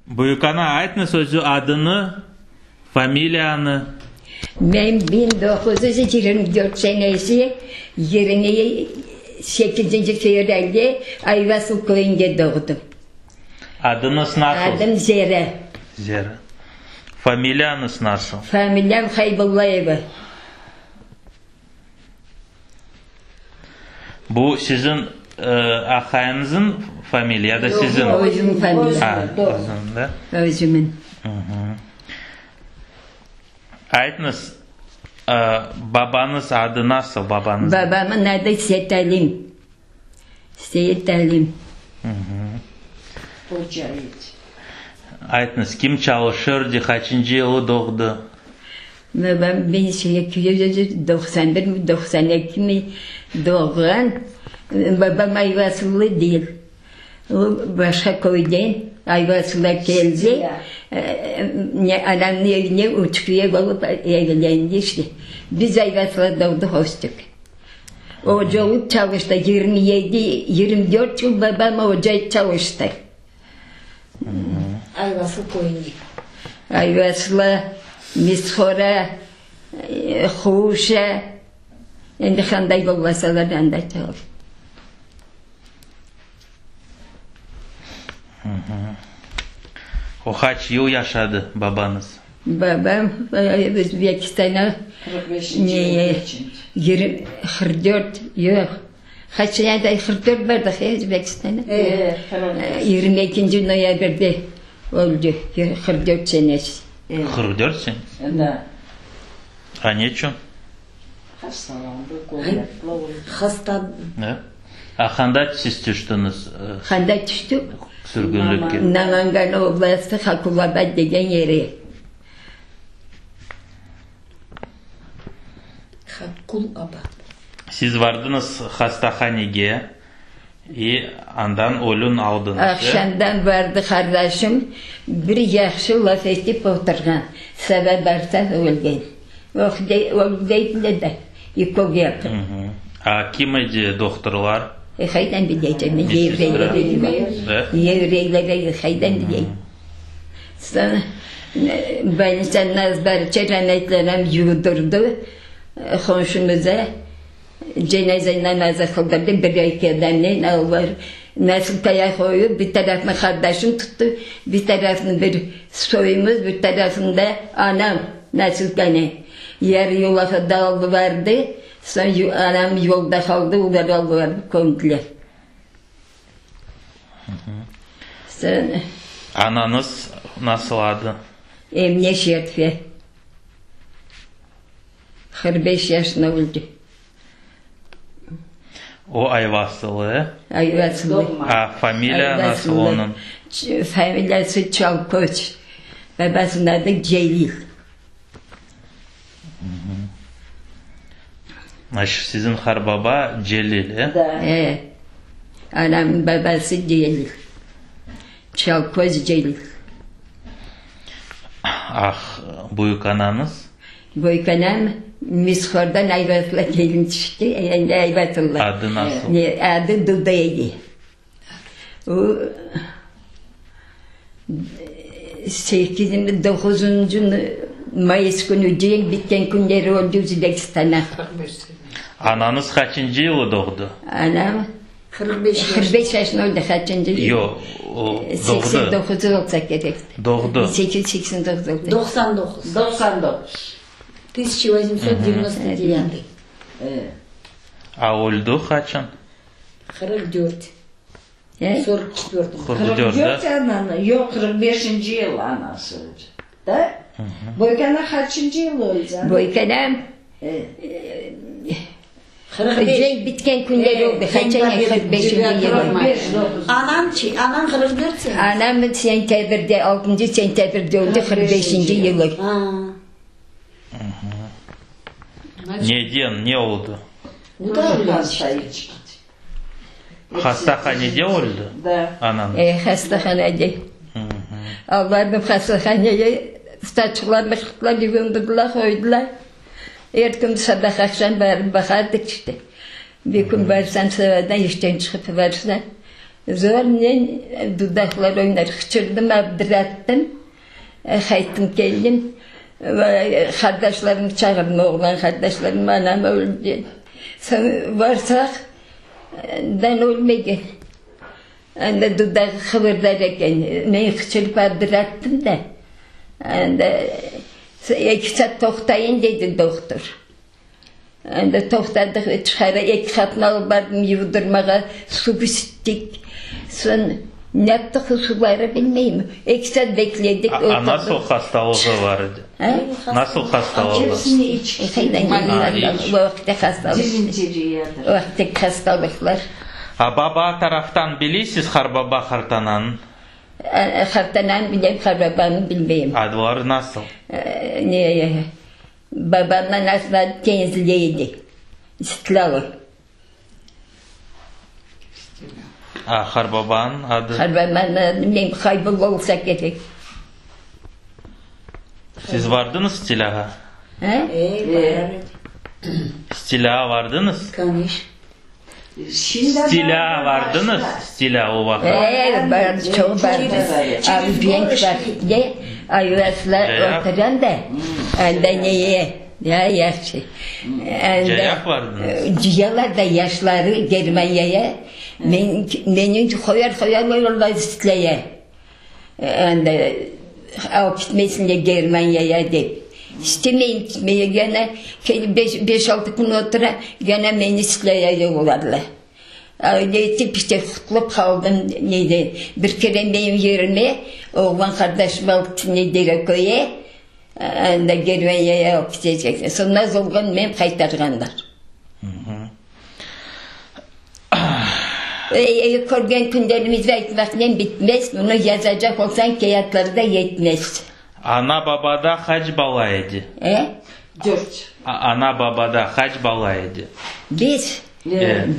Büyükana, aytnız özü adını, familiyanı. Men 1924 senesi 28 fevralde Ayvasıl köyünde doğdım. Adıñız nasıl? Adım Zera. Zera. Familiyanız nasıl? Familiyam Haybullayeva. Bu siziñ aqayıñızıñ familiya ya da siziñ? Özümiñ familiyam. A, özüñiñ, da? Özümiñ. Aytıñız, babañız adı nasıl, babañız? Babamıñ adı Seytalim. Seyitalim. Aytıñız, kim çalışırdı, qaçıncı yılı doğdı? Babam 1891 mi, 92 mi doğğan. Babam Ayvasıllı değil. O başqa köyden Ayvasılğa keldi. Anamnıñ evine üç küyev olıp evlendi işte. Biz Ayvasılda doğdıq, östük. Oca olıp çalıştı, 27, 24 yıl babam oca çalıştı. Ayvasıl köyünde. Ayvasıla, Mishora, Huşa, endi qanday yollasalar anda çalıştı. O qaç yıl yaşadı babañız? Babam Özbekistana 44, yoq, qaç senede 44 bardıq Özbekistana. 22 noyabrde öldi, 44 senesi. 44 senesi? Da. A neçün? Hastalandı, Hasta. A qanda siz tüştüñiz? Qanda tüştük? Sürgünlikke. Namangan oblastı Hakulabad degen yere. Hakulabad. Siz vardıñız hastahanege i andan ölün aldıñız, e? Aqşamdan vardı qardaşım, bir yahşı laf etip oturğan. Saba barsaq ölgen. Oh, dey, öldi deydiler de, ukol yapıp. A kim edi dohturlar? E, qaydan bileycem men, yevreyler edi. Yevreyler edi, qaydan bileyim. Soñ, bolnitsanıñ azbarıça rametli anam yuvdurdı qonşumıza, cenaze namazı qıldırdı, bir eki adamnen olar nosilkaya qoyıp, bir tarafını qardaşım tuttı, bir tarafını bir soyumız, bir tarafını da anam nosilkanı. Yarı yolağa da bardı, soñ anam yolda qaldı, olar alıp barıp kömdiler. Soñ. Anañız nasıl adı? Emine Şerfe. 45 yaşında öldi. O Ayvasılı, e? Ayvasılı. A familiya nasıl onıñ? Familiyası Çalkoç. Babasınıñ adı Celil. Siziñ qarbaba Celil, e? E. Anamnıñ babası Celil. Çalkoç Celil. Ah, büyükanañız? Büyükanam Mishordan Ayvazlığa kelin tüşti, endi Ayvazlılar. Adı nasıl? Adı Duda edi. O, sekizinci, doquzıncı mayıs künü cenk bitken künleri öldi Özbekistana. Anañız qaçıncı yılı doğdı? Anam 45 yaşında öldi, qaçıncı yılı? Yoq, o doğdı. 89 olsa kerek. Doğdı. 1889 oldı. 99. 99. 1899. A öldi qaçan? 44. 44. 44, 44 ananı, yoq, 45-inci yıl anası öldi, da? Boykana qaçıncı yıl öldi ana? Boykanam cenk bitken künleri oldı, qaçan yıl, 45-inci yılı. Anañ çi, anañ 44 sene? Anam sentâbrde, altıncı sentâbrde öldi, 45-inci yılı. Neden, ne oldı? Hasta Hastahanede öldi anañız? E, hastahanede. Allarnı hastahanege saçlarını qırqtılar, yuvundırdılar, qoydılar. Er kün sabah-aqşam barıp baqardıq işte. Bir kün barsam, sabadan işten çıqıp barsam. Zornen dudaqlar oynar. Qıçırdım, abdırattım. Qayttım, keldim. Qardaşlarımnı çağırdım, oğlan qardaşlarımnı, anam öldi. Soñ barsaq, dan ölmegen. Anda dudağı qıbırdar eken. Men qıçırıp abdırattım da. Anda eki saat toqtayın, dedi dohtur. Anda toqtadıq, çıqara eki qatnı alıp bardım yuvdurmağa, suv içtik. Soñ ne yaptıq o suvları bilmeyim. Eki saat bekledik, A oturdıq. nasıl hastalığı bar edi? A? Nasıl hastalığı? O vaqıtta hastalıq. O vaqıttaki hastalıqlar. A baba taraftan biliysiz qarbaba, qartananı? Qartananı bilem, qarbabanı bilmeyim. Adları nasıl? Ne, Babamnıñ anasınıñ adı Tenzile edi, İstiklâlov. A, qarbabanıñ adı? Qarbabanıñ adı bilmeyim, Haybulla olsa kerek. Siz vardıñız Stilâğa? A? E, barar edi. Stilâğa vardıñız? Koniş. Stilâğa vardıñız? Stilâ o vaqıt. E, bardı, çoq bardı. Avbenk vaqıtnı Ayvasla oturan da, anda neye, ya yahşı. Cayaq vardıñız? Cıyalar da yaşları Germaniyaya, men, meni qoyar-qoyar olar Stilâya. Anda alıp gitmesinler Germaniyaya dep. İstemeyim gitmege, gene kelip beş-altı kün otura, gene meni Stilâya yolladılar. Öyle etip işte qutulup qaldım neden. Bir kere menim yerime oğlan qardaşım alıp gitti Dereköyge, anda Germaniyaya alıp ketecekler. Soñ nasıl olğanını bilmeyim, qaytarğanlar. Körgen künlerimizni aytmaqnen bitmez, bunı yazacaq olsañ, kâğıtlar da yetmez. Ana-babada qaç bala edi? E? Dört. Ana-babada qaç bala edi? Biz?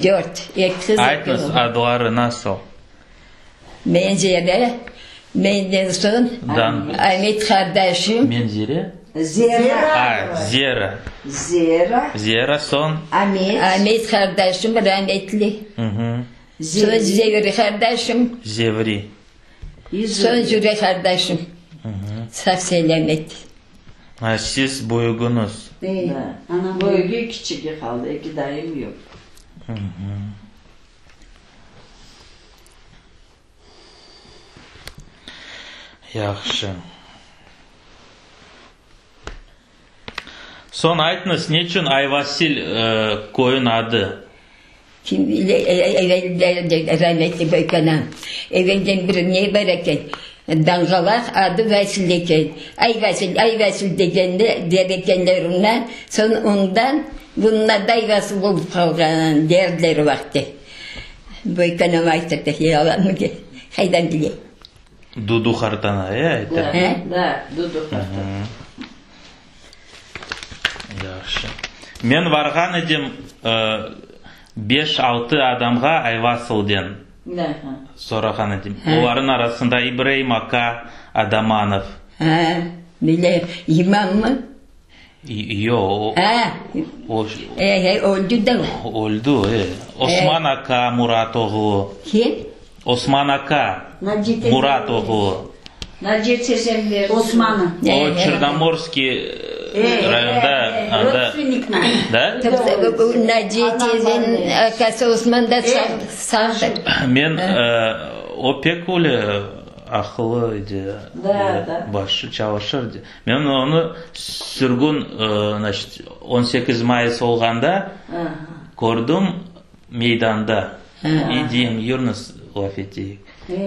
Dört. Eki qız, eki Aytıñız, oğlan. adları nasıl? Menzire, menden soñ Amet qardaşım. Menzire? Zera. A, Zera. Zera. Zera, soñ? Amet. Amet qardaşım rametli. Soñ Zevri qardaşım. Zevri. Soñ Züre qardaşım. Sağ-selâmet. A, siz büyügüñiz. Büyügi, kiçigi qaldı, eki dayım yoq. Yahşı. Soñ aytıñız, neçün Ayvasil köyüñ adı? Kim bile, evelden rametli böykanam, evelden bir ne bar eken, danğalaq adı Vasil eken. Ay Vasil, ay Vasil degende, der ekenler oña, soñ ondan bunıñ adı Ayvasıl olıp qalğan, derdiler o vaqıtte. Böykanam aytırdı, yalanmı ki, qaydan bileyim. Dudu qartana, e, aytırdı? E? Da, Dudu qartana. Yahşı. Men varğan edim, beş-altı adamğa Ayvasılden sorağan edim. Olarnıñ arasında İbraim aka Adamanov. Ha, bilem. İmammı? Yoq, o. E, e, öldü de o. Öldü, e. Osman aka Murat oğlu. Kim? Osman aka Murat oğlu. Naciye tezem berdi. Osmanı. O, Çernomorskiy rayonda, anda. Da? Naciye tezeniñ akası Osman da sağdır. Men, o pek öyle aqıllı edi, başı çalışır edi. Men onı sürgün, znaçit, on sekiz mayıs olğanda kördim meydanda. İ deyim, yürüñiz, laf eteyik.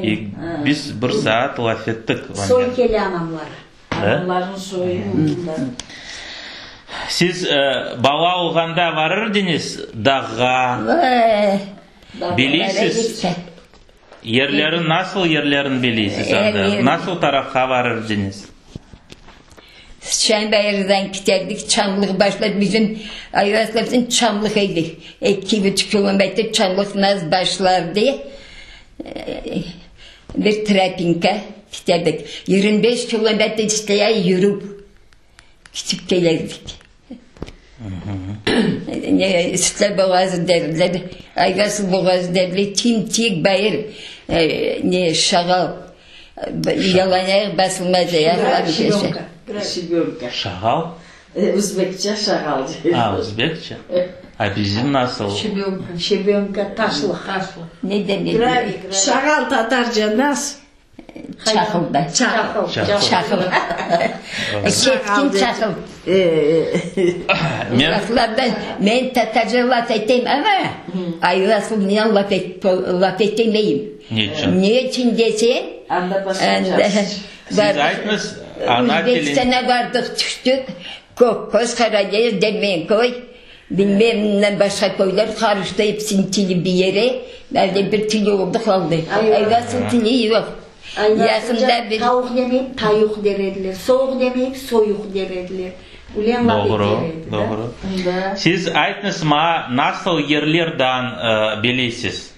İ biz bir saat laf ettik onen. Soy kele anamları. Anamlarnıñ soyu. Siz bala olğanda varır ediñiz dağğa? Biliysiz? Yerlerin, nasıl yerlerin biliysiz anda? Nasıl tarafqa varır ediñiz? Sıçan bayırdan kiterdik, çamlıq başlar bizim Ayvazda çamlıq edi. Eki buçuq kilometr çamlıq naz başlardı. Bir tropinka kiterdik. 25 kilometr isteye yürüp. Kiçip kelerdik. Ne, Sütler boğazı derler, Ayvasıl boğazı derler, tim-tik bayır, ne, şağal, yalan ayaq basılmaz ayaqlar. Şibönka. Şağal? Özbekçe şağal deyler. A, özbekçe. A bizim nasıl? Şibönka. Şibönka, taşlıq. Taşlıq. Ne demek? Şağal tatarca nas? Çaqıl da. Çaqıl. Çaqıl. Keskin çaqıl. Laflardan men tatarca laf etem, amma Ayvasılnen laf laf etemeyim. Neçün? Neçün desen, Anda başqa Siz aytınız, ana tilin. Özbekistana bardıq tüştük, Kökköz, Qaradeñiz, Dermenköy, bilmem başqa köyler qarıştı epsiniñ tili bir yere, böyle bir til oldı qaldı. Ayvasıl tili yoq. Yaqında bir. Tavuq demeyip, tayuq der ediler, soğuq demeyip, soyuq der ediler. Ülen laf Doğru, eter edi, da. doğru. Siz aytınız maña, nasıl yerlerdan bilesiz,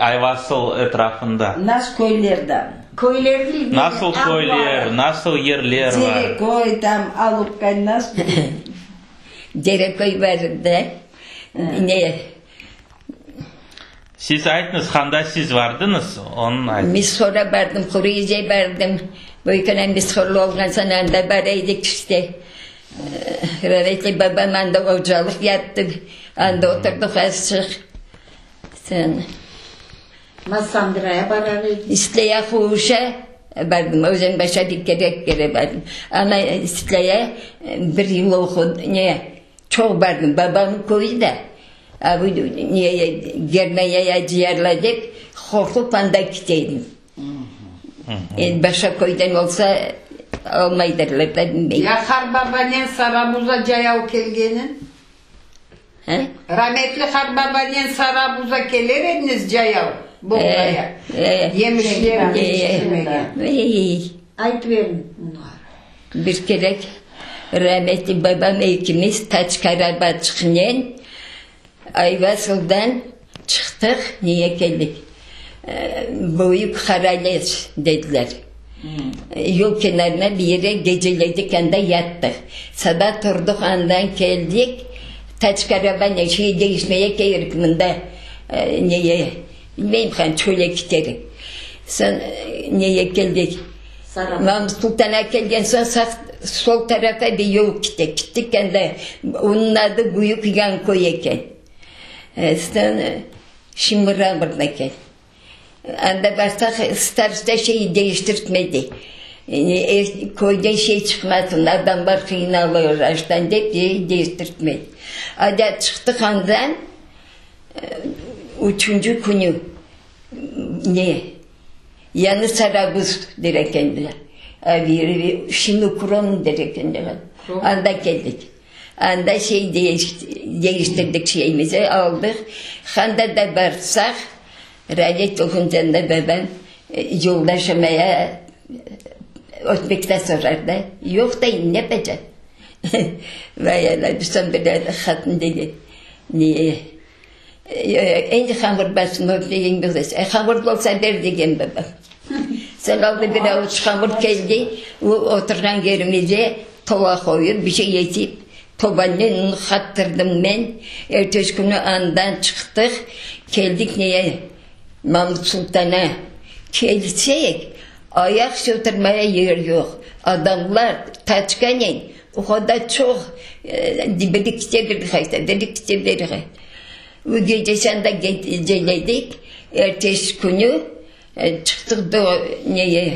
Ayvasıl etrafında? Nas köylerden. Köyler değil, Nasıl köyler, nasıl yerler var? Dereköy, tam Alupka nas. Dereköy bar da, ne. Siz aytınız, qanda siz vardıñız, onı aytıñız. Mishor'a bardım, Quruyizge bardım. Büyük anam Mishorlı olğan soñ anda bara edik işte. Rahmetli babam anda ocalıq yaptı. Anda oturdıq azçıq. Soñ. Massandraya barar edik. İstlâya Quvuşa bardım. Özenbaşa bir kere kere bardım. Amma İstlâya bir yıl oqudım, ne, çoq bardım. Babamnıñ köyü da. A bu neye, Germaniyaya cıyarlar dep qorqup anda keteydim. Endi başqa köyden olsa almaydırlar da, bilmeyim. Ya qartbabanen Sarabuza cayav kelgenin? He? Rametli qartbabanen Sarabuza keler ediñiz cayav, boğdaya, yemişlerni yetiştirmege? Aytıp beriñ bunları. Bir kerek rametli babam ekimiz taçka arabaçıqnen Ayvasıldan çıqtıq, neye keldik? Büyük Qarales dediler. Yol kenarına bir yere geceledik, anda yattıq. Saba turdıq, andan keldik, taçka arabanen şey deñişmeye keldik mında, neye, bilmeyim, han çöle kiterik. Soñ neye keldik? Mamut Sultanğa kelgen soñ sağ, sol tarafa bir yol kite. Kittik anda, onıñ adı Büyük Yanköy eken. Soñ Şimıramırn eken. Anda barsaq, starosta şey deñiştirtmedi. Köyden şey çıqmasın, adamlar qıynalır açtan dep, deñiştirtmedi. Ada çıqtıq andan, üçünci künü ne? Yañı Sarabuz der ekenler. Şimdi Krom der ekenler. Anda keldik. Anda şey deñiştirdik şeyimizi, aldıq. Handa da barsaq, Ralet oğuncanında babam yoldaşımaya ötmekte sorar da. Yoq deyim, ne yapacaq? Vay Allah, soñ bir hatın dedi, ne, Endi hamır basın, ötmegiñ bilmez. E, hamır bolsa ber, degen babam. Soñ aldı bir avuç hamır keldi, o oturğan yerimize tova qoyıp, bir şey etip, tovannen un qattırdım men. Ertesi künü andan çıqtıq, keldik neye, Mamut Sultana. Kelsek, ayaq sötürmege yer yoq. Adamlar taçkanen o qadar çoq, biri kite, biri qayta, biri kite, biri qayta. O gecesi anda geceledik, ertesi künü çıqtıq da neye,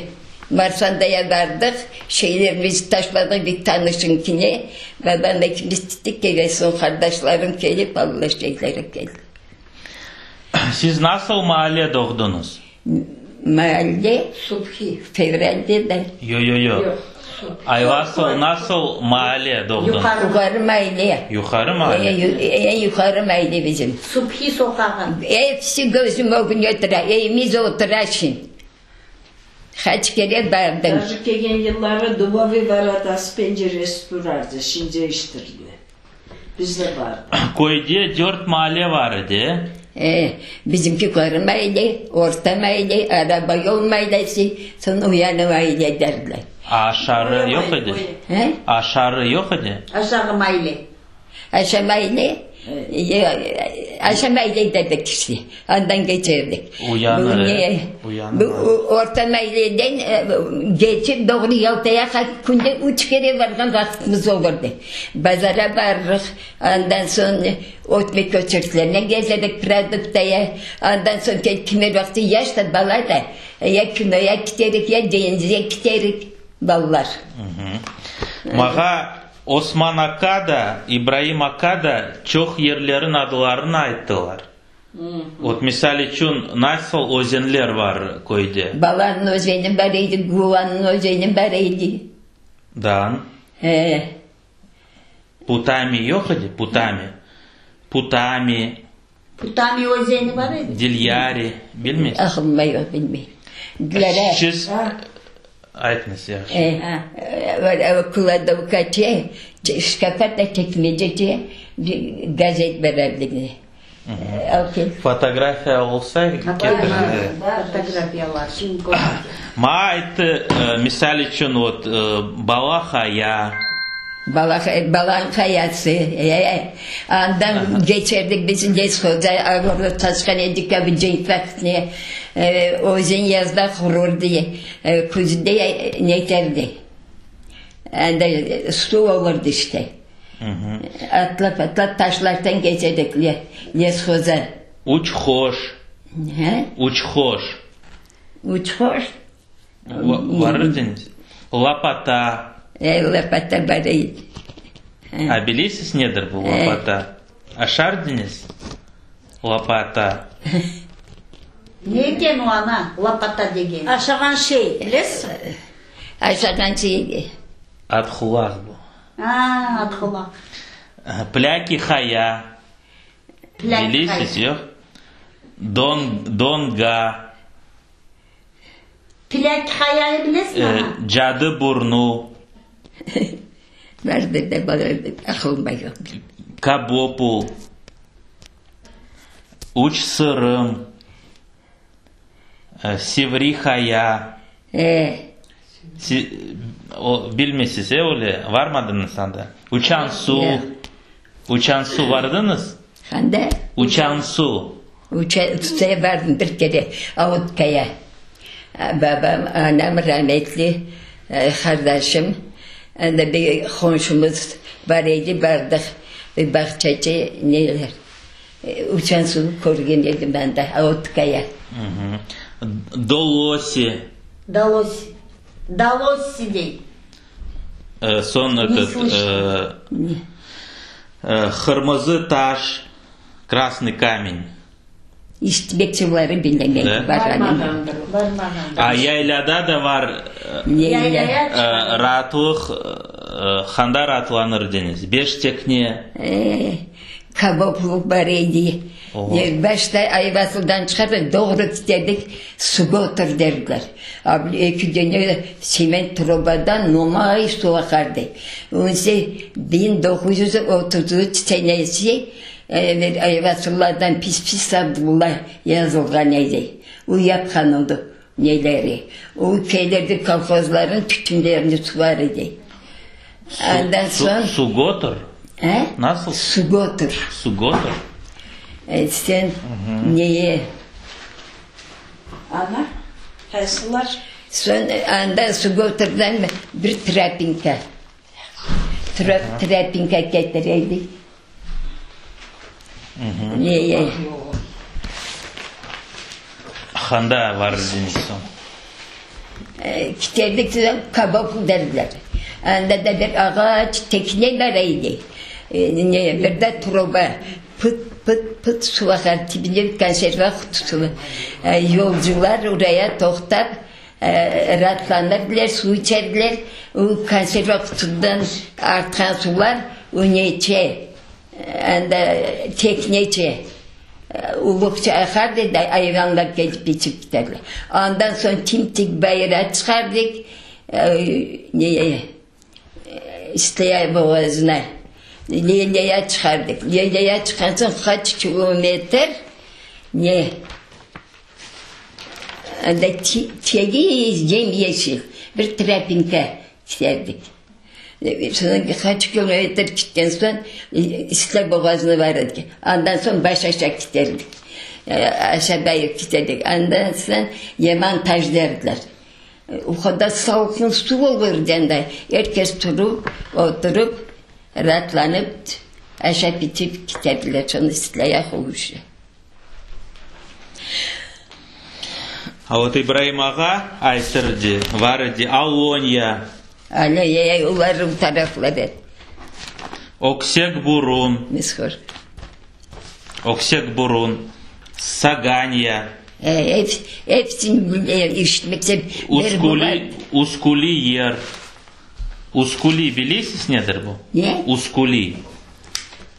Marsandaya bardıq, şeylerimizni taşladıq bir tanışıñkine, babam ekimiz tittik eve, soñ qardaşlarım kelip aldılar şeyleri keldi. Siz nasıl maalle doğdıñız? Maalle? Subhi. Fevralde da. Yo, yo, yo. Ayvasıl nasıl maalle doğdıñız? Yuqarı maalle. Yuqarı maalle? Eñ yuqarı maalle bizim. Subhi soqağı. Episi közüm ögünde tura, evimiz otura şimdi. Qaç kere bardım. Dajı kelgen yılları dubovıy vorotası penceresi turardı, şimdi değiştirdiler. Bizde bardı. Köyde dört maale var edi. E, bizimki yuqarı maale, orta maale, araba yol maalesi, soñ uyanı maale derler. Aşarı yoq edi? He? Aşarı yoq edi? Aşağı maale. Aşağı maale. Aşa mayley dedik işte, andan keçerdik. Uyanır, e, uyanır. Bu orta mayleyden keçip doğru Yaltaya künde üç kere varğan vaqıtımız olurdı. Bazara barırıq, andan soñ ötmek köçürtlerine gezerdik, produktaya, andan soñ kimer vaqıtı yaş da, bala da, ya kinoya kiterik, ya deñizge kiterik, balalar. Mağa Osman aka da, İbraim aka da çoq yerlerin adlarını ayttılar. Vot, misal içün, nasıl özenler var köyde? Balanıñ özeni bar edi, Guvanıñ özeni bar edi. Da. He. Putami yoq edi? Putami. Putami. Putami özeni bar edi. Dilyari. Bilmeysiz? Aqılımda yoq, bilmeyim. Dilara. Siz aytıñız, yahşı. Kladovkace, şkafa da çekmecece bir gazet bererdiler. Fotografiya olsa ketiriñ. Fotografiyalar, şimdi köreceğiz. Maña ayttı, misal içün, vot, Bala Haya. Bala Hayası, e, andan keçerdik biz leshoza, ağırlı taşqan edik, cenk vaqtında, özen yazda qururdı, küzde neterdi, anda suv olurdı işte. Atlap, atlap taşlardan keçedik leshoza. Üç hoş. Üç hoş. Üç hoş. Bar ediñiz? Lopata. E, lopata bar edi. A bilesiz nedir bu lopata? Aşar ediñiz? Lopata. Ne eken o, ana, lopata degen? Aşağan şey, bilesiñ? Aşağan şey. Atqulaq bu. A, atqulaq. Plâki haya. Bilesiz, yoq? Don, donga. Plâki hayayı bilesiñ, ana? Cadı burnu. Vardır da, aqılımda yoq. Kabopul. Üç sırım. Sivri haya. E. O, bilmeysiz, e, öyle? Varmadıñız anda? Uçan suv. Uçan suv vardıñız? Qanda? Uçan suv. Uçan suvğa bardım bir kere, Avutkaya. Babam, anam rametli, qardaşım, anda bir qonşumız bar edi, bardıq. Bir bağçacı, neler. Uçan suv körgen edim anda, Autkaya. Dolosi. Dolosi. Dolosi dey. Soñ etot, qırmızı taş, krasnıy kamen. İşte suvları bilemeyim, barğanım. A yaylâda da var raatlıq, handa raatlanır ediñiz? Beş tekne. Kabopluq bar edi. Başta Ayvasıldan çıqardık, doğru kiterdik, Sugotur derdiler. Eki dene sement trubadan nomay suv aqardı. Önse 1933 senesi Ayvasıllardan pis-pis Abdulla yazılğan edi. O yapqan oldı neleri. O kelirdi kolhozların tütünlerini suvar edi. Ondan soñ. Sugotur? E? Nasıl? Sugotur. Sugotur. E, sen neye? Ana, qaysılar? Soñ anda Sugoturdan bir trapinka. Trapinka ketireydik. Neye? Handa var ediñiz soñ? Kiterdik, kabok derdiler. Anda da bir ağaç, tekne bar edi. Ne, bir de truba. Pıt, pıt, pıt suv aqar, tibinde konserva qutusı. Yolcular oraya toqtap, Raatlanırdılar, suv içerdiler. O konserva qutudan artqan suvlar o neçe, anda teknece uluqça aqardı da, ayvanlar kelip içip kiterler. Ondan soñ tim-tik bayıra çıqardıq, neye, İsteyay boğazına, Leylâya çıqardıq. Leylâya çıqqan soñ qaç kilometr ne, Anda tegiz, yem-yeşil bir tropinka kiterdik. Soñ qaç kilometr ketken soñ İstiklâl boğazına bar edik. Andan soñ baş aşağı keterdik. Aşağı bayır keterdik. Andan soñ Yaman taş derdiler. O qadar salqın suv olurdı anda. Er kes turıp, oturıp, raatlanıp, aşap içip keterdiler. Soñ İstiklâl yaqın. A vot İbraim ağa aytırdı, var edi Alonya. Alonya, olar o taraflarda. Öksek burun. Mishor. Öksek burun, Saganya. Hepsini işitmekte. Uskuli, Uskuli yer. Uskuli bilesiz nedir bu? Ne? Uskuli.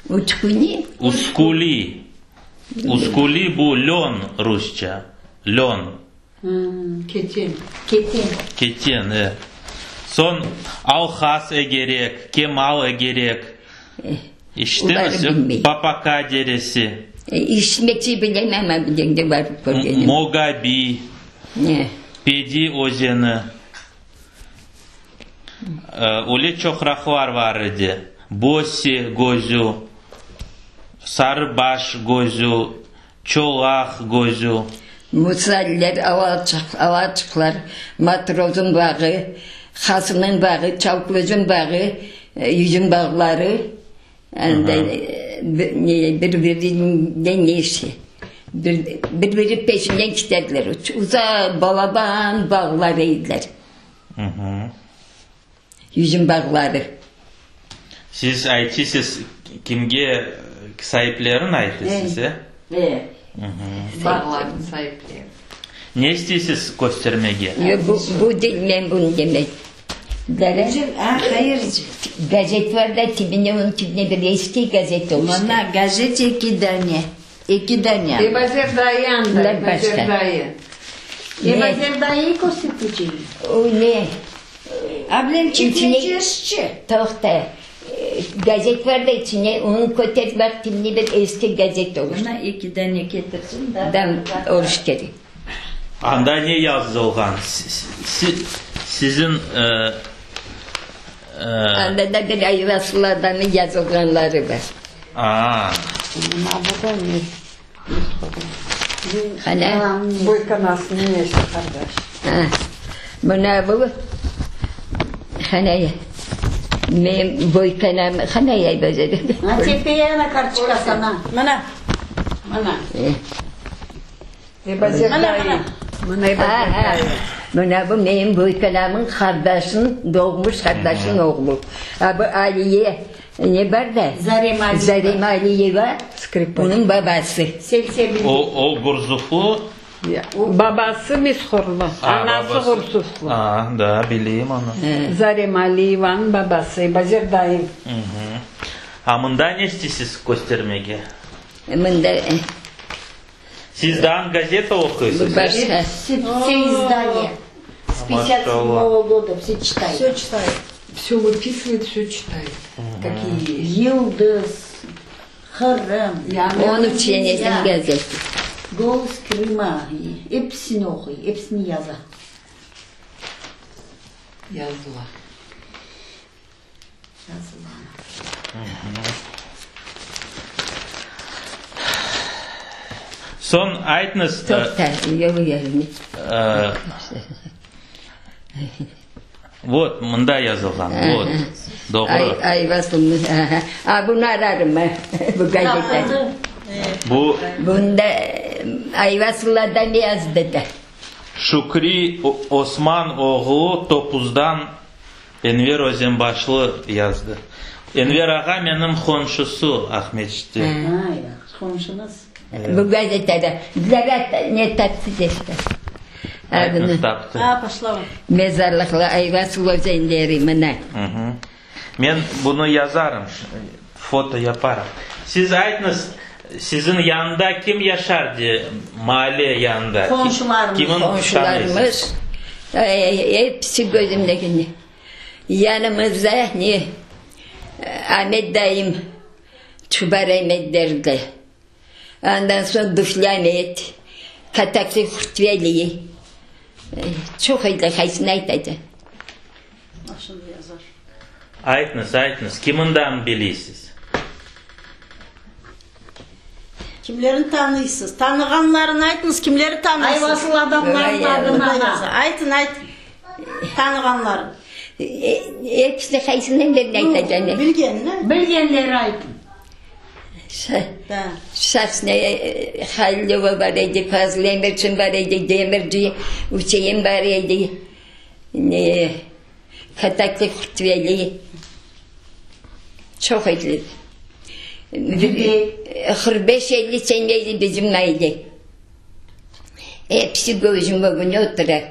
Uçkuni? Uskuli. Uskuli bu lön rusça. Lön. Keten. Keten. Keten, e. Soñ Alhas Egerek, Kemal Egerek. İşittiñiz, yoq? Papaka deresi. İşitmekçi bilem, amma bilgende barıp körgenim. Mogabi. Ne? Pedi özeni. Öyle çoqraqlar bar edi, Bösi gözü, Sarı baş gözü, Çolaq gözü. Musaller, alaçıqlar, Matrozın bağı, Qasımnıñ bağı, Çalközün bağı, yüzüm bağları, bir-birinden neyse, bir-biri peşinden ketediler. Uzaq, balaban bağlar ediler. Yüzüm bağları. Siz aytısız, kimge saiplerin aytısız, e? E, bağlarnıñ saipleri. Ne isteysiz köstermege? Yoq, bu, bu değil, men bunı demey. A, hayırcı. Gazet var da, tibine, onıñ tibine bir eski gazet oluştı. Mına gazet eki dane, eki dane. Ebazer dayı anda, Ebazer dayı. Ebazer dayı köstertecegim. O ne? Ablem çekmecesçi. Toqta, gazet var da içine, onı köter, baq, tibine bir eski gazet oluştı. Mına eki dane ketirsin da. Da, oluş kerek. Anda ne yazılğan? Siziñ Anda da bir Ayvasıl adamı yazılğanları bar. Aa. Mına bu da ne? Qana? Boykanasınıñ nesi, qardaş? Ha. Mına bu, qana, menim boykanam, qana, Ha, tepeye ana kartoçkası, ana. Mına, mına. Ebazer dayı. Mına Ebazer dayı. Mına bu menim büyükanamıñ qardaşınıñ, doğmuş qardaşınıñ oğlu. A bu Aliye ne bar da? Zarema Aliyeva. Zarema Aliyeva, onıñ babası. Selsebil. O, o Gurzuflı. Babası Mishorlı, anası Gurzuflı. A, da, bileyim onı. Zarema Aliyevanıñ babası, Ebazer dayım. A mında ne isteysiz köstermege? Mında. Siz daa gazeta oquysız, e? Vse izdaniya s pyatdesят sedmogo goda, vse çitayet. Vse çitayet. Vse vıpisıvayet, vse çitayet. Kakiye est. Yıldız, Qırım. On üç senesiniñ gazeti. Golos Krıma, episini oquy, episini yaza. Yazıla. Soñ aytıñız. Toqta, yoq, yoq. Vot, mında yazılğan, vot, doğru. Ayvasılnı, a, bunı ararım, bu gazetani. Bu. Bunda Ayvasıllardan yazdı da. Şükri Osman oğlu Topuzdan Enver Özenbaşlı yazdı. Enver ağa menim qonşusu Aqmescitte. Ay, qonşuñız. Bu gazetada Dilara ne taptı deste. Aytınız, taptı. A, poşla. Mezarlıqlı Ayvasıl özenleri mına. Men bunı yazarım, foto yaparım. Siz aytıñız, siziñ yanında kim yaşardı, maale yanında? Qonşularımız. Kimin Qonşularımız, episi közümdeki. Yanımızda ne, Amet dayım, Çubar Amet derdi. Ondan soñ Dufli Amet, Katakli Qurtveli, çoq edi, qaysını aytacam. Şimdi yazar. Aytınız, aytınız, kimindan biliysiz? Kimlerini tanıysız? Tanığanlarını aytınız, kimleri tanıysız? Ayvasıl adamlarnıñ adını ana. Aytın, aytın, tanığanların. Episini qaysından birini aytacağım? Bilgenini. Bilgenleri aytın. Şahs Halilova bar edi, Fazıl Emirçin bar edi, Demirci Üsein bar edi, Kataklı Qurtveli, çoq ediler. 45, 50 sene edi bizim aile. Episi közüm ögüne otura.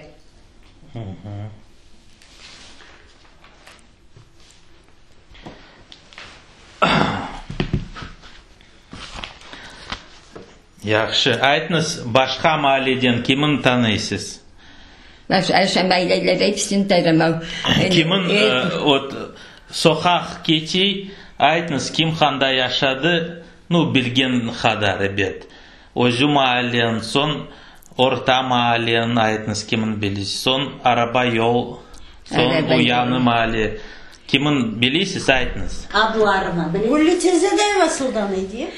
Yahşı. Aytıñız, başqa maalleden kimin tanıysız? Başqa maalleler episini tanımam. Kimin, ot, soqaq keçiy, aytıñız, kim qanda yaşadı, nu, bilgen qadar, ebet. Özü maallen, soñ orta maallen, aytıñız, kimin bilisiz, soñ araba yol, soñ uyanı maalle, kimin bilisiz, aytıñız. Adlarını bilesiz. Gülli teze de Ayvasıldan edi ya.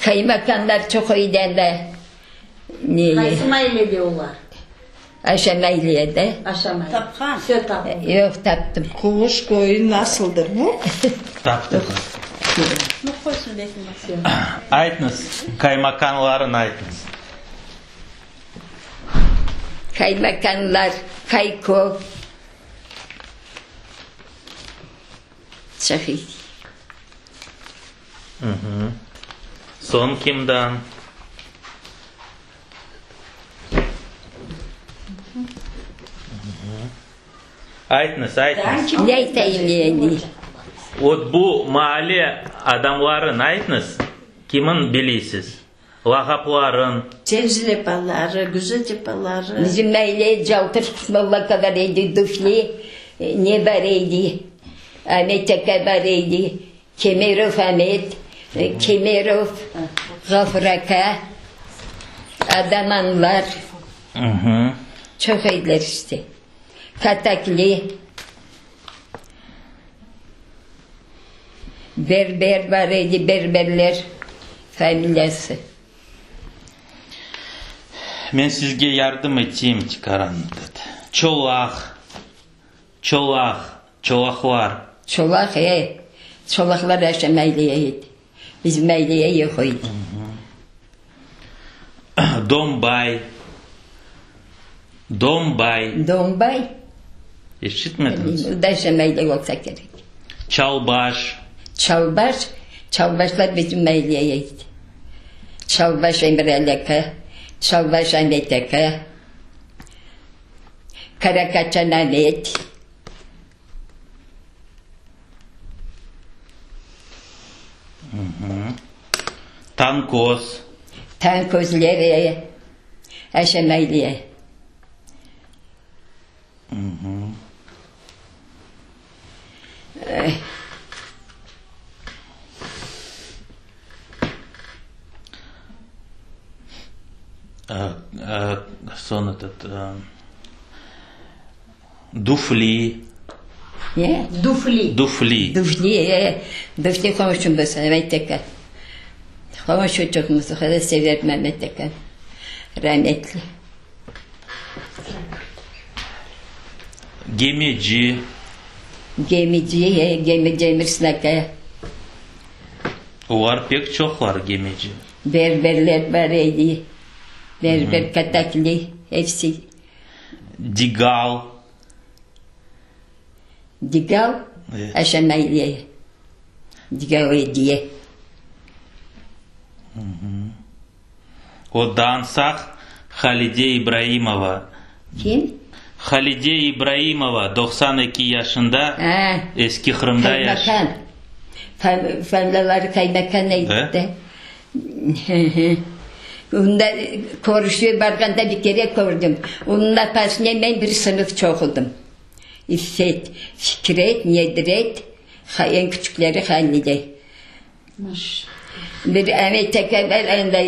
Kaymakamlar çoq edi anda. Qaysı maallede olar? Aşa maallede. Aşa maalle. Tapqan. Vse tapıldı. Yoq, taptım. Quvuş köyü nasıldır bu? Taptıq. Nu, qoysın belki baqsın. Aytıñız, kaymakanların aytıñız. Kaymakanlar, Kayko. Çoq edi. Soñ kimdan? Aytıñız, aytıñız. Ne aytayım endi? Ot bu maalle adamların aytıñız, kimin biliysiz? Lağapların. Tenzile-paları, Güzide-paları. Bizim maile Caltır Qusmolla bar edi, Dufli ne bar edi, Amet aka bar edi, Kemerov Amet, Kemerov Ğafur aka, Adamanlar, çoq ediler işte. Katakli, Berber bar edi, Berberler familiyası. Men sizge yardım eteyim, tikaran, dedi. Çolaq, çolaq, çolaqlar. Çolaq, e, çolaqlar aşamaylaya edi. Bizim aileye yoq edi. Dombay, Dombay. Dombay? Eşitmediñiz? O da aşamayla olsa kerek. Çalbaş. Çalbaş, Çalbaşlar bizim aileye edi. Çalbaş Emir aka, Çalbaş Amet aka, Karakaçan Amet. Tankoz. Tankozler, Aşamayliye. Soñ etot, Dufli. Ne? Dufli. Dufli. Dufli, e, Dufli qomşumız, Mehmet aka. Qomşu çoqmız, o qadar sever Mehmet aka. Rametli. Gemeci. Gemici, e, Gemici Emirsin aka. Olar pek çoqlar, gemeci. Berberler bar edi. Berber Katakli, hepsi. Digal. Digal, aşamaylı. Digal ediye. O dansaq Halide İbraimova. Kim? Halide İbraimova, 92 yaşında, Eski Qırımda yaşay. Kaymakan. Familaları Kaymakan edi. Onda körüşüve barğanda bir kere kördim. Onıñ apasınen men bir sınıfça oqudım. İffet, Fikret, Nedret, eñ küçükleri Halide. Bir Amet aka bar anda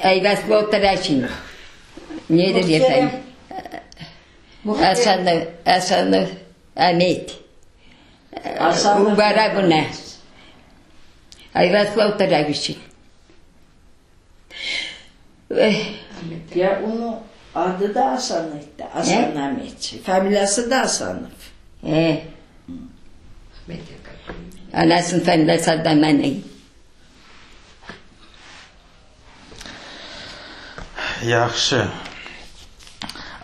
Ayvaslı otura şimdi. Nedir efendim? Asanov, Asanov Amet. Bara buna. Ayvazlı otura içün. Ya onıñ adı da Asan edi, Asan Amet. Familiyası da Asanov. E. Anasınıñ familiyası Adaman edi. Yahşı.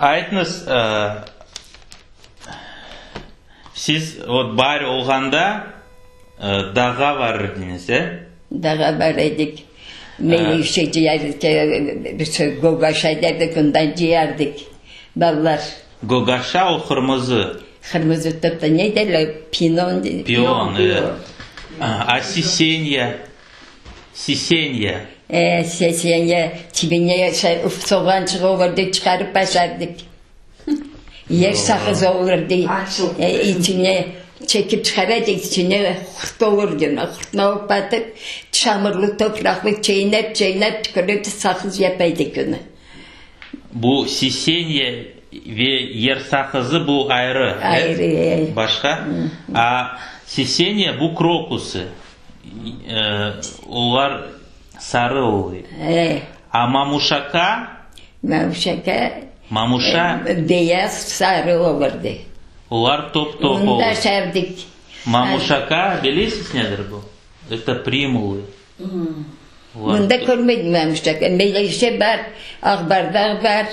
Aytıñız, siz vot baar olğanda dağğa varırdıñız, e? Dağğa bar edik. Melekşe cıyardık, gögaşa derdik, ondan cıyardık, balalar. Gögaşa o qırmızı. Qırmızı topta ne derler, pinon. Pion, e. A sisenya? Sisenya. E, sisenya, tibine şey, soğançıq olurdı, çıqarıp aşardık. Yer saqız olurdı, içine çekip çıqaraydı, içine qurt olurdı. Qurtnı alıp atıp, çamurlı topraqlı çeynep, çeynep tükürip saqız yapaydık onı. Bu sisenya ve yer saqızı bu ayrı, Ayrı, e. Başqa? A sisenya bu krokusı. Olar sarı oluy. A mamuşaka? Mamuşaka Mamuşa? Beyaz, sarı olurdı. Olar top-top Onı olur. da aşardık. Mamuşaka, bilesiz nedir bu? Eto primulı. Mında körmedim mamuşaka. Melekşe bar, aqbardaq bar,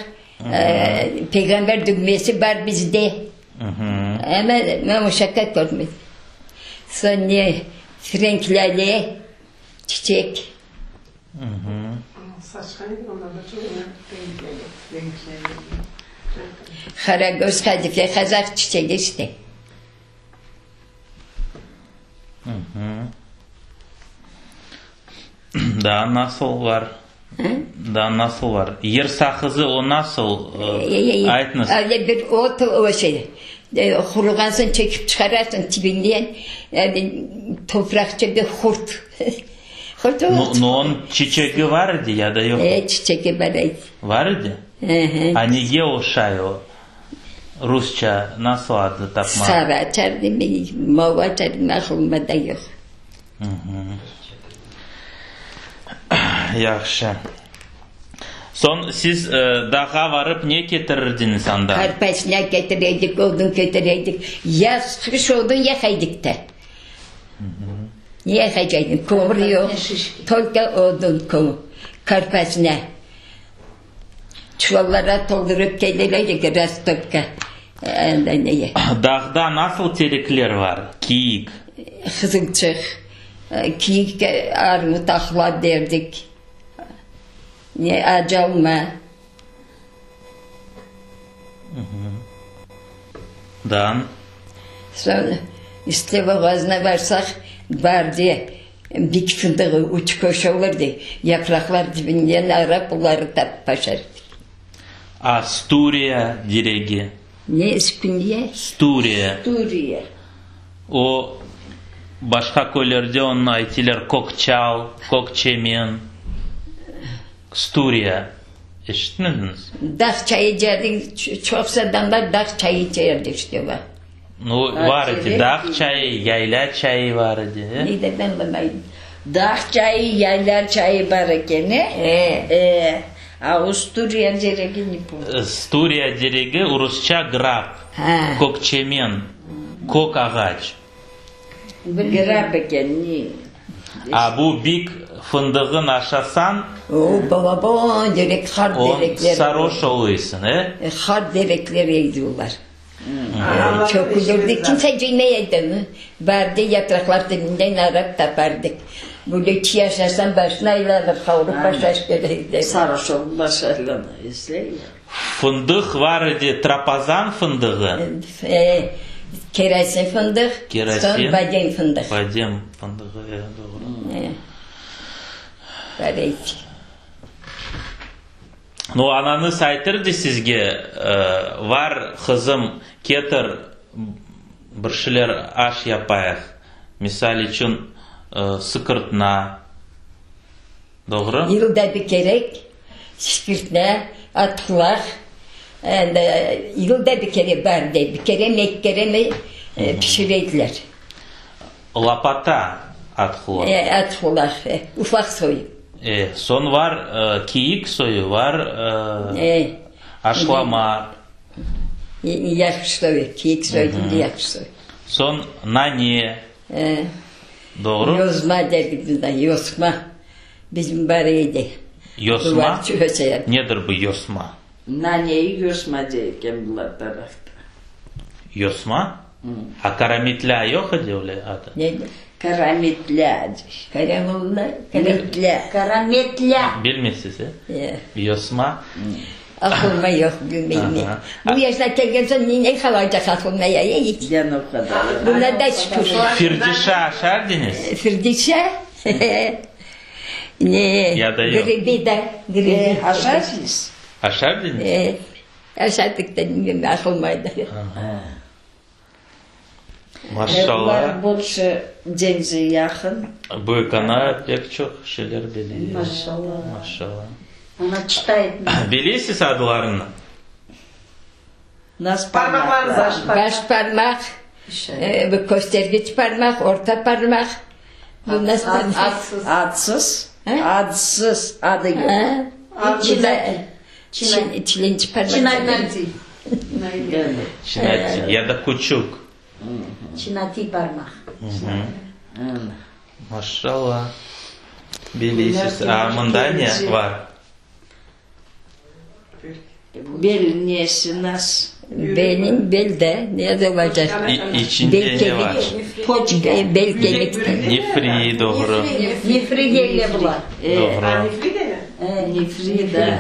peyğamber dügmesi bar bizde. Amma mamuşaka körmedim. Soñ ne, frenk lâle, çiçek. Qaragöz qadife, qazaq çiçegi işte. Daa nasıl var? Daa nasıl var? Yer saqızı o nasıl? Aytıñız. Öyle bir ot o şey, quruğan soñ çekip çıqarasıñ tibinden, topraqça bir hurt. Hurt No, no onıñ çiçegi var edi ya da yoq? E, çiçegi bar edi. Var edi? Hı-hı. A nege oşay o? Rusça nasıl adı tapmaq? Sarı açar demey, mavı açar demey, aqılımda da yoq. Yahşı. Soñ siz dağğa varıp ne ketirirdiñiz andan? Karpasna ketire edik, odun ketire edik. Yaz, qış odun yaqaydık da. Ne yaqacaqtıñ? Kömür yoq, tolko odun, karpasna. Çuvallara toldurıp kelir edik rastopka, anda neye. Dağda nasıl terekler var? Kiyik. Qızılçıq, kiyik, armut, ahlat derdik. Ne, acalma. Dağ. Soñ İste boğazına barsaq, bar de, bik fındığı uç köşe olur de, yapraqlar dibinden arap oları tapıp aşar edik. A Sturiya diregi? Ne Sturiya? Sturiya. Sturiya. O, başqa köylerde onı aytiler Kokçal, Kokçemen. Sturiya. Eşitmediñiz? Dağ çayı içerdik, çoqsa adamlar dağ çayı içerdi işte o. Nu, var edi, dağ çayı, yayla çayı var edi, e? Ne de ben bilmeyim. Dağ çayı, yayla çayı bar eken, e? E. E. A o Sturiya deregi ne pomnü. Sturiya deregi rusça grab, kökçemen, kök ağaç. Grab eken, ne? A bu bik fındığın aşasañ. O, balaban derek, hard derekler. On saroş oluysıñ, e? Hard derekler edi olar. Çoq olurdı, kimse cıymay edi. Bardı, yapraqlar tibinden arap tapardık. Böyle çiy aşasañ, başın aylanır, qavurıp aşaş kerek edi. Sarhoş olıp başı aylana, esleyler. Fındıq var edi, trapazan fındığı. Kerosin fındıq, soñ badem fındıq. Badem fındığı, e, doğru. Bar edi. Nu, anañız aytırdı sizge, var, qızım, ketir, bir şeyler aş yapayıq, misal içün, sıkırtna, doğru? Yılda bir kere sıkırtna, atqulaq, yılda bir kere bar dey, bir keremi, eki keremi pişirediler. Lopata atqulaq. E, atqulaq, e, ufaq soyu. E, soñ var kiyik soyu, var aşlama. Yahşı soyu, kiyik soyu deyim, yahşı soyu. Soñ nane. E. Doğru? Yozma derdik biz de, yosma. Bizim bar edi. Yosma? Nedir bu yosma? Naneyi yosma dey eken bular tarafta. Yosma? A karametlâ yoq edi öyle adı? Nedir? Karametlâ dey. Karamolla? Metlâ. Karametlâ. Bilmeysiz, e? E. Yosma. Aqılma yoq, bilmeyim. Bu yaşına kelgen soñ ne qalacaq aqılma ya, hiç. Yani o qadar. Buna da şükür. Firdişa aşar ediñiz? Firdişa? Ne? Ya da yoq. Gribi da, gribi. Aşarsıñız? Aşar ediñiz? E, aşadıq da, bilmem, aqılmayda. Maşallah. Bular bolşe deñize yaqın. Büyük ana pek çoq şeyler bile. Maşallah. Maşallah. Ona çıtayt. Bilesiz adlarını? Nasıl parmaqlar? Baş parmaq, bu köstergiç parmaq, orta parmaq. Bu nasıl parmaq? Adsız. Adsız. Adsız, adı yoq. Çilinci parmaq. Çinati. Çinati ya da küçük. Çinati parmaq. Maşallah. Bilesiz. A mında ne bar? Bel nesi nas? Benim belde ne de olacaq? İçinde ne bar? Poçka, bel kemikte. Nefri, doğru. Nefri deyler bular. Doğru. Nefri de mi? Nefri da.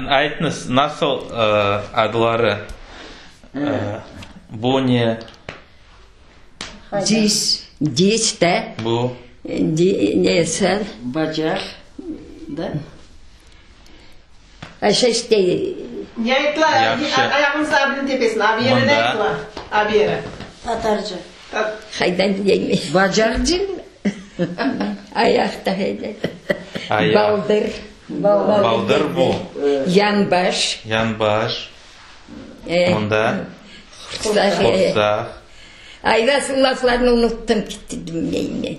Aytıñız, nasıl adları? Bu ne? Diz. Diz de. Bu? Nesi? Bacaq da. Aşa işte. Ne aytıla? Yahşı. Ayağımız abiniñ tepesine. Abi yeri ne Mında. aytıla? Abi yeri. Tatarca. Qaydan bileyim? Bacaq deymi? Ayaq da öyle. Ayaq. Baldır. Baldır bu. Yanbaş. Yanbaş. Mında. Qursaq. Qursaq. Ayvasıl laflarnı unuttım kitti bilmeyim men.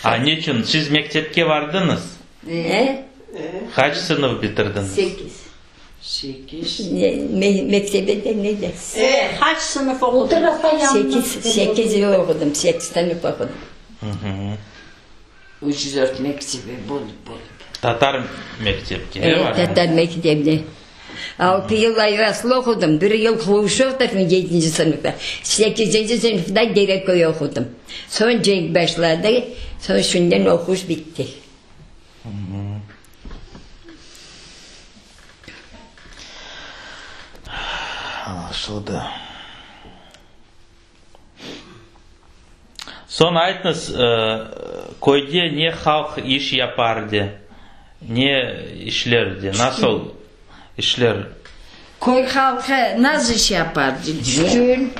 A neçün siz mektepke bardıñız? E? Qaç sınıf bitirdiñiz? Sekiz. Sekiz. Mektebe de ne de? Qaç sınıf oqudıñız? Sekiz, sekiz yıl oqudım, sekiz sınıf oqudım. Üç, dört mektebe bölip bölip. Tatar mektepke, E, tatar mektebine. Altı yıl Ayvaslı oqudım, bir yıl Hluşevda yedinci sınıfta, sekizinci sınıfta Dereköy oqudım. Soñ cenk başladı, soñ şunden oquş bitti. Añlaşıldı. Soñ aytıñız, köyde ne halq iş yapardı, ne işlerdi, nasıl işler? Köy halqı nasıl iş yapardı? Tütün.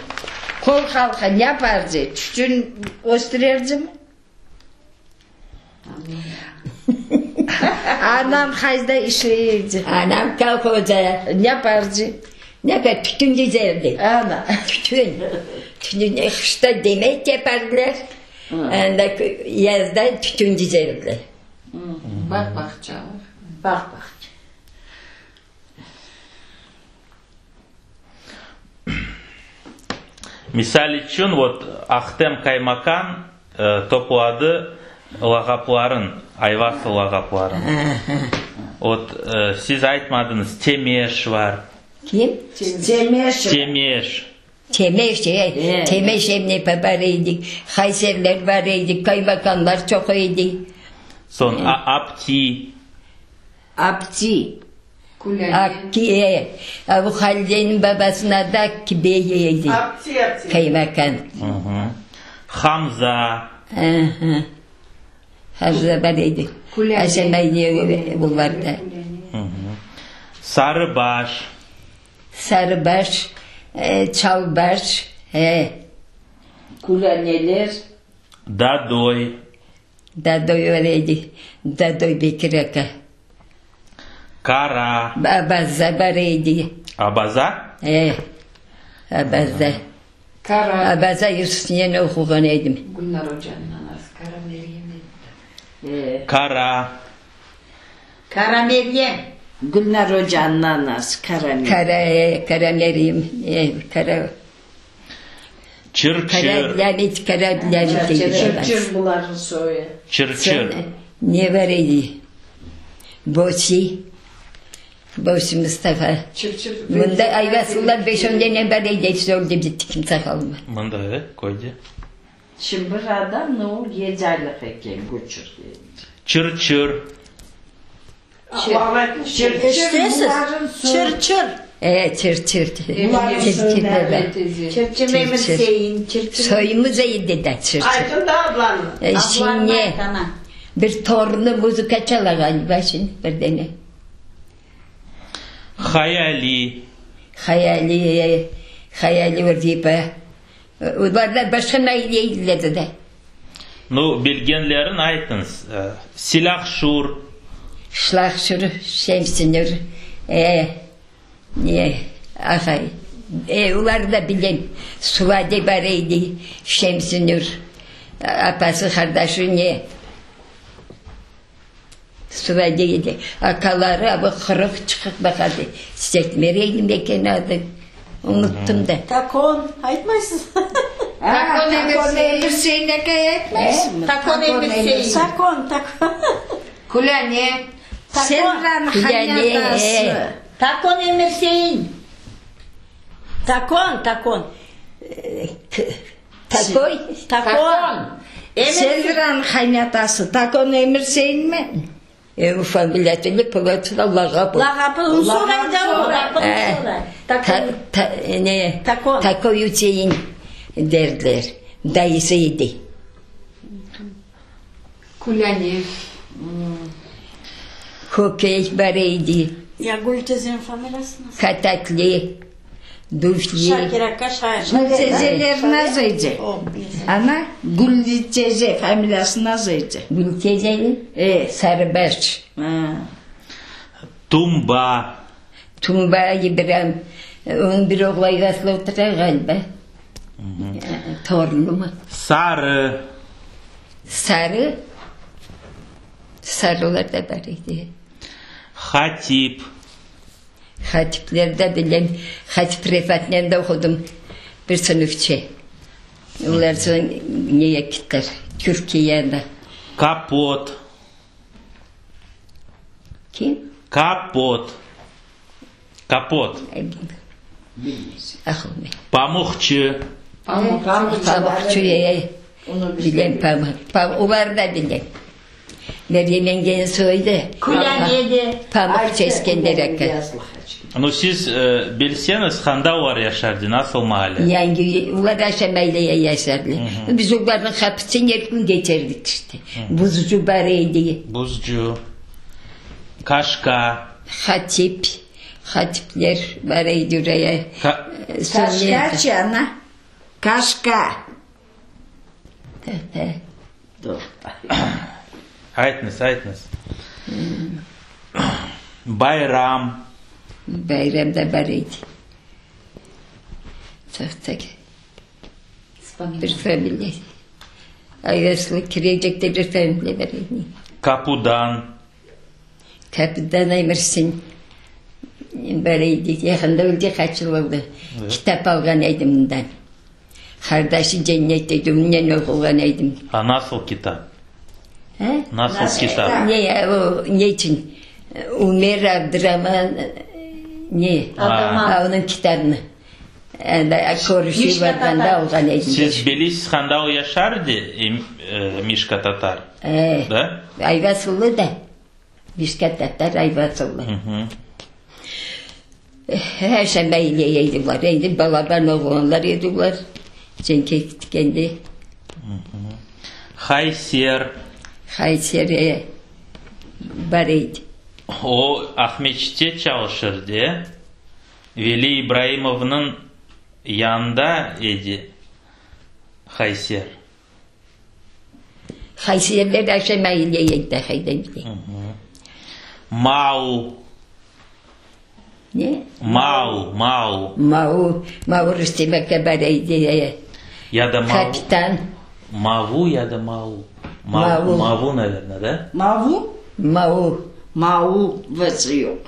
Köy halqı ne yapardı? Tütün östürerdimi? Anam qayda işleydi? Anam kolhozda. Ne yapardı? Ne yapar? Tütün dizerdi. Ana. Tütün. Tütün. Qışta demek yapardılar. Anda yazda tütün dizerdiler. Bağ bağça. Bağ bağça. Misal içün, vot, Ahtem Kaymakan topladı lağapların, Ayvasıl lağapların. Vot, siz aytmadıñız, Temeş var. Kim? Temeş. Temeş. Temeş, e, Temeş em ne bar edi, Hayserler bar edi, kaymakanlar çoq edi. Soñ Apti. Apti. Apti, e, bu Halideniñ babasınıñ adı Akki bey edi. Apti, Apti. Kaymakan. Hamza. Hamza bar edi. Aşamayne bulvarda. Sarıbaş. Sarıbaş, Çalbaş, e. Külaneler. Dadoy. Dadoy bar edi, Dadoy Bekir aka. Kara. Abaza bar edi. Abaza? E, Abaza. Kara. Abaza Yusufnen oquğan edim. Gülnar ocanıñ anası Kara Meryem edi. Kara. Kara Meryem. Gülnar ocanıñ anası Kara Meryem. Kara, e, Kara Meryem, e, Kara. Çır-çır. Kara Ablâmit, Kara Ablâmit dedi babası. Çır-çır bularnıñ soyu. Çır-çır. Ne bar edi? Bosi. Bosi Mustafa. Mında Ayvasıllar beş on dene bar edi, episi öldi bitti, kimse qalmadı. Mında, e, köyde. Şimdi bir adam, no, yedi aylıq eken köçürgen. Çır-çır. Eşitesiz? Çır-çır. E, çır-çır. Çır-çır baba. Çırçır Emir-Seyin, çırçır. Soyumuz edi de çır-çır. Aytın da ablanı. E, şimdi bir torunu muzıka çala ğaliba şimdi bir dene. Hayali. Hayali, hayali vazife. Olardan başqa maile ediler de. Nu, bilgenlerin aytıñız. Silâhşur. Şlahşur, Şemsinur, e, ne, ahay, e, olarnı da bilem. Suvade bar edi, Şemsinur, apası, qardaşı ne. Suvade edi. Akaları avı qırıq çıqıq baqadı. Setmer edi eken adı. Unuttım da. Takon, aytmaysız? Takon Emir-Seyin aka aytmaysızmı? Takon Emir-Seyin. Takon, takon. Kulâne. Selran Kulâne, qaynatası. Takon Emir-Seyin. Takon, takon. Takoy? Takon. Selran qaynatası Takon Emir-Seyinmi? E, o familiyasını Polatova lağapı. Lağapı, soray da o. E, Takon. Ta, ne? Takon. Takoy Üseyin derdiler. Dayısı edi. Kulâne. Kökey bar edi. Ya Gül tizeniñ familiyası nasıl? Katakli, Duşli. Şakir aka şair. Gül tezeler nasıl edi? Ana, Gül teze familiyası nasıl edi? Gül tezeni? E. Sarıbaş. Ha. Tumba. Tumba İbrahim. Onıñ bir oğlu Ayvaslı otura ğaliba. Torunımı. Sarı. Sarı. Sarılar da bar edi. Hatip. Hatipler de bilem. Hatip Refatnen de oqudım bir sınıfçe. Olar soñ neye kittiler, Türkiyede. Kapot. Kim? Kapot. Kapot. Pamuqçı. Pamuqçı, e, bilem pamuk. Olar da bilem. Meryem yengeniñ soyu da. Külânede. Pamuqçı Eskender aka. Nu, siz bilseñiz, qanda olar yaşardı, nasıl maale? Yangi, olar aşamayle yaşardı. Biz olarnıñ qapısınen er kün keçerdik işte. Buzcu bar edi. Buzcu. Kaşka. Hatip, hatipler bar edi oraya. Kaşkaçı, ana? Kaşka. Aytıñız, aytıñız. Bayram. Bayram da bar edi. Çoq bir familiya. Ayvasılı kirecekte bir familiya bar edi. Kapudan. Kapudan Emirsin bar edi. Yaqında öldi, qaç yıl oldı. Kitap alğan edim ondan. Qardaşı cennette edi, onnen oquğan edim. A nasıl kitap? He? Nasıl kitap? Ne, o, ne içün? Ümer Abduraman, ne? A. Onıñ kitabını. Körüşüv barğanda alğan edim. Siz bilesiz, qanda o yaşar edi, Mişka Tatar? E. Da? Ayvasıllı da. Mişka Tatar Ayvasıllı. Her şenbe ediler. Endi balaban oğlanlar ediler. Cenkke ketkende. Hayser. Hayser, e, bar edi. O, Aqmescitte çalışırdı, e? Veli İbraimovnıñ yanında edi Hayser. Hayserler aşamayle edi, hayda bile. Mau. Ne? Mau, Mau. Mau, Mau Rustem aka bar edi. Ya da Mau. Kapitan. Mavu ya da Mau. Mavu. Mavu, naverno, da? Mavu? Mau. Mau, v-si yoq.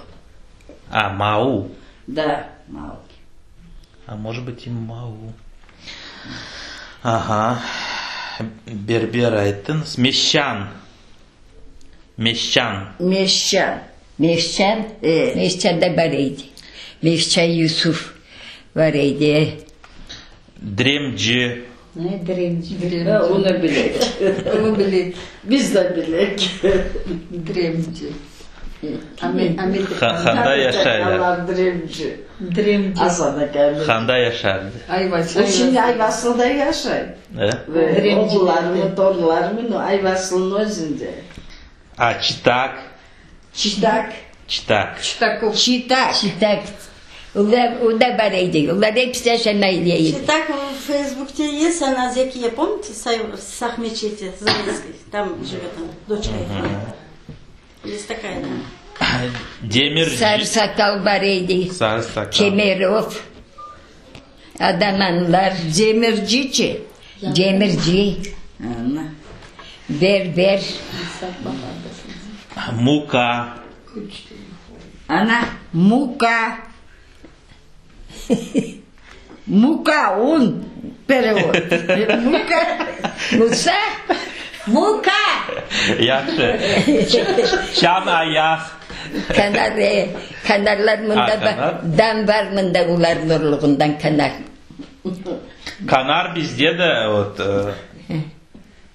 A, Mau. Da, Mau. A может быть и Mau. Aha. Berber ayttıñız. Meşçan. Meşçan. Meşçan. Meşçan? E. Meşçan da bar edi. Meşçan Yusuf bar edi. Dremci. Ne dremci? Ha, onı bilek. Onı bilek. Biz de bilek. Dremci. Handa yaşaylar. Allah dremci. Dremci. Asan aka. Handa yaşardı. Ayvasıl. O şimdi Ayvasılda yaşay. E? Ve oğullarını, torunlarını Ayvasılnıñ özünde. A, Çitak. Çitak. Çitak. Çitakov. Çitak. Çitak. Olar, o da bar edi. Olar episi Aşanaylı edi. Çitak в Фейсбуке есть, она Зекия, помните, в мечети, Зарецкой, там живет она, дочка их. Есть такая, да. Demirci. Sarı sakal bar edi. Sarı sakal. Kemerov. Adamanlar. Demircici. Demirci. Ana. Berber. Muka. Ana. Muka. Muka, un. Perevod. Muka. Musa. Muka! Yahşı. Çan ayaq. Kanar, e, kanarlar mında Ha, bar. kanar. Dam bar mında olarnıñ urluğından kanar. Kanar bizde de vot,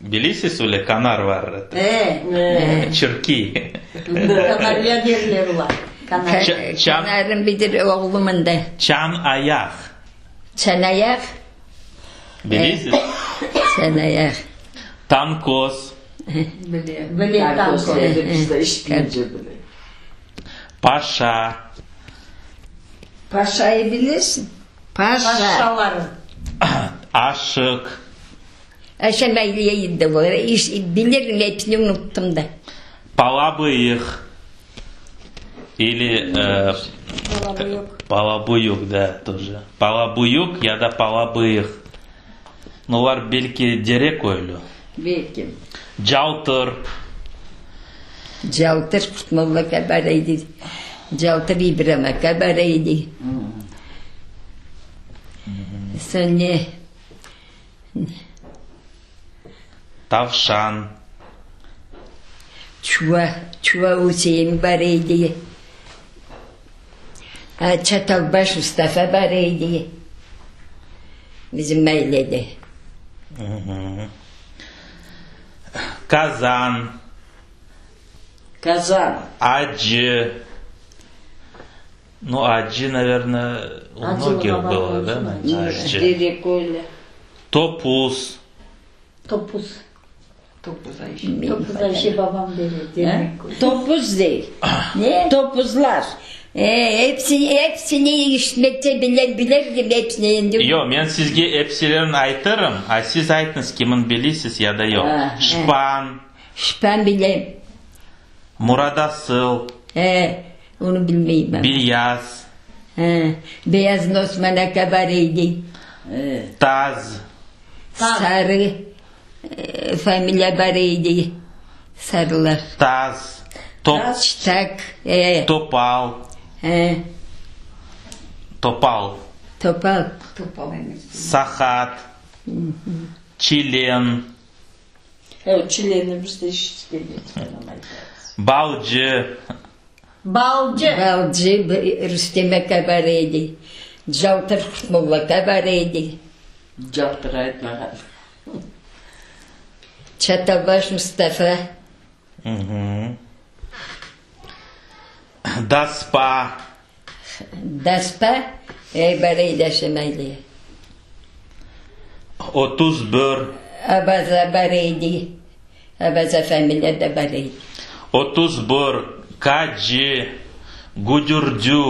bilesiz öyle kanar bar. E, Çirkiy. Kanarya derler olar. Kanarya. Ç- çan- Kanarın bidir oğlu mında. Çan ayaq. Çanayaq. Bilesiz? Çanayaq. Tankoz. Bile. Bile Tankoz tankoz. endi biz de işitmeyce bile. Paşa. Paşayı bilirsin. Paşa. Paşaları. Aşıq. Aşamaylıya edi olar. İş, bilirim hepsini unuttum da. Palabıyıq. Ili e, Palabuyuk, da, тоже. Palabuyuk ya da Palabıyıq. Nu, olar belki Dereköylü. Belki. Caltır. Caltır Qurtmolla aka bar edi. Caltır İbram aka bar edi. Soñ ne? Tavşan. Çuva, Çuva Üsein bar edi. A, Çatalbaş Mustafa bar edi. Bizim ailede. Qazan. Qazan. Acı. Ну, acı, наверное, у Acı многих baba было, да? Acı. Dereköylü. Topuz. Topuz. Topuz Ayşe. Topuz Ayşe babam derir. Demek. Topuz değil. Ne? Topuzlar. E, hepsini, hepsini işitmekte bile, bilirdim hepsini. Endi. Yoq, men sizge epsilerini aytırım, a siz aytıñız kimin bilesiz ya da yoq. Ha. Şpan, Şpan bilem. Muradasıl, E, onu bilmeyim ama. Beyaz, E, Beyaz Osman aka bar edi. Taz, Sarı e, familiya bar edi. Sarılar. Taz, Top, Çıtak. E, Topal, e, Topal, topal. Topal emes. Sahat, Çilen, Evet, çileni biz de işittik. Balcı, Balcı. Balcı Rüstem aka bar edi. Caltır Qurtmolla aka bar edi. Caltır aytmağan. Çatalbaş Mustafa. Мгм. Daspa, Daspa. E, bar edi Aşamaylı. 31, Abaza bar edi. Abaza familiya da bar edi. 31, Kacı, Güdürdü,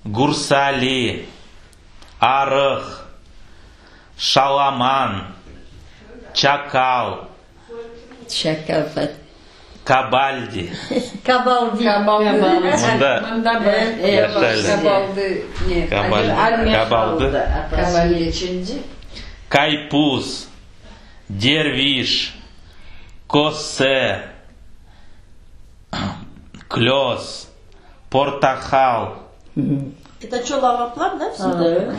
Gursali, Arıq, Şalaman, Çakal, Çakal. Kabaldi. Kabaldi. Mında Mında bar. yaşaylar. Kabaldi. Ne? Kabaldi. Kabaldı. Kabaldi. Kaypuz, Derviş, Köse, Klös, Portaqal. Это что, lağaplar, да, все? Да.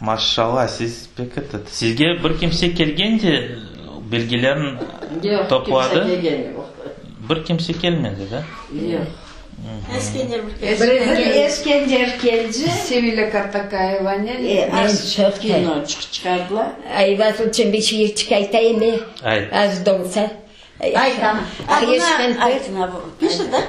Maşallah, siz pek etet. Sizge bir kimse kelgen de bilgilerin Yoq, topladı? kimse kelgeni yoq. Bir kimse kelmedi, da? Yoq. Eskender bir Bir Eskender keldi. Sevilya Kartakayevanen E, Az çoq kino çıq- çıqardılar. Ayvasıl için bir şiir çıkartayım mı? Ayt. Az da olsa. Ayt ana. Hayır, Ayt, Пишет, да?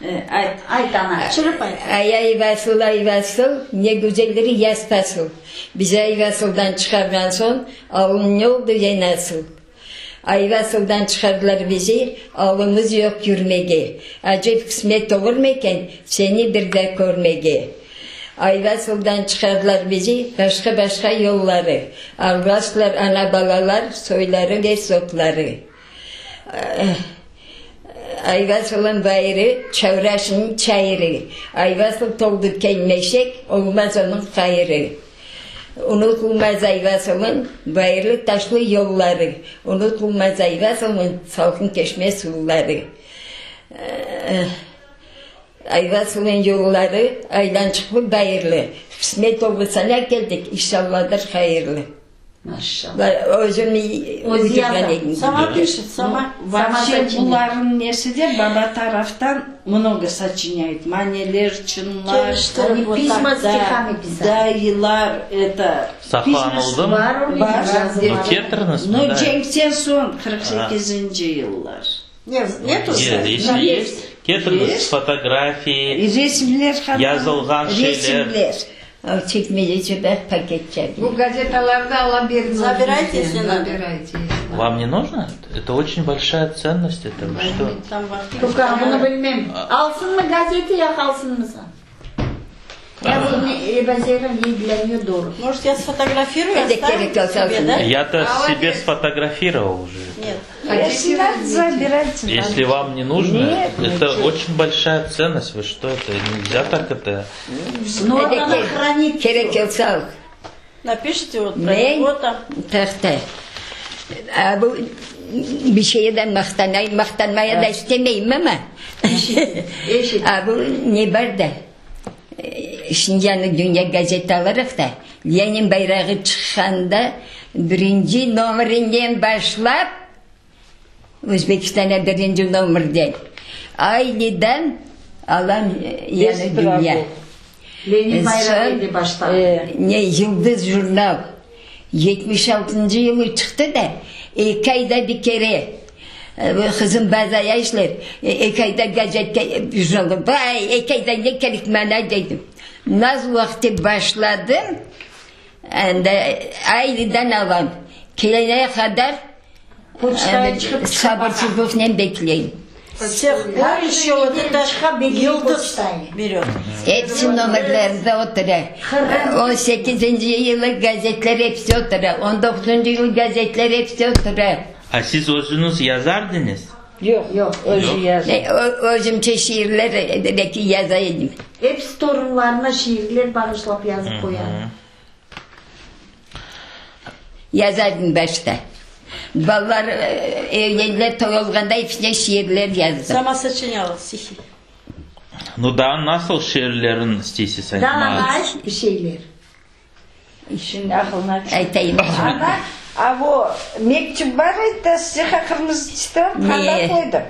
E, ayt. Ayt ana. Çırıp ayt. Ay Ayvasıl Ayvasıl ne güzeldir yaz fasıl. Bizi Ayvasıl'dan çıkargan son alın ne oldu ya nasıl? Ayvasıl'dan çıkardılar bizi alımız yok yürmege. Acep kısmet olur mu eken seni bir de görmege. Ayvasıl'dan çıkardılar bizi başka başka yolları. Argaslar ana balalar soyları ve sopları. Ayvasıl'ın bayırı, çavraşının çayırı. Ayvasıl toldu kelmeşek, olmaz onun hayırı. Unutulmaz Ayvasıl'ın bayırlı taşlı yolları. Unutulmaz Ayvasıl'ın salkın çeşme suları. Ee, Ayvasıl'ın yolları aylançıklı bayırlı. Kısmet oldu sana geldik, inşallahdır hayırlı. Maşallah. Özüm Özü yazar. Сама пишет, сама. Вообще сочиняет. buların nesi de baba taraftan много сочиняет. Maneler, çınlar, Keliştirip Они вот письма так. стихами писали. dayılar, это... Saqlanıldı mı? Var o Var. Ну, ketiriñiz Ну, mında. cenkten soñ 48 yıllar. Нет, нету. Нет, если есть, ketiriñiz Есть. fotografии, Resimler hanım. Yazılğan şeyler. Resimler. Çekmece çöpe paket çekti. Bu gazetalarda ala beriniz. Забирайте, если надо. Забирайте. Вам не нужно? Это очень большая ценность. Это вы что? Там в архиве. Tukan bunu bilmem. Alsın mı gazeti ya kalsın mı sen? Ya bu ne, Ebazerin ilgileniyor doğru. Может, я сфотографирую, Это оставим керек olsa себе, да? Я-то себе сфотографировал уже. Нет. Если надо, забирайте. Если вам не нужно, Нет, это очень большая ценность. Вы что, это нельзя так это? Ну, вот она хранит. Kerek olsa al. Напишите вот про Ne? него там. Tahta. Aa, bu bir şeye de maqtanay, maqtanmaya da istemeyim ama. Eşit. Aa, bu ne var da? e, Şimdi yani Dünya gazete alarak da Lenin bayrağı çıkanda birinci numerinden başlap Özbekistan'a birinci numarden. Aileden alan e, yani dünya. Lenin bayrağı Son, idi başta. e, ne Yıldız Jurnal 76. yılı çıktı da iki ayda bir kere e, bu kızım bazı yaşlar e, iki ayda gazete e, jurnalı vay iki ayda ne gerek bana dedim. Naz vakti başladım and, aileden alan gelene kadar Poçtaya e, çıkıp sabırsızlıkla bekleyin. С тех пор еще вот это Yıldız Yıldız берет. Hepsi nomerlerinde oturar. 18. yılı gazetler hepsi oturar. 19. yıl gazetler hepsi oturar. А siz özüñiz yazardıñız? Yoq, Yoq. Özü yazdı. Ne, o, özümce şiirler e, belki yazaydım. Hepsi torunlarına şiirler bağışlap yazıp koyar. Yazardım başta. Ballar e, evlendiler, toy olganda hepsine şiirler yazdım. Сама сочиняла стихи. Ну da nasıl şiirlerin isteysiz Daha aytmağa? ayt bir şeyler. Şimdi aklına çıktı. Aytayım. Ana, a bu mektup bar edi de size kırmızı kitap Ne? kanda koydum.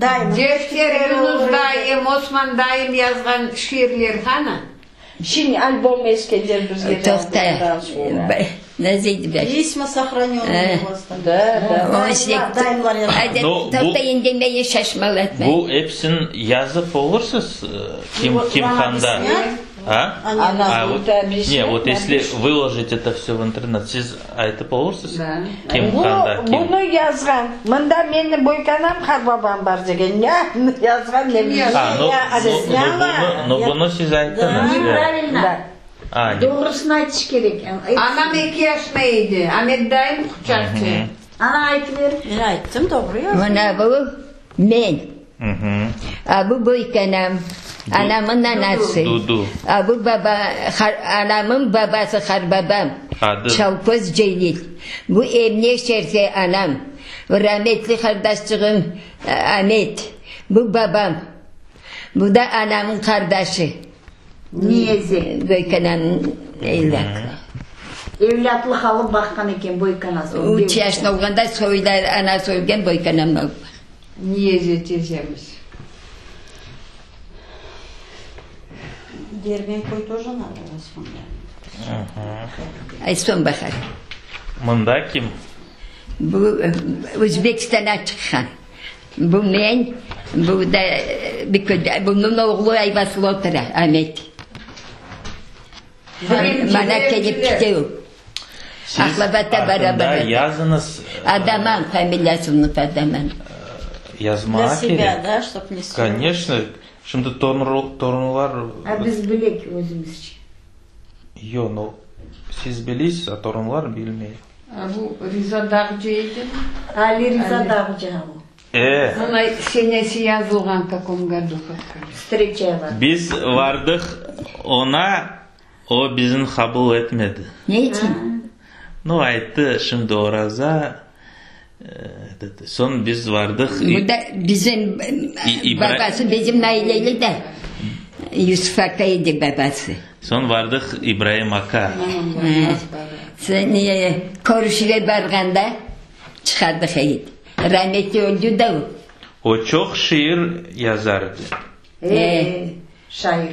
Dayım. Defter Yunus dayım, Osman dayım yazğan şiirler qana? Şimdi albom Eskender bizge Tohta. yazdıktan sonra. Nasıldı ben? Письма сохраненные у вас там. Da, da. Dayımlar, dayımlar yazdı. Hadi No, bu- tohta indirmeyi şaşmalatma. Bu hepsini yazıp olursuz e, kim Вот kim вам qanda? объяснят? А? Они Ana А вот, burada bir şey не, вот если yapmış. выложить это все в интернет, siz aytıp olursuz? Да. Kim Bu, qanda, kim? bunu yazğan. Mında benim boykanam harbabam bar degen. Ne yazğan ne bileyim. А, ну, Ya, ну, ну, объясняла. bunu, ну, bunu siz ayttıñız. да. Неправильно. Da. A, Doğrusını aytış kerek. Anam eki yaşında edi, Amet dayım quçaqçı. Ana aytıver. Men ayttım, doğru yazdım. Mına bu men. A bu büyükanam, anamın anası. Dudu. A bu baba, anamın babası, qarbabam. Adı? Çalköz Celil. Bu Emne Şerfe anam. Bu rametli qardaşçığım Amet. Bu babam. Bu da anamın qardaşı. Niyeze. Büyükanamnıñ evlâtı. Evlâtlıq alıp baqqan eken büyükanası. Üç yaşında olğanda soyları, anası ölgen, büyükanam alıp baqqan. Niyeze tezemiz. Dermenköy тоже надо воспоминать. Ay, soñ baqar. Mında kim? Bu Özbekistandan çıqqan. Bu men, bu da bir köyde, bunıñ oğlu Ayvasıl otura, Amet. Mana kelip kete o. Siz Aqlabata artında bara-bara. yazıñız. Adaman, familiyasını Adaman. Yazmağa Для себя, kerek. da, ştob ne Koneçno. Şimdi torunlar. A biz bilek özümizce. Yoq, no, siz bilesiz, a torunlar bilmey. A bu Riza Dağcı edimi? Ali Riza Dağcı o. E. Mına senesi yazılğan, kakom godu. Vstreçalar. Biz vardıq oña, o bizni qabul etmedi. Ne içün? Nu, ayttı, şimdi oraza, dedi. Soñ biz vardıq. Bu da bizim babası, bizim aileli de Yusuf aka edi babası. Soñ vardıq İbraim aka. Soñ körüşüvge barğanda çıqardıq edi. Rametli öldü de o. O çoq şiir yazar edi. E, şair.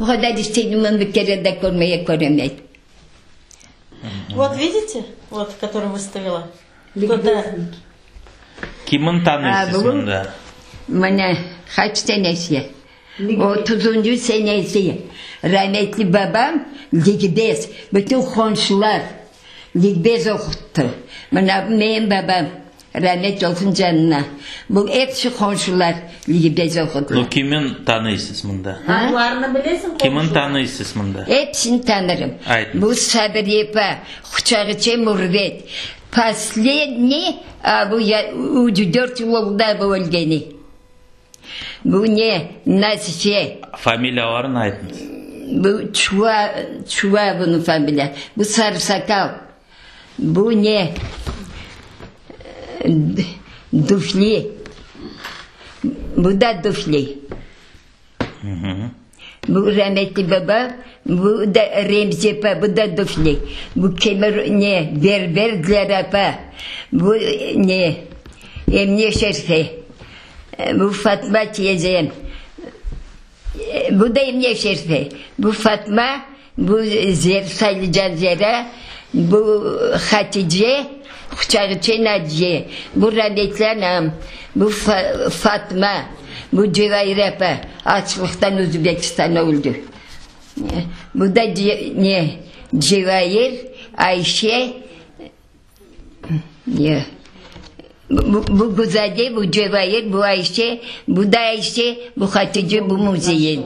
O qadar isteydim onı bir kere de körmege, köremedim. Vot vidite, vot, kotoruyu vıstavila. Кто-то Kimin tanıysız mında? Mına, qaç senesi? Otuzıncı senesi. Rametli babam likbez, bütün qonşular likbez oquttı. Mına bu menim babam, ramet olsun canına. Bu episi qonşular likbez oqudılar. Nu, kimin tanıysız mında? Adlarını bilesiñ Kimin qonşular? tanıysız mında? Episini tanırım. Aytıñız. Bu Sabiryepa, Quçağıçe Mürvet, posledniy, a bu üç, dört yıl oldı da bu ölgeni. Bu ne, Nazife. Familiyalarını aytıñız. Bu Çuva, Çuva bunıñ familiya. Bu Sarısakal. Bu ne, Dufli. Bu da Dufli. Bu rametli baba, bu da Remzi apa, bu da Dufli. Bu kemer ne, berber Dilara apa. Bu ne, Emine Şerfe. Bu Fatma tiyezem. Bu da Emine Şerfe. Bu Fatma, bu Saylıcan Zera, bu Hatice, Quçağıçe Naciye. Bu rametli anam, bu Fatma, bu Cevair apa, açlıqtan Özbekistanda öldi. Bu da ne, Cevair, Ayşe, ne, bu Guzade, bu Cevair, bu Ayşe, bu da Ayşe, bu Hatice, bu Muzeyen.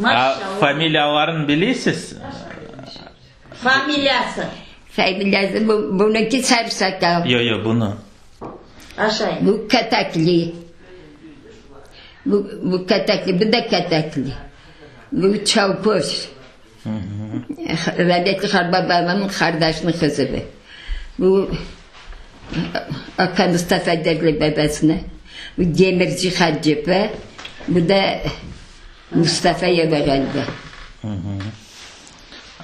A familiyalarını bilesiz? Familiyası. Familiyası, bu, bunıñki Sarısakal. Yoq, yoq, bunı. Aşay. Bu Katakli. Bu, bu Katakli, bu da Katakli. Bu Çalköz. Rametli qarbabamnıñ qardaşınıñ qızı bu. Bu Aka Mustafa derler babasına. Bu Demirci Hacı bu da Mustafa Yava ğaliba.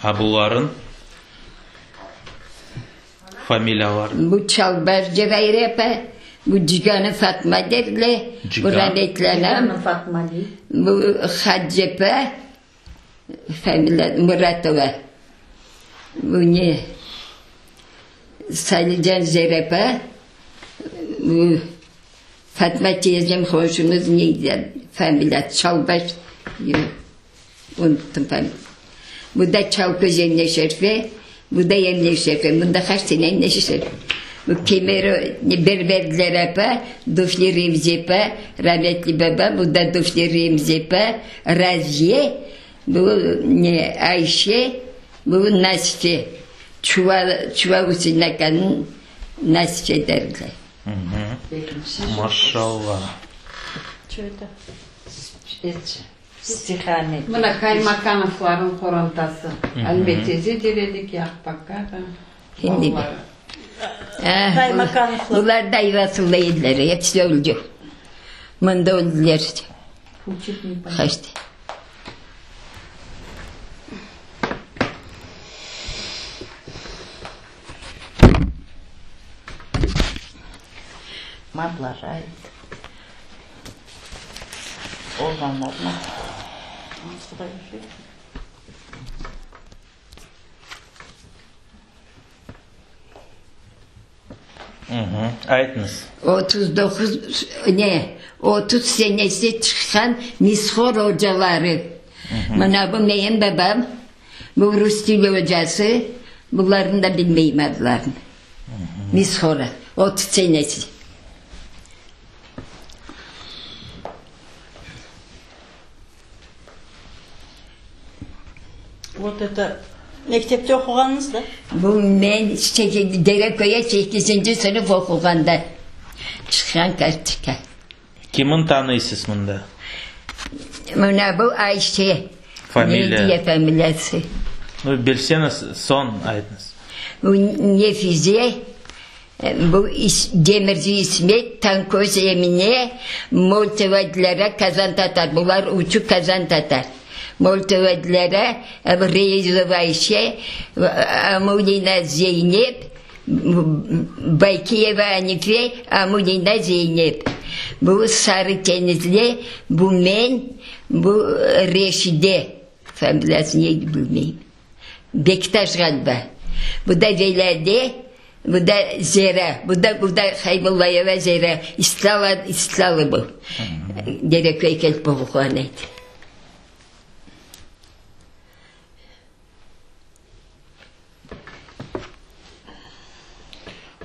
A bularıñ familiyaları? Bu Çalbar Cevair apa, bu Ciganı Fatma derler, bu rametli anam, bu Hacı apa, familiya Muratova, bu ne, Salican Zerapa, bu Fatma tiyezem qonşumız ne familiya Çalbaş, unuttım familiya. Bu da Çalköz Emine Şerfe, bu da Emine Şerfe, mında qaç tane Emine Şerfe. Bu Kemer Berberdiler apa, Dufli Remzi apa, rametli baba, bu da Dufli Remzi apa, Raziye. Bu ne Ayşe, bu Nasife. Çuval, Çuval Üsein akanıñ Nasife derler. Maşallah. Mına Kaymakanofflarnıñ qorantası. Alime teze der edik, Yaqub aka da, balaları. Bular da Ayvasılda ediler, episi öldü. Mında öldüler. Qaçtı. Adları ayt. Olğanlarnı. Aytıñız. 39, ne, 30 senesi çıqqan Mishor ocaları. Mına bu menim babam, bu rus tili ocası, bularnı da bilmeyim adlarını. Mishora, 30 senesi. Vot eto mektepte oquğanıñız da? Bu men Dereköyge sekizinci sınıf oquğanda çıqqan kartoçka. Kimin tanıysız mında? Mına bu Ayşe. Familiya? Ne diye familiyası? Nu, bilseñiz, soñ aytıñız. Bu Nefize, bu Demirci İsmet, Tanköz Emine, Moltova Dilâra, Kazan tatar. Bular üçü Kazan tatar. Moltova Dilâra, Reizova Ayşe, Amulina Zeynep, Baykiyeva Anife, Amulina Zeynep. Bu Sarı Tenizli, bu men, bu Reşide, familiyası neydi bilmeyim. Bektaş ğaliba. Bu da Velâde, bu da Zera, bu da, bu da Haybullayeva Zera. İstiklâl, İstiklâlı bu. Dereköy kelip oquğan edi.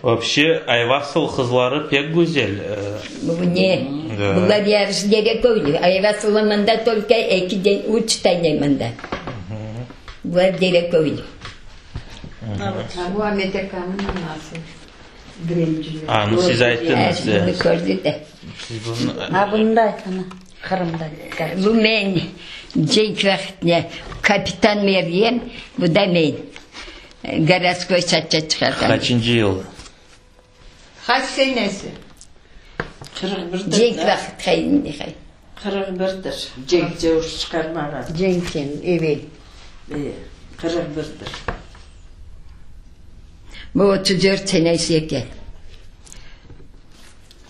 Vobşe, Ayvasıl qızları pek güzel. Bu ne? Bular yarısı Dereköylü. Ayvasıllı mında tolko ekiden üç tane mında. Bular Dereköylü. Bu Amet akanıñ anası. Birinci. A, nu siz ayttıñız. Bunı kördi de. Siz bunı. A, bunı da ayt, ana, Qırımda. Bu men, cenk vaqtında kapitan Meryem, bu da men. Gorodskoy saça çıqarğan. Qaçıncı yılı? Qaç senesi? 41-dir. Cenk vaqıt hay. 41-dir. Cenk cevuş çıqarmağan. Cenkten evel. E, 41-dir. Bu 34 senesi eken.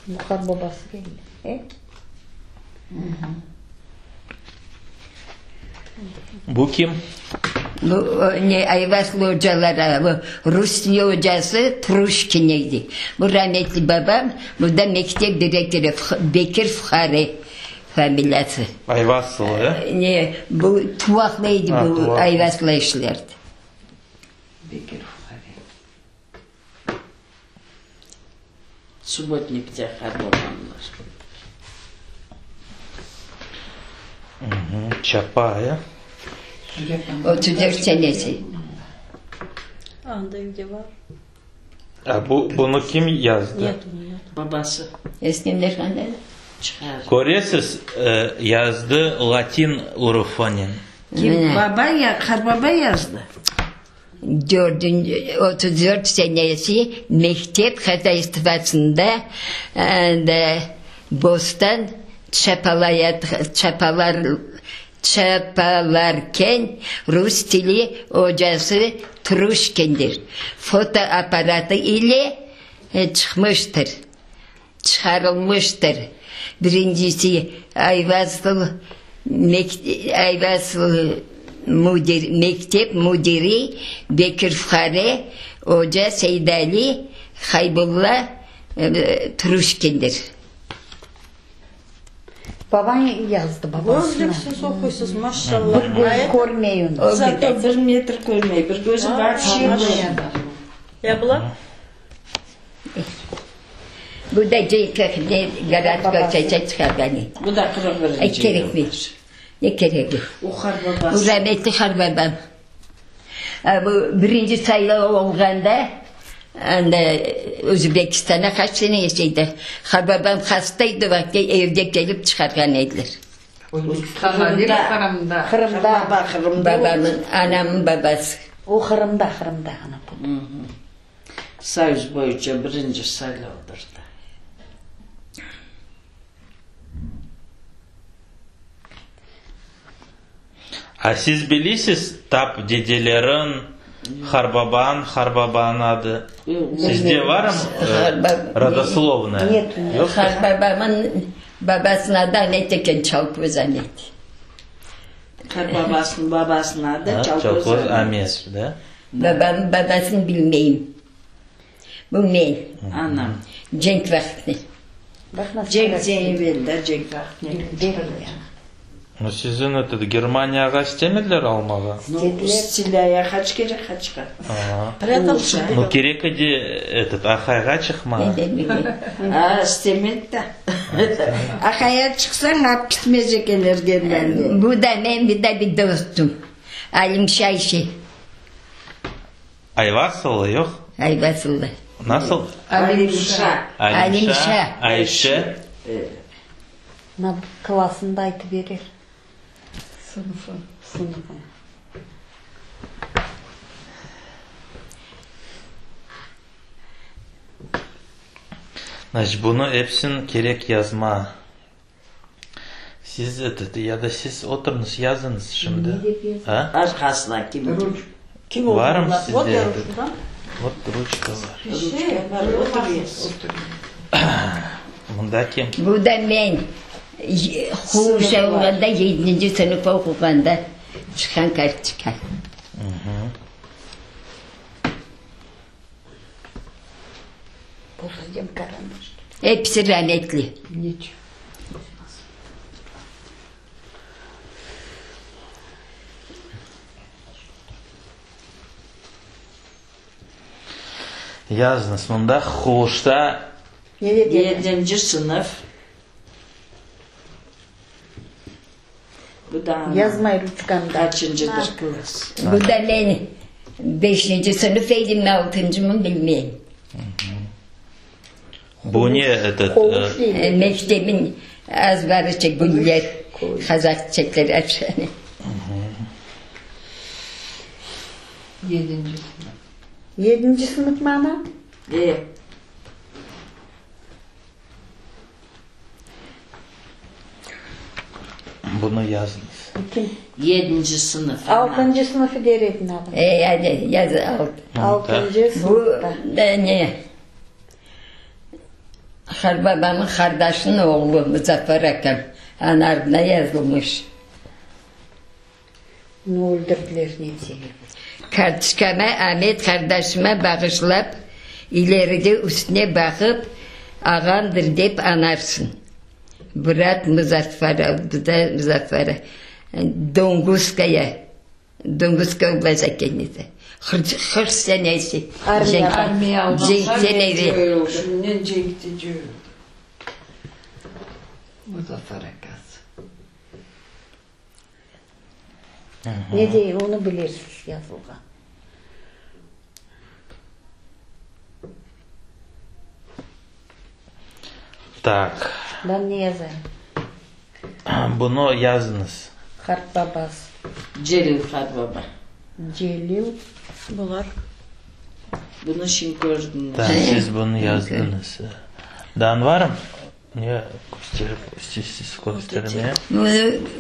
Bu qartbabası keldi, e? Bu kim? Bu ne Ayvaslı ocalara, bu rus tili ocası Truşkin edi. Bu rametli babam, bu da mektep direktorı Bekir Fuqare familiyası. Ayvaslı, e? Ne, bu Tuvaqlı edi, bu Ayvaslı işlerdi. Bekir Fuqare. Subbotnikte qartbabamlar. Çapa, ya? 34 senesi. Anda evde bar. A bu, bunı kim yazdı? Babası. Eskender qanda? Çıqar. Köresiz, yazdı latin urufonen. Kim? Baba ya, qartbaba yazdı. Dördünci, 34 senesi mektep xozaystvasında bostan çapalayat, çapalarken rus tili ocası Truşkindir fotoapparatı ile çıqmıştır, çıqarılmıştır. Birincisi Ayvasıl Ayvasıl müdir mektep müdiri Bekir Fuqare, oca Seydali Haybulla Truşkindir. Babañ yazdı babasına. Özlüksiz oquysız, maşallah. Bir göz körmey onı. Zato bir metr körmey, bir gözü vapşe körmey. Ya bular? Bu da Ceyköhne gorodskoy çeçe çıqarğan. Bu da 41-nci Kerekmey. Ne keregi? O qarbabası. Bu rametli qarbabam. Bu birinci saylav olğanda, anda Özbekistanda qaç sene yaşaydı. Qarbabam hasta edi o vaqıtta, evge kelip çıqarğan ediler. Özbekistanğa değil, Qırımda. Qırımda. Babamın, anamın babası. O Qırımda, Qırımda anam. Soyuz boyunca birinci saylavdır da. A siz bilisiz tap dedelerin, harbaban, harbabanıñ adı? Sizde varmı rodoslovnaya? Yoq? Harbabamın babasınıñ adı Amet eken, Çalköz Amet. Harbabasınıñ babasınıñ adı Çalköz Çalköz Amet, da? Babamın babasını bilmeyim. Bu men. Anam. Cenk vaqtı. Cenkten evel da, cenk vaqtı. No siziñ etet Germaniyağa istemediler almağa? No istilâya qaç kere qaçqan. No kerek edi etet aqayğa çıqmağa. A, istemedi da. Aqaya çıqsañ ap kitmez ekenler Germaniya. Bu da men, bu da bir dostum. Alim Şayşi. Ayvasıllı, yoq? Ayvasıllı. Nasıl? Alimşa. Alimşa, Ayşe. Mına klasını da aytıp berer. Sınıfı. Sınıfı. Значit, bunı epsin kerek yazma. Siz etet, ya da siz oturıñız, yazıñız şimdi. A? Arqasına kim? Kim Varmı sizde etet? Vot ruçka var. Ruçka var, otur yaz. Mında kim? Bu da men quvuşa olğanda, yedinci sınıf oquğanda çıqqan kartoçka. Episi rametli. Yazıñız mında, Quvuşta. Yedinci sınıf. Bu da Yazmay ruçkamda. Qaçıncıdır klass? Bu da men beşinci sınıf edimmi, altıncımı bilmeyim. Bu ne, etet? Mektebin azbarıça güller, qazaq çiçekleri açqan. Yedinci sınıf. Yedinci sınıfmı, ana? E. Bunı yazıñız. Yedinci sınıf, ana. Altıncı sınıfı der edin, ana. E, hadi, yaz, alt. Altıncı sınıfta. Bu da ne? Qarbabamnıñ qardaşınıñ oğlu Muzaffar akam. Ana adına yazılmış. Bunı öldürdiler nemseler. Kartoçkama Amet qardaşıma bağışlap, ileride üstüne baqıp, ağamdır dep añarsıñ. Brat Muzaffara, Muzaffara, Donguzskaya, Donguzskaya oblast eken edi. 40 senesi. Armiya alğan Cenkten evel. Şunen cenkte coyuldı. Muzaffar akası. Ne dey, onı bilirsiz yazılğan. Tak. Ben ne yazayım? Bunı yazıñız. Qartbabası. Celil qartbaba. Celil. Bular. Bunı şimdi kördiñiz. Tak, siz bunı yazdıñız. Daa varmı? Ne kösterip, siz köstermeye?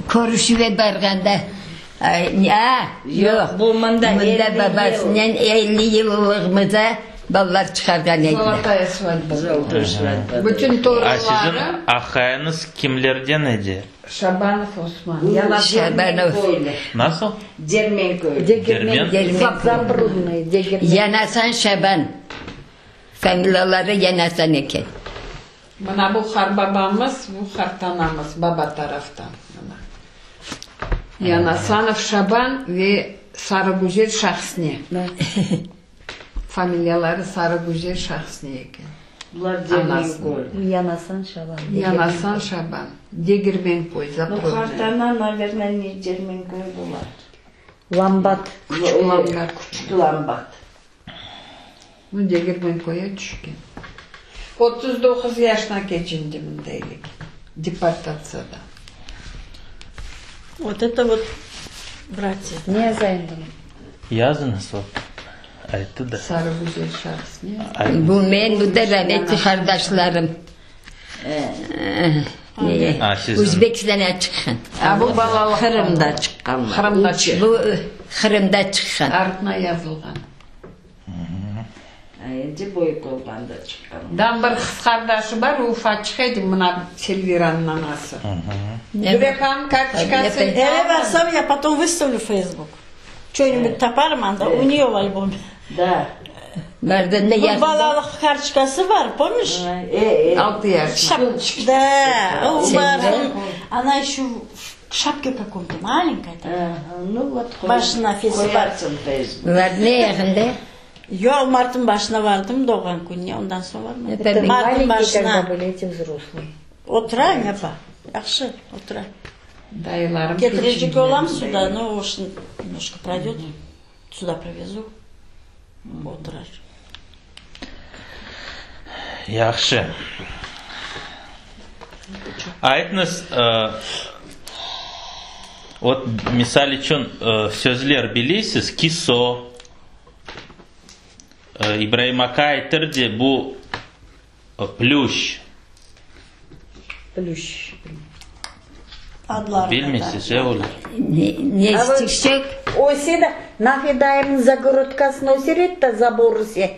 Körüşüve barğanda, a, yoq, Bu mında mında babasınen 50 yıllığımıza balalar çıqarğan ediler. Zolotaya svadba. Zolotaya svadba. Bütün A torunları. siziñ aqayıñız kimlerden edi? Şabanov Osman. Şabanov. Nasıl? Dermenköy. Dermen? Zabrudnıy, Degirmen. Yanasan Şaban. Familiyaları Yanasan eken. Mına bu qarbabamız, bu qartanamız, baba taraftan, mına. Yanasanov Şaban ve Sarıgüzel Şahsne. Familiyaları Sarıgüzel Şahsne eken. Bular Dermenköy. Yanasan Şaban. Yanasan Şaban. Degirmenköy, Zaprudnoye. Nu, qartana, naverno, ne Dermenköy bular. Lambat. Lambat. Küçük Lambat. Nu, Degirmenköye tüşken. 39 yaşına keçindi mında edik, deportatsiyada. Vot eto vot bratya. Ne yazayım bunı? Yazıñız, vot, ayttı da. Sarı güzel şahıs ne? Bu men, bu da rametli qardaşlarım. Özbekistan'a çıqqan. A bu balalıq. Qırımda çıqqanlar. Qırımda çıqqan. Bu Qırımda çıqqan. Artına yazılğan. A endi büyük olğanda çıqqanlar. Daa bir qız qardaşı bar, ufaçıq edi, mına Selviranıñ anası. Zürefanıñ kartoçkası. Eve barsam, ya potom vıstavlю v feysbuk. Ço-nibud taparım anda, u neyo v albome. Da. Bu balalıq kartoçkası bar, pomniş? Altı yaşında. Da, o bar. Ona eşö v şapke kakom-to, malenkaya takaya. Başına fesi bar. Bular ne yaqında? Yoq, martın başına bardım doğğan kününe, ondan soñ barmadım. Martın başına. Otura, apa, yahşı otura. Dayılarım Ketirecek olam süda, no, uş nemnoşko proydet, süda privezu, oturar. Yahşı. Aytıñız, ot, misal içün, sözler bilesiz, kiso, İbraim aka aytır de, bu plüşç. Plüşç. Adları Bilmeysiz, e, öyle? Ne çıqacaq? Öse de, Nafe dayımnıñ zagorodkasını öser edi de, zabor ise,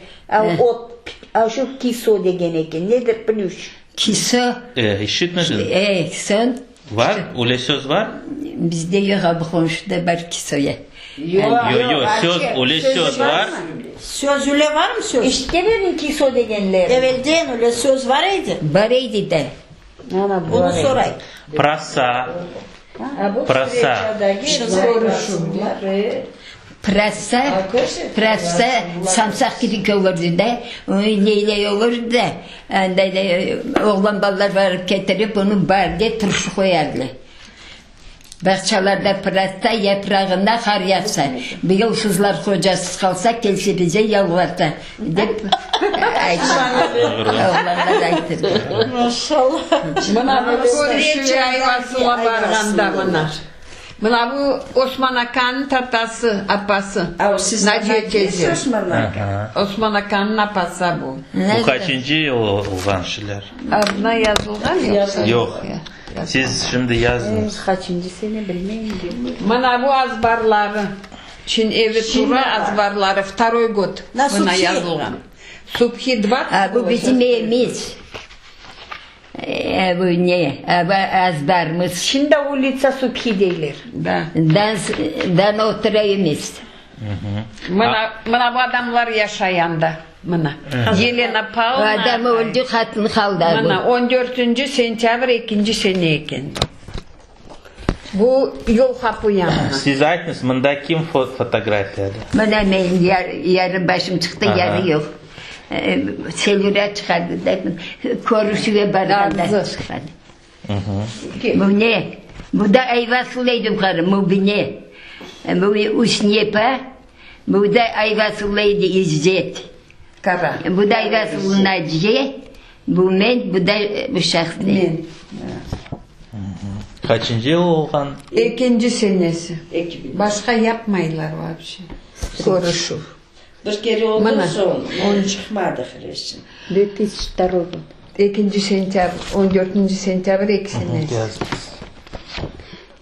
ot, a şu kiso degen eken, nedir plüşç? Kiso? E, işitmediñ? E, soñ? Var, öyle söz var? Bizde yoq, a bu qomşuda bar kiso ya. Yoq, yoq, söz, öyle söz var. Söz öyle varmı söz? İşitken ediñ kiso degenlerini? Evelden öyle söz var edi? Bar edi de. Bunı soray. Prasa, prasa. Prasa, prasa samsaq kibi olurdı da, leyley olurdı da, anda oğlan balalar barıp ketirip onı barge turşu qoyardılar. Bağçalarda pırasa yaprağına qar yağsa, bıyıl qızlar qocasız qalsa, kelse bize yalvarsa, dep oğlanlar aytırdı. Maşallah. Mına bu körüşüv Ayvasılğa barğanda mına. Mına bu Osman akanıñ tatası, apası, Naciye teyze. Osman akanıñ apası bu. Bu qaçıncı yıl olğan şeyler? Adına yazılğan yoqsa? Yoq. Siz şimdi yazıñız. Qaçıncı sene bilmeyim de. Mına bu azbarları, Çin evi tura azbarları, vtoroy god, mına yazılğan. Subhi dva. A bu bizim evimiz. Bu ne? Bu azbarımız. Şimdi ulitsa Subhi deyler. Da. Dan otura evimiz. Mına, mına bu adamlar yaşay anda, mına. Yelena Pavlovna. Adam öldü, qatın qaldı. Mına, on dörtünci sentâbr ekinci sene eken bu. Bu yol qapu yanına. Siz aytıñız, mında kim fotografiyada? Mına men, yarı başım çıqtı, yarı yoq. Selüra çıqardı da, körüşüvge barğanda çıqqan. Bu ne? Bu da Ayvasıl edi qarı, Mubine. Bu Üsniye-pa, bu da Ayvasıllı edi İzzet. Qara. Bu da Ayvasıllı Naciye, bu men, bu da bu şahs. Men. Qaçıncı yıl olğan? Ekinci senesi. Başqa yapmaylar voobşe. Körüşüv. Bir kere oldı, soñ çıqmadı resim. Ekinci sentâbr, on dörtünci sentâbr eki senesi.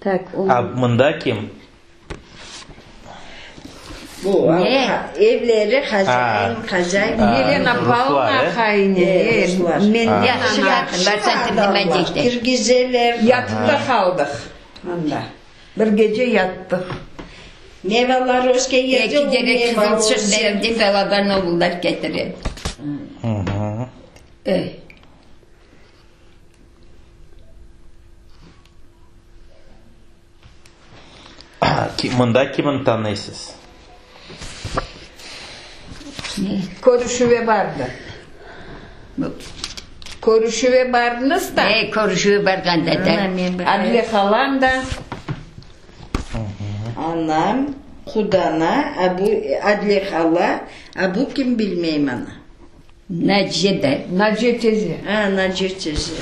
Tak, A mında kim? Bu evleri hazain, hazain. Yelena Pavlovna haine, men Yahşı qatın, barsa Kirgizeler. Yatıp da qaldıq anda. Bir gece yattıq. Mevalar ösken yerde Eki dere qızılçıq berdi, balaban oğullar ketire. Mında kimni tanıysız? Körüşüve bardı. Körüşüve bardıñız da? E, körüşüve barğanda da. Adile halam da. Anam, qudana, a bu Adile hala, a bu kim bilmeyim ana. Naciye de. Naciye teze. A, Naciye teze.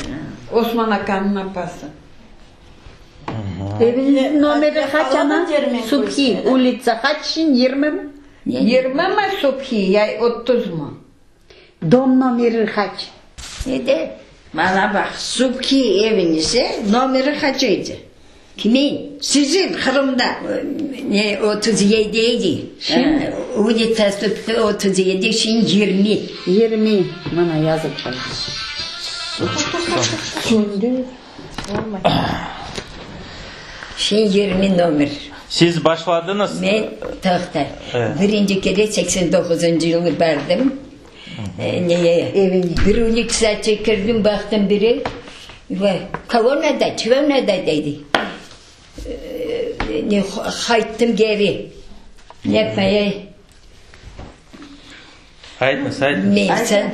Osman akanıñ apası. Eviñizniñ nomeri qaç ana? Subhi, ulitsa, qaç şimdi, yirmimi? Yirmimi Subhi, ya otuzmı? Dom nomeri qaç? Ne de? Mana baq, Subhi eviñize nomeri qaç edi? Kimin? Siziñ, Qırımda. Ne, 37 edi. Şimdi? Ulitsa Subhi 37, şimdi 20. 20, mana yazıp qoy. Söndü. Şimdi 20 nomer. Siz başladıñız? Men, toqta, birinci kere seksen doquzıncı yılı bardım, neye, bir ulitsağa kirdim, baqtım biri, kolonnada, çivanada dedi. Ne, qayttım geri, ne yapmaya? Aytıñız, aytıñız. Men sen,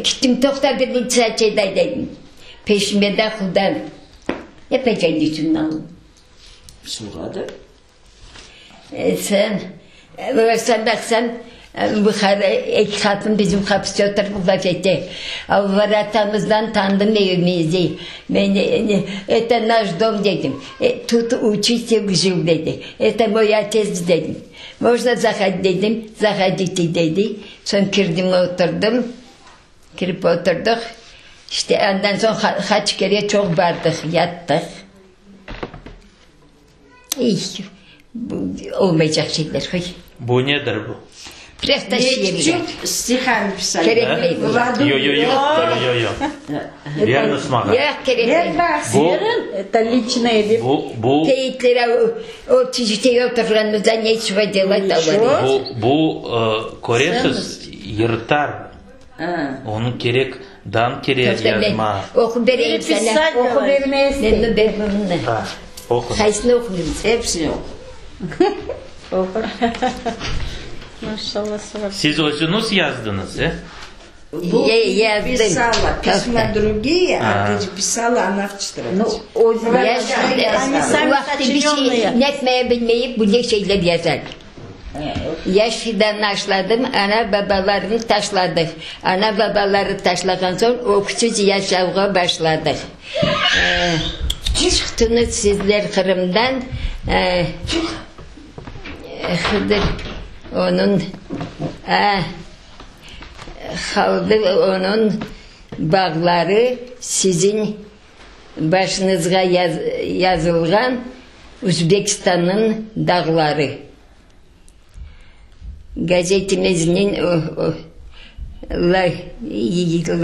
gittim, toqta bir ulitsağa dedim. Peşimde de qudam. Epeyce düşündüm. Soradı. Sen, sen baqsan, bu eki qatın bizim qapıda oturıp laf ete. Vorotamızdan tanıdım evimizi. Men, это наш дом dedim. Тут учитель жил dedi. Это мой отец dedim. Можно заходить dedim. Заходите dedi. Soñ kirdim oturdım. Kirip oturdıq. İşte andan soñ qaç kere çoq bardıq, yattıq. İy, olmaycaq şeyler, qoy. Bu nedir bu? Просто şiirler. Stihami pisali. Kerekmey bu. Yo, yo, yo, yo, yo, yo. Beriñiz maña. Yoq, kerekmey. Bu, Это личное dep. bu, bu, Peyitlere o çiçekte oturğanımızda нечего делать olar. bu, bu, köresiz, yırtar. Onı kerek, dan kerek yazma. Oqup bereyim sana. Oqup bermez. Men bermem. Ha, oqu. Qaysını oquyım? Hepsini oqu. Maşallah. Siz özüñiz yazdıñız, e? Bu Yazdım. писала письма другие, а ты писала она в тетрадь. Ну, özü Vaqtı bir şey netmeye bilmeyip bu şeyler yazar. Yaş fidanını aşladım, ana babalarını taşladıq. Ana babaları taşlağan soñ öksüz yaşavğa başladıq. Çıqtıñız sizler Qırımdan, Hıdır onıñ, qaldı onıñ bağları siziñ başıñızğa yazılğan Özbekistannıñ dağları. Gazetimizniñ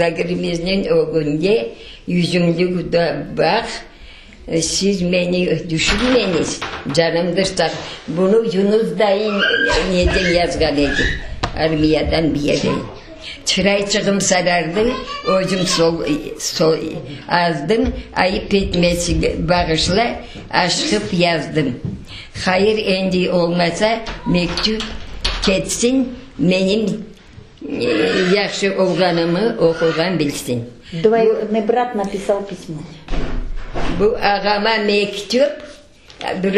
lagerimizniñ ögünde yüzümlük bağ, siz meni tüşünmeñiz, canımdır sağ. Bunı Yunus dayı neden yazğan edi, armiyadan bir yerde. Çırayçığım sarardı, özüm sol azdım, ayıp etmesi bağışla, aşıqıp yazdım. Hayır endi olmasa, mektüp ketsin, menim yahşı olğanımı oquğan bilsin. Двоюродный брат написал письмо. Bu ağama mektüp, bir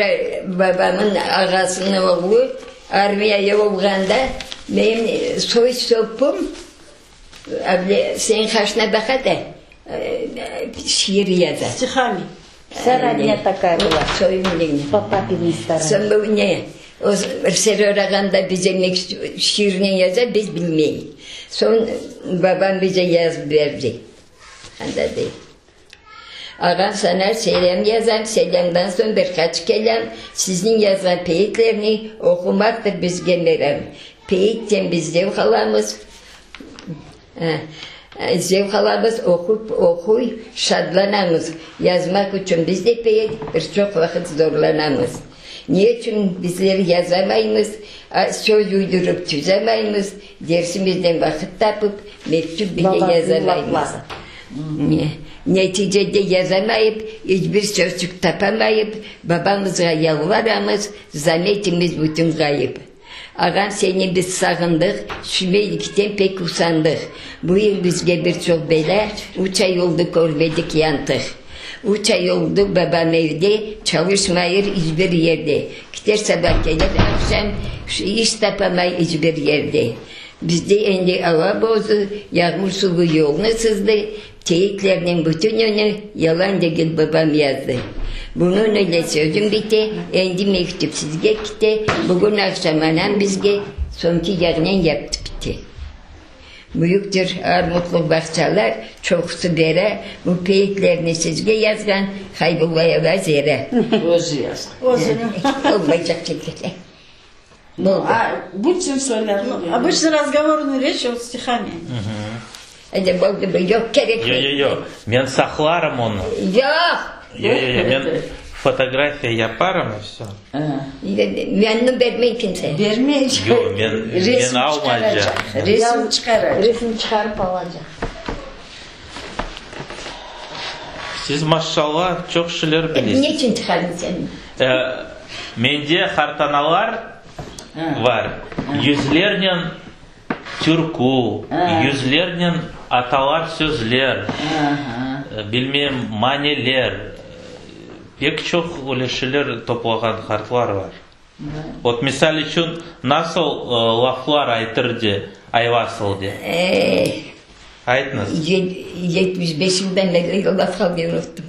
babamın ağasınıñ oğlu armiyaya olğanda, menim soy-sopum, sen qaşına baqa da, şiir yaza. Стихами. Вся родня такая была. По папиной стороне. Soñ ne, o serörağanda bize şiirnen yaza, biz bilmeyik. Soñ babam bize yazıp berdi. Anda dey. Ağam sana selâm yazam, selâmdan soñ bir qaç kelâm, sizniñ yazğan peyitlerni oqumaqtır bizge meram. Peyitten biz zevq alamız, zevq alamız, oqup, oquy, şadlanamız. Yazmaq içün biz de peyit bir çoq vaqıt zorlanamız. Ne içün bizler yazamaymız, söz uydurıp tüzemaymız, dersimizden vaqıt tapıp, mektüp bile yazamaymız. Neticede yazamayıp, iç bir sözçük tapamayıp, babamızğa yalvaramız, zametimiz bütün ğayıp. Ağam seni biz sağındıq, Sümeylikten pek usandıq. Bu yıl bizge bir çoq belâ, Üç ay oldı körmedik yantıq. Üç ay oldı babam evde, Çalışmayır iç bir yerde. Kiter sabah kelir aqşam, İş tapamay iç bir yerde. Bizde endi ava bozdı, Yağmur suvı yolnı sızdı, Keyiklerniñ bütünini yalan degil babam yazdı. Bunıñ ile sözüm bite, endi mektüp sizge kite, bugün aqşam anam bizge soñki yağnen yaptı pite. Büyüktir armutlı bağçalar, çoqusı bere, bu peyitlerni sizge yazğan Haybullayeva Zera. Özü yazğan. Olmaycaq şekilde. Boldı. Bütün soylarını Ну, обычно разговорную речь вот стихами. Endi boldı, yoq, kerek. Yo, yo, yo, men saqlarım onı. Yoq. Yo, yo, yo, men fotografiya yaparım i vse. Menni bermey kimse. Bermey. Yo, men, men almaycam. Resim çıqaracaq. Resim çıqarıp alacaq. Siz maşallah çoq şeyler bilesiz. Ne içün çıqardıñ sen? Mende qartanalar var, yüzlernen türkü, yüzlernen atalar sözler, bilmem, maneler, pek çoq öyle şeyler toplağan qartlar var. Vot, misal içün, nasıl laflar aytır de, Ayvasıl de? Aytınız. 75 yıldan berli laf almayı unuttım.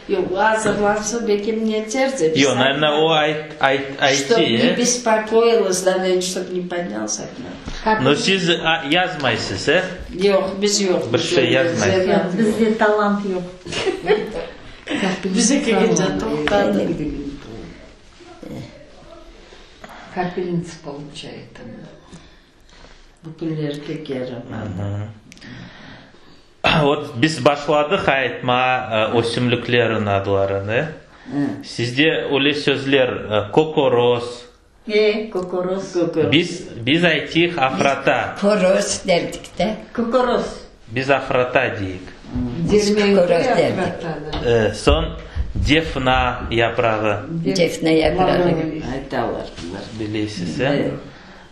Yoq, o azırlansa, belki neter de. Yoq, naverno, o ayt, ayt, ayttı. Ştob ne bespokoilos, davleniye ştob ne podnâlsâ k nam. No, siz yazmaysız, e? Yoq, biz yoq. Bir şey yazmaysız. Yoq, bizde talant yoq. Bize kelgence toqtadı. Kapelnitsa получает она. Bu künleri pek yaramadı. Vot, biz başladıq aytma ösümliklerniñ adlarını. Sizde öyle sözler, kokoroz. E, kokoroz. Biz, biz aytıyıq afrata. Koroz derdik de. Kokoroz. Biz afrata deyik. Biz kokoroz derdik. Soñ defna yaprağı. Defna yaprağı. Aytalar bunlar. Bilesiz, e?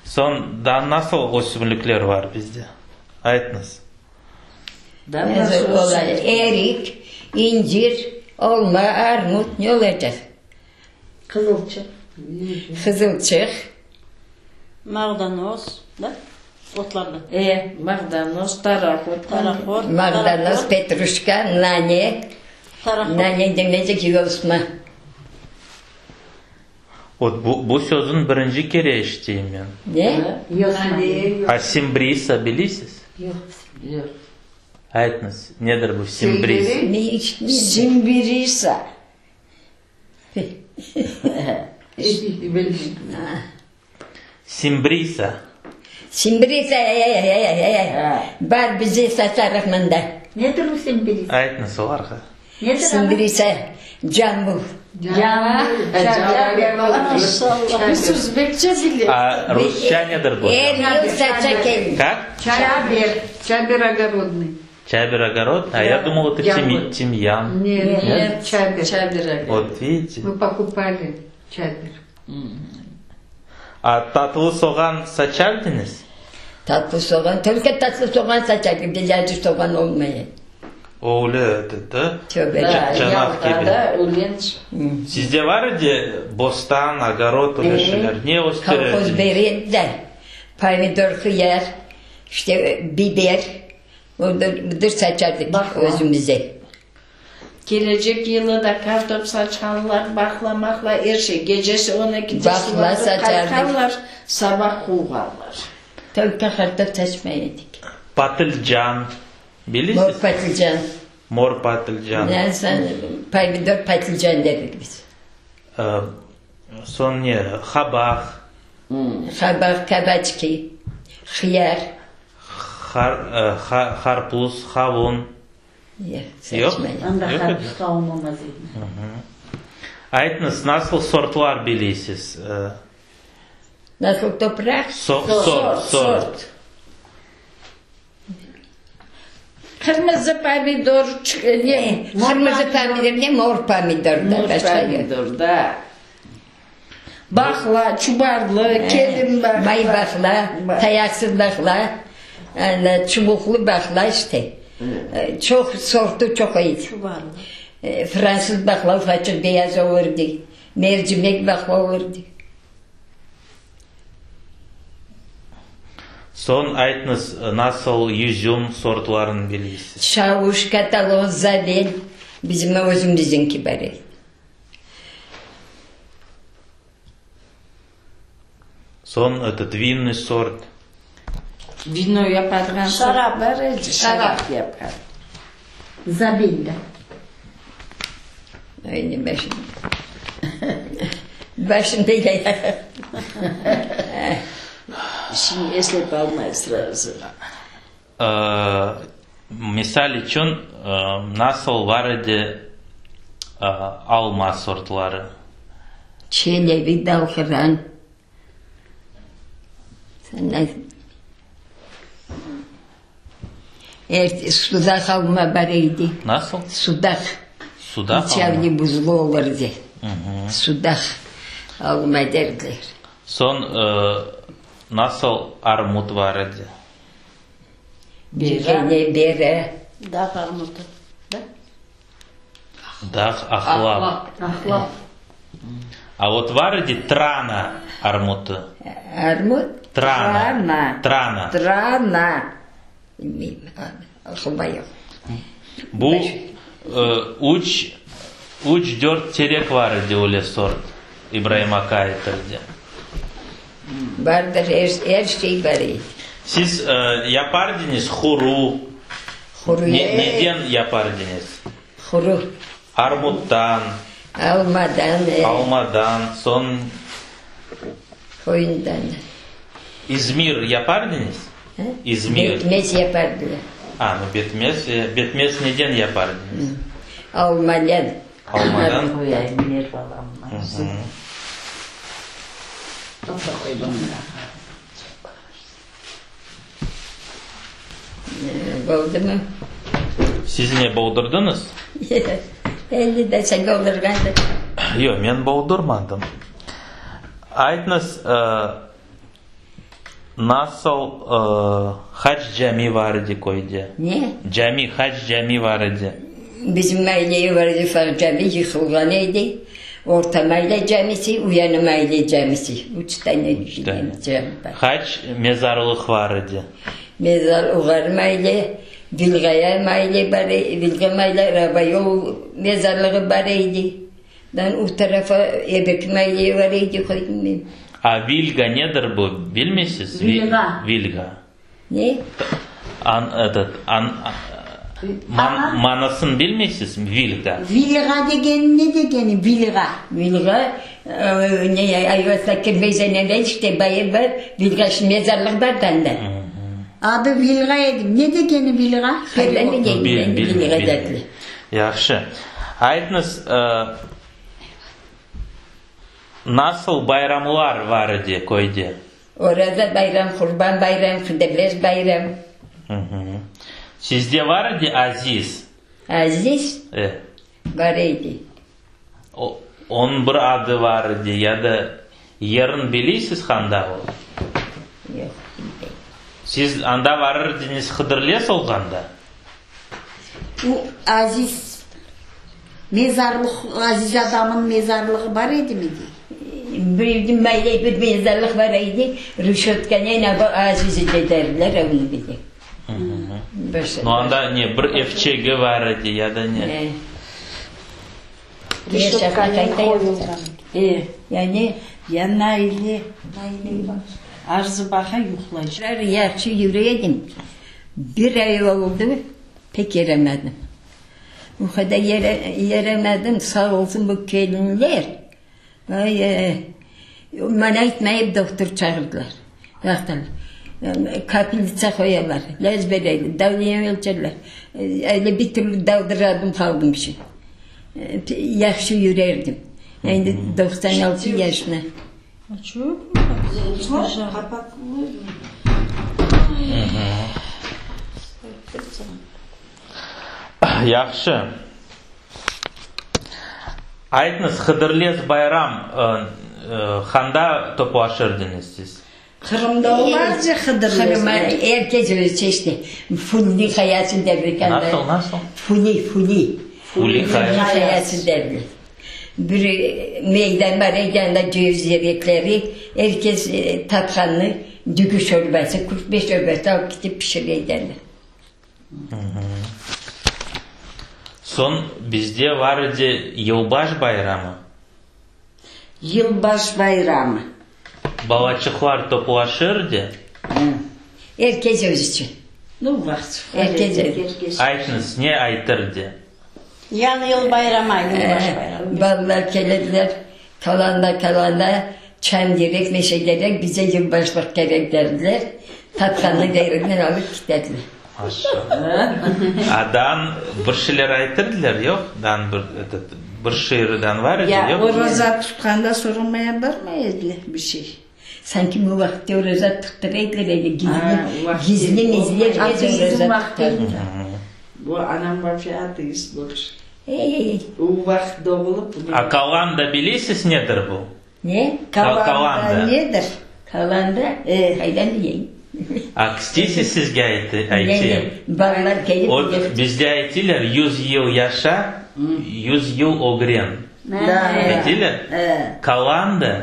Soñ daa nasıl ösümlikler bar bizde? Aytıñız. Daa nasıl Olar erik, incir, olma, armut, ne olacaq? Qızılçıq. Qızılçıq. Mağdanoz, da? Otlardan. E, mağdanoz, taraqot. Taraqot. Mağdanoz, petruşka, nane. Taraqot. Nane demeycek, yosma. Vot, bu, bu sözüni birinci kere eşiteyim men. Ne? Yosma. A simbrisa bilesiz? Yoq. Yoq. Aytıñız, nedir bu simbrisa? Ne içmeyim. Simbirisa. Simbrisa. Simbrisa, e-e-e-e, bar bizi satarıq mında. Nedir bu simbrisa? Aytıñız olarğa. Nedir ana? Simbrisa, cambul. Biz özbekçe bilemiz. A rusça nedir bu? Er yıl saça keldik. Kak? Çabir. Çabir огородный. Чабер огородный? А я думал, это тимьян. Нет, нет, чабер. Чабир огородный. Вот видите. Мы покупали чабер. A tatlı soğan saçardıñız? Tatlı soğan, tolko tatlı soğan saçardık, bizde acı soğan olmay. O öyle edi, da? Tövbe. Da, Canaq kibi. Yaltada ölen Sizde var edi bostan, ogorod, öyle şeyler? Ne östüre Kolhoz ediñiz? bere edi de, pomidor, hıyar, işte biber, budır saçardık özümize. Kelecek yılı da kartop saçqanlar, baqla maqla, er şey. Gecesi on ekide Baqla suvarıp saçardık. qaytqanlar, sabah quvğanlar. Tolko kartop saçmay edik. Patılcan, Mor bilesiz? patlıcan. Mor patılcan. Yani pomidor patlıcan derdik biz. Soñ ne? Qabaq. Qabaq, kabaçki, hıyar. Qarpuz, qavun. Yoq, Yoq? saçmay. Anda Yoq qarpuz edi? qavun olmaz edi. Aytıñız, nasıl sortlar bilesiz? Nasıl topraq? Sort, sort. Qırmızı pomidor, ne? Qırmızı pomidor ne, mor pomidor da, Mor başqa yoq. pomidor, da. Baqla, çubarlı, kelin baqla. May baqla, tayaqsız baqla, çubuqlı baqla işte. Çoq sortu çoq edi. Çubarlı. Fransız baqla ufaçıq beyaz olurdı. Mercimek baqla olurdı. Soñ aytıñız, nasıl yüzüm sortlarını bilesiz? Çavuş, katalon, zabel, bizim özümizniñki bar edi. Soñ etot vinnoy sort. Vino yapadığan sort bar edi, şarap yapan. Zabel de. Ay, başım. Başım degil. Şimdi eslep almay srazu. Misal içün, nasıl bar edi alma sortları? Çelebi, Dalhıran. Sudaq alma bar edi. Nasıl? Sudaq. Sudaq alma. İçerli buzlu olur edi. Sudaq alma derdiler. Soñ nasıl armut bar edi? Bere, bere. Dağ armutı, da? Dağ ahlap. Ahlap. A vot var edi Trana armutı? Armut? Trana. Trana. Trana. Bilmeyim, aqılda yoq. Bu üç, üç, dört terek var edi öyle sort, İbraim aka aytırdı. Bardır, er, er şey bar edi. Siz yapardıñız huru? Huru Ne, neden yapardıñız? Huru. Armuttan. Almadan. Almadan, soñ. Qoyundan. İzmir yapardıñız? İzmir. Betmez yapardılar. A, nu betmez, betmez neden yapardıñız? Almadan. Almadan. Qoyayım, ver balam. Boldumı? Siz ne boldurdıñız? Endi de sen boldurğandır. Yoq, men boldurmadım. Aytıñız, nasıl Hac cami var edi köyde? Ne? Cami, Hac cami var edi. Bizim maalleye var edi ufaq cami, yıqılğan edi. Orta maale camisi, uyanı maale camisi. Üç tane cami bar. Hac mezarlıq var edi? Mezar Uğar maale, Vilğaya maale bar, Vilğa maale, Rabayol mezarlığı bar edi. Dan o tarafa Ebek maale bar edi, qoydım men. A Vilga nedir bu, bilmeysiz? Vilğa. Vilga. Ne? An, etot, an, man, manasını bilmeysiz, Vilga? Vilğa degeni ne degeni, vilğa? Vilğa, ne, Ayvasına kirmeysen evel işte bayır bar, Vilğa, şimdi mezarlıq bar da anda. Adı Vilğa edi. Ne degeni Vilğa? Qaydan bileyim Bil, ben, bil, Vilğa bil. dediler. Yahşı. Aytıñız, nasıl bayramlar var edi köyde? Oraza bayram, Qurban bayram, Hıdırlez bayram. Sizde var edi Aziz? Aziz? E. Bar edi. O, onıñ bir adı var edi, ya da yerin bileysiz qanda o? Yoq, bilmeyim. Siz anda varır ediñiz Hıdırlez olğanda? Bu Aziz mezarlıq, Aziz adamın mezarlığı bar edimi dey? Bir mayle bir mezarlıq bar edi, rüşötkenen bu Aziz derler, onı bilem. No anda ne, bir evçegi bar edi ya da ne? Ne? Rüşötkanen qoyulğan. E, Yani ya Naile, Arzı baqa yuqlay. Yahşı yüre edim. Bir ay oldı, pek yeremedim. O qadar yeremedim, sağ olsun bu kelinler. Ay, maña aytmayıp doktor çağırdılar. Baqtılar, kapelnitsa qoyalar, ilâc bereler, davleniye ölçerler. Öyle bir türlü daldıradım qaldım şimdi. Yahşı yürerdim. Endi 96 yaşına. Yahşı. Aytıñız, Hıdırlez bayram. Handa toplaşırdıñız siz? Qırımda olarca Hıdırlez. Qırıma er kes özü çeşti. Fulli hayası derdik anda. Nasıl, nasıl? Fuli, fuli. Fuli hayası derdik. Bir meydan bar edi, anda ceviz terekleri, er kes tatqanını dügü şorbası, kurtme şorbası alıp ketip pişire edi anda. Soñ bizde var edi Yılbaş bayramı. Yılbaş bayramı. Balaçıqlar toplaşır de. Er kes öz içün. Nu, vaqıt. Er kes öz. Aytıñız, ne aytır de? Yañı yıl bayramı, yılbaş bayramı. Balalar kelediler, kalanda, kalanda, çam kerek, meşe kerek, bize yılbaşlıq kerek derdiler. Tapqanını verirler, alıp kiterler. Maşallah. A daan bir şeyler aytırdılar, yoq? Daan bir, etot, bir şiiridan var edi, Ya yoq? oraza tutqanda soramaya barmay ediler bir şey. Sanki bu vaqıtte oraza tuttıra ediler edi, gizli, gizli mizli er kes oraza tutar. Bu anam vapşe ateist bolış. Ey! U vaqıt doğulıp. A kalanda bilesiz nedir bu? Ne? Kalanda nedir? Kalanda? Qaydan bileyim? A isteysiz sizge aytayım. Balalar kelip. O, bizde aytiler, yuz yıl yaşa, yuz yıl ögren. Aytiler. Kalanda,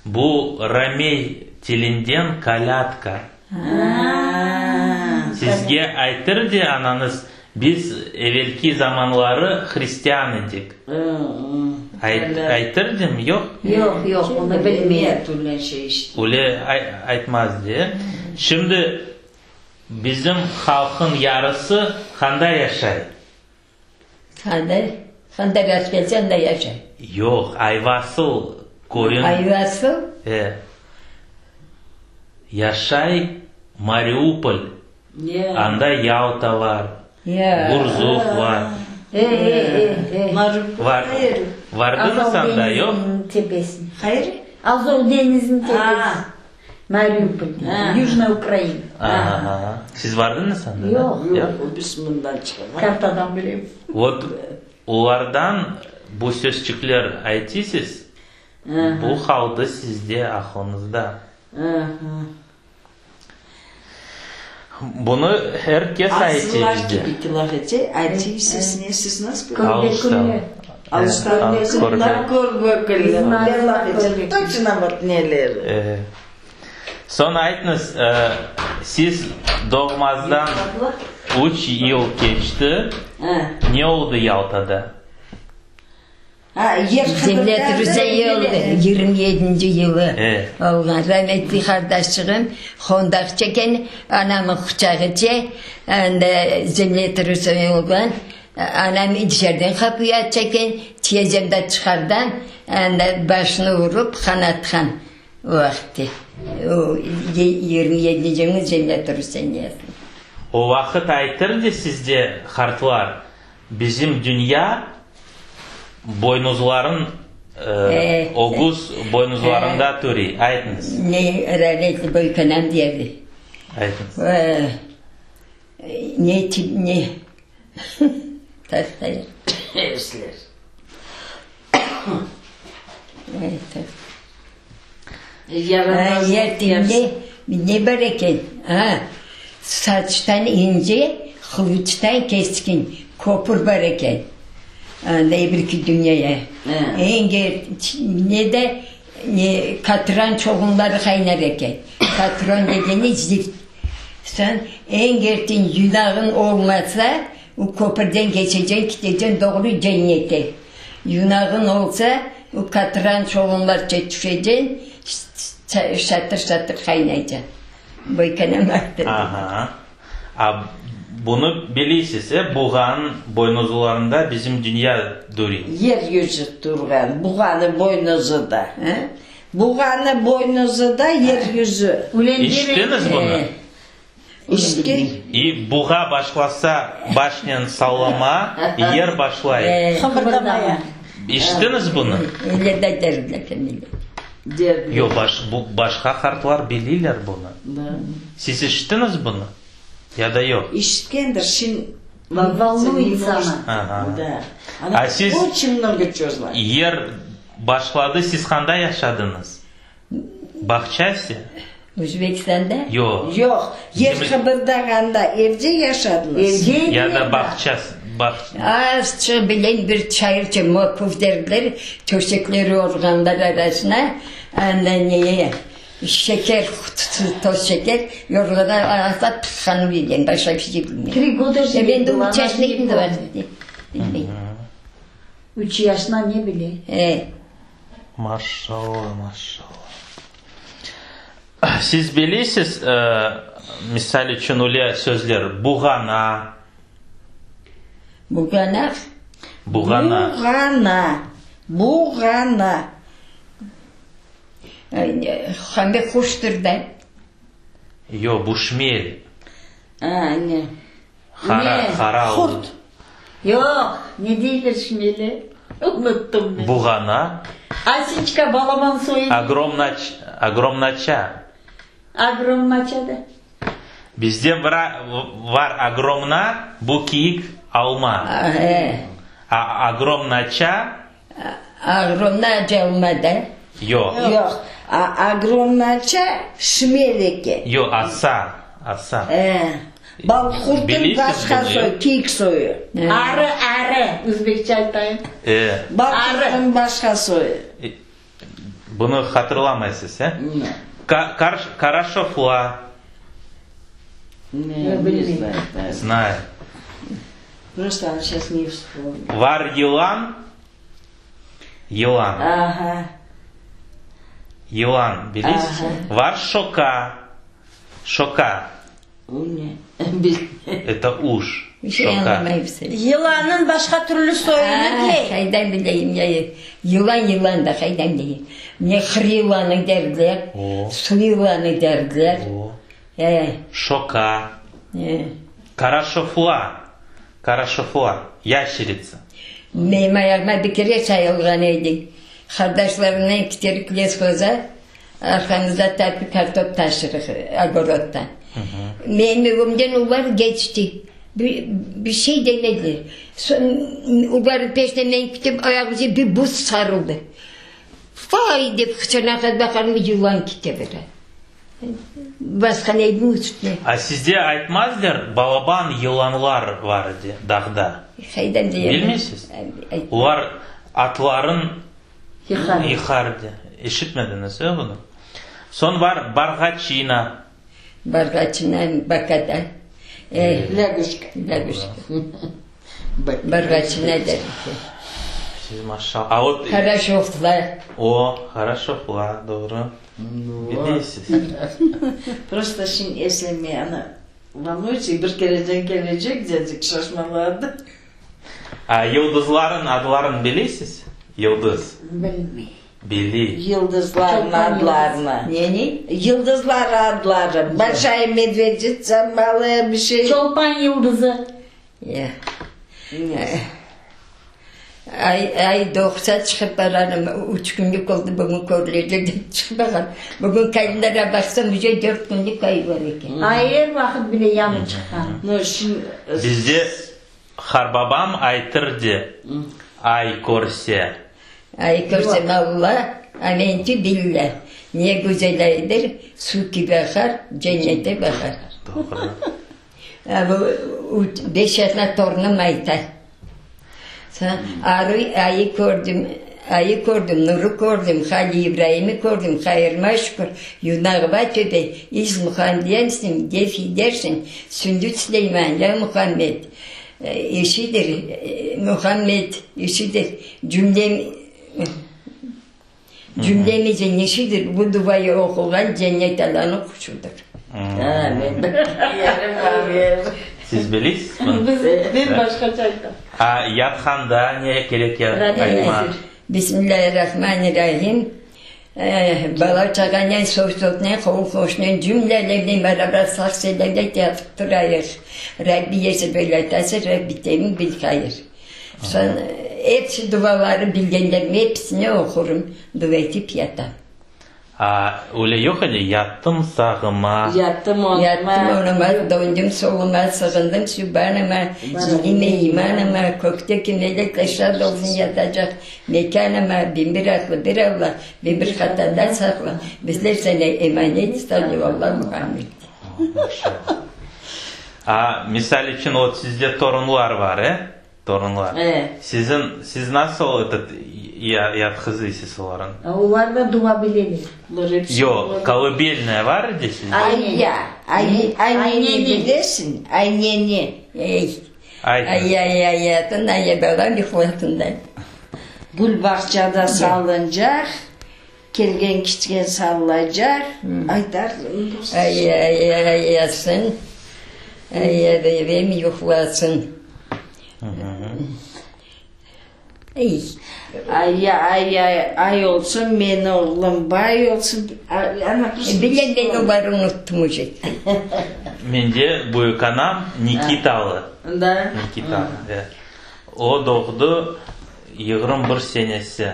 bu romey tilinden kolâdka. Sizge aytır de anañız, biz evelki zamanları hristian edik. Aytırdım, yoq? Yoq, yoq, onı bilmeyim. Öyle aytmaz de. Şimdi bizim halqın yarısı qanda yaşay? Qanda? Qanda rast kelse, anda yaşay. Yoq, Ayvasıl köyün. Ayvasıl? E. Yaşay Mariupol. Anda Yalta var, Gurzuf var. Var, vardıñız anda, yoq? Azov deñiziniñ tepesi. Mariupol, Yujnaya Ukraina. Aha, siz vardıñız anda? Yoq. Yoq, biz mından çıqamaz. Kartadan bilem. Vot, olardan bu sözçikler aytısız, bu qaldı sizde aqlıñızda. Bunı er kes aytı bizde. Asıllar kibi ki laf etse, aytıysız, ne siz nasıl Soñ aytıñız, siz doğmazdan üç yıl keçti, ne oldı Yaltada? Zemletrüseniye oldı, yigirmi yedinci yılı olğan. Rametli qardaşçığım hondaq çeken, anamın quçağıce, anda zemletrüseniye olğan. Anam içeriden qapıyı aça eken, tiyezem de çıqardan, anda başını urıp qanatqan o vaqıtte. O 27 yılnıñ zemletrüseniyesi. O vaqıt aytırdı sizde qartlar, Bizim dünya boynuzların, ögüz boynuzlarında turi. Aytıñız. Ne rahmetli büyükanam derdi. Aytıñız. Ne tip ne tahtaya. Esler. Yer ne ne bar eken? A, saçtan ince, qılıçtan keskin köpür bar eken. Anda ebirki dünyaya. Eñ ne de ne katran çoğunları qaynar eken. Katran degeni zift. Soñ eñ erten yunağıñ olmasa, o köpürden keçeceñ, keteceñ doğru cennete. Yunağıñ olsa, o katran çoğunlarca tüşeceñ, şatır-şatır qaynaycañ. Boykanam ayttı. Aha. A bunı biliysiz, e, buğanıñ boynuzlarında bizim dünya duriy. Yer yüzü turğan, buğanıñ boynuzı da. Buğanıñ boynuzı da yer yüzü. İşittiñiz bunı? İşitken. İ buğa başlasa başnen sallama, yer başlay. Qıbırdamaya. İşittiñiz bunı? Öyle de derler, Kamile. Derler. Yoq, baş, bu, başqa qartlar biliyler bunı. Siz işittiñiz bunı? Ya da yoq? İşitkendir, şin Volnuyется ona. Aha. Da. A siz Oçün mnogo ço znает. yer. Başladı, siz qanda yaşadıñız? Bağçası? Özbekistanda? Yoq. Yoq, yer qıbırdağanda evde yaşadıñız? Evde Ya da bağçası, bağ. Azca bilem bir çayırça mokov derdiler, töşekleri yorğanlar arasına, anda neye, şeker qutusı, toz şeker, yorğanlar arasına tıqqanı bilem, başqa bir şey bilmeyim. Tri goda E, ben de была, üç она yaşında же не edim de помнит. bilmeyim. Üç yaşına ne bile? E. Maşallah, maşallah. Siz bilesiz, misal içün, öyle sözler, buğana. Buğanaq? Buğana. Buğana, buğana. Hande quştır da. Yoq, bu şmel. A, ne? Qara, Ne? qara Qurt. olur. Yoq, ne deyler şmeli? Unuttım men. Buğana. Asiçka, balaban soyu. Ogromnaç, ogromnaça. Ogromnaça da. Bizde bira, var ogromna, bu kiyik alma. E. A ogromnaça. Ogromnaca alma da. Yoq. Yoq, a ogromnaça şmel eken. Yoq, asa, asa. E, balqurtnıñ Bilesiz başqa bunı, soyu, yoq? kiyik soyu. Arı, arı, özbekçe aytayım. E. Balqurtnıñ başqa soyu. Bunı hatırlamaysız, e? Ka, kar, karaşofla. Ne, ne знаю. Знаю. Просто она сейчас не вспомнит. Var yılan. Yılan. Ага. Yılan, bilesiz? Var şoka. Şoka. Ne? Это уж. Bir şey Şoka. anlamayıp seni. Yılannıñ başqa türlü soyunı dey. Qaydan bileyim ya? Yılan yılan da qaydan bileyim. Ne qır yılanı derdiler, O. suv yılanı derdiler. O. E, Şoka. e. Karaşofla. Karaşofla. Ящерица. Menim ayağıma bir kere sayılğan edi. Qardaşlarımnen kiterik leshoza, arqamızda tapi kartop taşırıq ogorodtan. Menim ögümden olar keçti. Bir, bir şey demediler. Soñ olarnıñ peşinden men ketip, ayağımıza bir buz sarıldı. Vay dep qıçırnaqta baqarım, yılan kete bere. Basqan edim üstüne. A sizde aytmazlar, balaban yılanlar var edi dağda? Qaydan deyim? Bilmeysiz? Olar atların Yıqar. yıqar edi. Eşitmediñiz, e, bunı? Soñ var barğaçina. Barğaçina bakada. E, Лягушка. Лягушка. Barğaçina der. Siz maşallah. A вот Karaşofla. O, karaşofla, doğru. Bilesiz. Просто şimdi eslemeye ana волнуется, bir kereden kelecek dedik, şaşmaladı. A yıldızların adlarını bilesiz? Yıldız. Bilmeyim. Bili. Yıldızların adlarını. Neni? Yıldızlar adları. Большая медведица, малая bir şey. Çolpan yıldızı. Ya. Ne? Ay, ay doğsa çıqıp bararım. Üç künlük oldı bugün körülecek dep çıqıp bararım. Bugün kalendara baqsam, уже dört künlük ay bar eken. Ay er vaqıt bile yañı çıqqan. Ну, şimdi... Bizde qarbabam aytırdı, ay körse. Ay körsem Alla, amentü billâ. Ne güzel aydır, suv kibi aqar, cennete baqar. Doğru. A bu beş yaşında torunım ayta. Arı, ayı kördim, ayı kördim, nurı kördim, Hali İbraimi kördim, hayırıma şükür, yunağıma töpe, iz muhandiyensin, def idersin, Sündüt Süleyman, ya Muhammed, işidir, Muhammed, işidir, cümlem, cümlemizin işidir, bu duayı oquğan cennet alanı quşudır. Amin. Yarım Siz bilesiz bunı? Biz, men başqaça aytam. A yatqanda ne kerek aytmaq? Bismillahirrahmanirrahim. Bala çağanen, soy-sopnen, qolu-qoşunen, cümle alemnen beraber sağ-selâmet yatıp turayıq. Rabbi yesir böyle tasir, Rabbi temin bil hayır. Soñ episi duaları bilgenlerimi episini oqurım, dua etip yatam. A, öyle yoq edi, yattım sağıma. Yattım oñıma. Yattım oñıma, döndüm soluma, sığındım sübanıma, dinime, imanıma, kökteki melekler şad olsun yatacaq mekânıma, 1001 atlı bir Alla, 1001 hatadan saqla, bizler saña emanet, salli alla Muhammed. Maşallah. A, misal içün, vot sizde torunlar var, e? Torunlar. Siziñ, siz nasıl etot yatqızıysız olarnı? Olar da dua bileler. Yoq, kolıbelnaya var edi sizde? Ayya, ayneni bilesiñ, ayneni. Ey, ay, ay, ayatın, ay, balam yuqlasın da. Gül bağçada salıncaq, kelgen keçken sallaycaq, aytar. Ay, ay, ay, yatsın, ay, bebem yuqlasın. Ay, ay, ay, ay olsun, meni oğlum bay olsun. Bilem, men oları unuttım uje. Mende büyükanam Nikitalı. Da. Nikitalı, da. O doğdı 21 senesi.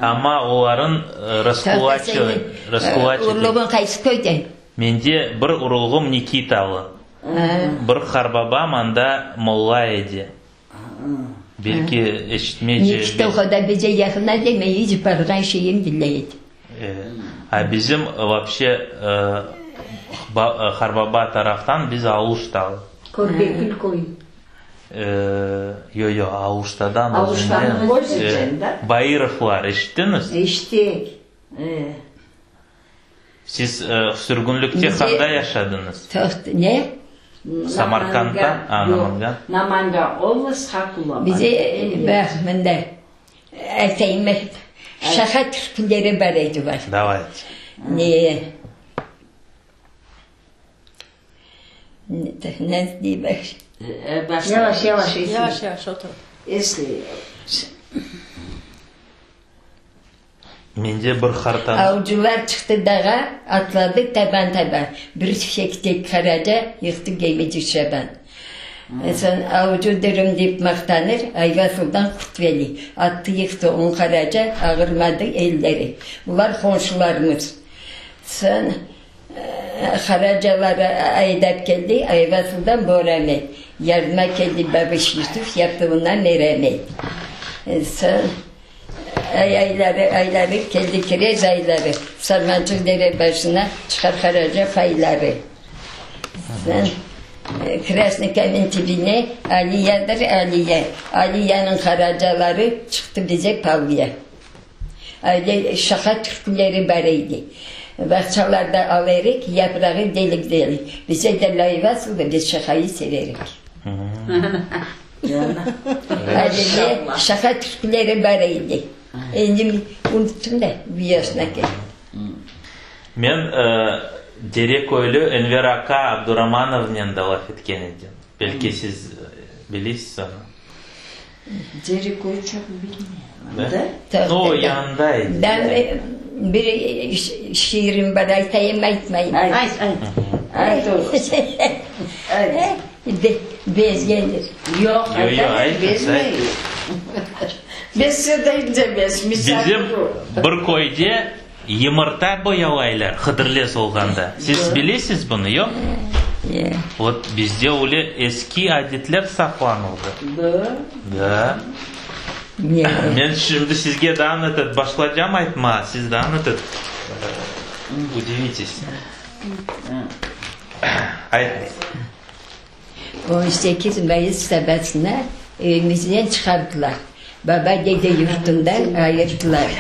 Amma oların raskulaçili, raskulaçili. Urluğıñ qaysı köyde? Mende bir urluğım Nikitalı. Bir qarbabam anda molla edi. Belki eşitmece. Nikita o qadar bize yaqın deme, iç barğan şeyim bile edi. A bizim vapşe qarbaba taraftan biz Aluştalı. Körbekül köyü. Yo, yo, Aluştadan Aluştanıñ özünden, da? Bairovlar, eşittiñiz? Eşittik. Siz sürgünlikte qanda yaşadıñız? Ne? Samarkandta? A, Namangan. Namangan oblast, Hakulabad. Bize, baq, mında, aytayım, şaqa türküleri bar edi, baq. Davayte. Ne? Ne dey, baq. Yavaş, yavaş, Yavaş, yavaş otur. Esli. Mende bir hartan. Avcılar çıqtı dağa, atladı taban-taban. Bir tüfektek qaraca yıqtı Gemeci Şaban. Soñ avcıdırım dep maqtanır Ayvasıldan Qurtveli. Attı yıqtı on qaraca, ağırmadı elleri. Bular qonşularımız. Soñ qaracaları aydap keldi Ayvasıldan Boramet. Yardıma keldi Babış Yusuf, yaptı oña meramet. Soñ. Ay ayları, ayları, keldi kirez ayları, Sarmancıq dere başına çıqar qaraca payları. Sen Krasnıy kamen tibine Aliyadır, Aliya, Aliyanıñ qaracaları çıqtı bize palya. Öyle şaqa türküleri bar edi. Bağçalarda al erik, yaprağı delik-delik. Bize de layvasıldı, biz şaqayı severik. Öyle şaqa türküleri bar edi. Endi unuttım da, bu yaşına kelip. Men Dereköylü Enver aka Abduramanovnen da laf etken edim. Belki siz bilesiz onı. Dereköy çoq bilmeyim. Da? O yanında edi. Ben bir şiirim bar, aytayım, aytmayım? Ayt, ayt. Ayt oğlum. Ayt. Bezgendir. Yoq, ayt, bezmey. Bezse de indemez, misafir Bizim o. bir köyde yımırta boyalaylar Hıdırlez olğanda. Siz bilesiz bunı, yoq? Vot, bizde öyle eski adetler saqlanıldı. Da? Da. Men şimdi sizge daa etet başlaycam aytmağa, siz daa etet udivites. Aytıñız. 18 mayıs sabasına evimizden çıqardılar. Baba-dede yurtundan ayırdılar.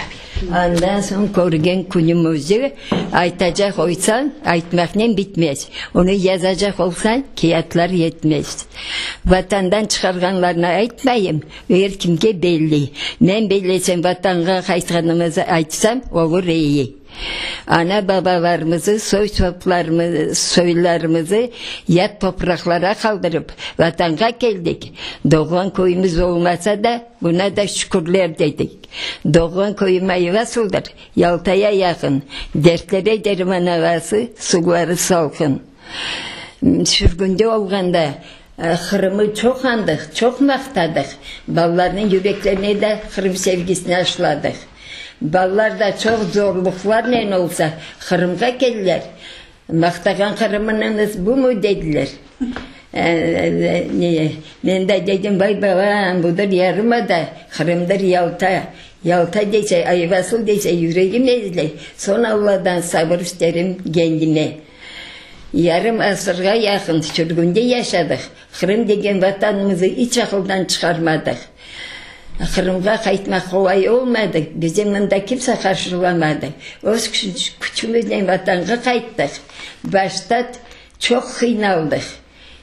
Andan soñ körgen künümizni aytacaq olsañ, aytmaqnen bitmez. Onı yazacaq olsañ, kâğıtlar yetmez. Vatandan çıqarğanlarnı aytmayım, er kimge belli. Men bellesem, Vatanğa qaytqanımızı aytsam, olur eyi. Ana-babalarımızı, soy-soplarımızı, soylarımızı yat topraqlara qaldırıp, Vatanğa keldik. Doğğan köyümiz olmasa da, buna da şükürler dedik. Doğğan köyüm Ayvasıldır, Yaltaya yaqın, dertlere derman avası, suvları salqın. Sürgünde olğanda Qırımı çoq añdıq, çoq maqtadıq, balalarnıñ yüreklerine de Qırım sevgisini aşladıq. Balalar da çoq zorluqlarnen olsa Qırımğa keldiler. Maqtağan Qırımınıñız bumı dediler. Men de dedim, vay balam, budır yarımada, Qırımdır Yalta. Yalta dese, Ayvasıl dese yüregim ezile. Soñ Alladan sabır isterim kendime. Yarım asırğa yaqın sürgünde yaşadıq. Qırım degen vatanımızı iç aqıldan çıqarmadıq. Qırımğa qaytmaq qolay olmadı, bizi mında kimse qarşılamadı. Öz küçümiznen vatanğa qayttıq. Başta çoq qıynaldıq.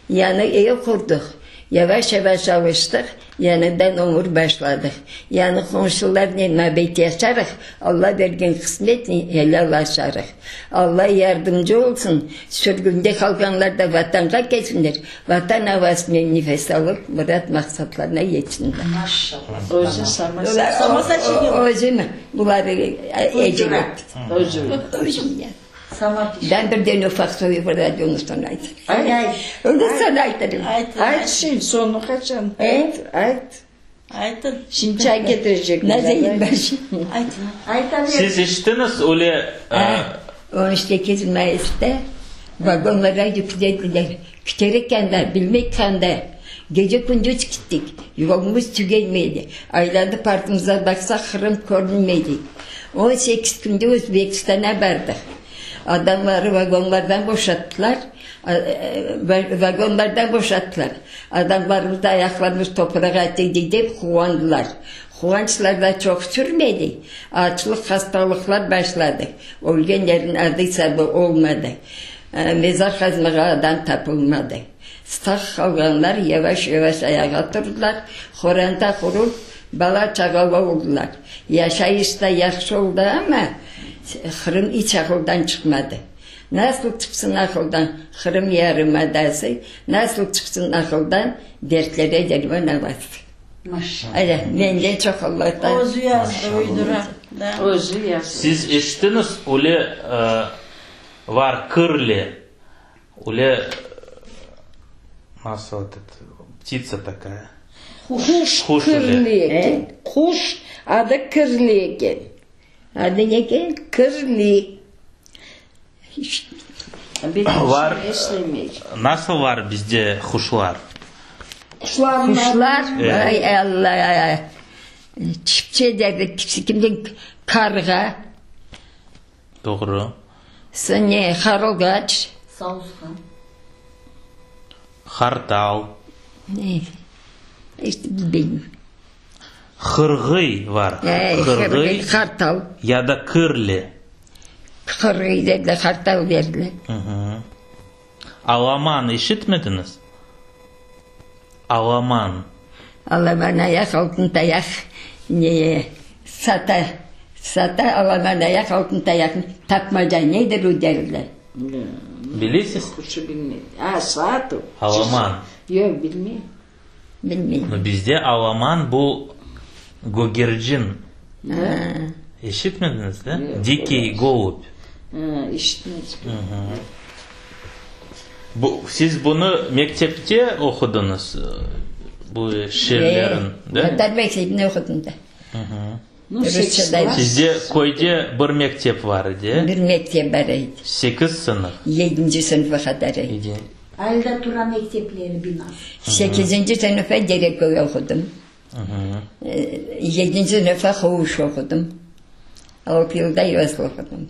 Yañı ev qurdıq. Yavaş-yavaş alıştıq, yañıdan ömür başladıq. Yañı qomşularnen mabet yaşarıq, Alla bergen qısmetnen elâl aşarıq. Alla yardımcı olsun, sürgünde qalğanlar da Vatanğa kelsinler, Vatan avasınen nefes alıp, murat-maqsatlarına yetsinler. Maşallah. Özü sama saçınıyor. Özüm buları ecelettim. Özüm. Özüm ya. Ben birden ufaq soyu bir radionı soñ aytırım. Ayt. Onı soñ aytırım. Ayt şimdi, soñu qaçan? Ayt, ayt. Aytın. Şimdi çay ketirecekler. Nazayım başı. Aytın. Ayta ber. Siz eşittiñiz öyle. 18 mayısta vagonlara yüklediler. Küterek anda, bilmek anda. Gece-kündüz gittik. Yolumız tügenmedi. Aylanıp artımıza baqsaq, Qırım körünmedi. 18 künde Özbekistana bardıq. Adamları vagonlardan boşattılar. Vagonlardan boşattılar. Adamlarımız da ayaqlarımız toprağa tiydi dep quvandılar. Quvançlar da çoq sürmedi, açlıq, hastalıqlar başladı. Ölgenlerniñ adı-esabı olmadı. Mezar qazmağa adam tapılmadı. Sağ qalğanlar yavaş-yavaş ayağa turdılar, qoranta qurup, bala-çağalı oldılar. Yaşayış da yahşı oldı, amma Qırım iç aqıldan çıqmadı. Nasıl çıqsın aqıldan Qırım yarımadası, nasıl çıqsın aqıldan dertlere derman avası. Maşallah. Menden çoq Allahtan. Özü yazdı, uydura. Özü yazdı. Siz eşittiñiz, öyle var kirli, öyle nasıl etet, ptitsa takaya. Quş kirli eken. Quş adı kirli eken. Adı ne eken? Kirli. Var, nasıl var bizde quşlar? Quşlar, vay Alla, çipçe derler, kimde qarğa. Doğru. Soñ ne, qarılğaç. Savusqan. Qartal. Ne, işte bilmeyim. Qırğıy var, qırğıy qartal. Ya da kirli. Qırğıy dediler, qartal derdiler. Alaman işitmediñiz? Alaman. Alaman ayaq, altın tayaq, ne, sata, sata, alaman ayaq, altın tayaq, tapmaca nedir o derdiler. Bilesiz? A, saat o. Alaman. Yoq, bilmeyim. Bilmeyim. No, bizde alaman bu gögercin. Eşitmediñiz, de? Dikiy golub. Eşitmedik. Bu, siz bunı mektepte oqudıñız, bu şiirlerin, de? Tatar mektebinde oqudım da. Rusçada. Sizde köyde bir mektep var edi? Bir mektep bar edi. Sekiz sınıf? Yedinci sınıfa qadar edi. Alâ da tura mektepleri binası. Sekizinci sınıfa Dereköy oqudım. Yedinci sınıfa Qovuş oqudım. Altı yılda Yozla oqudım.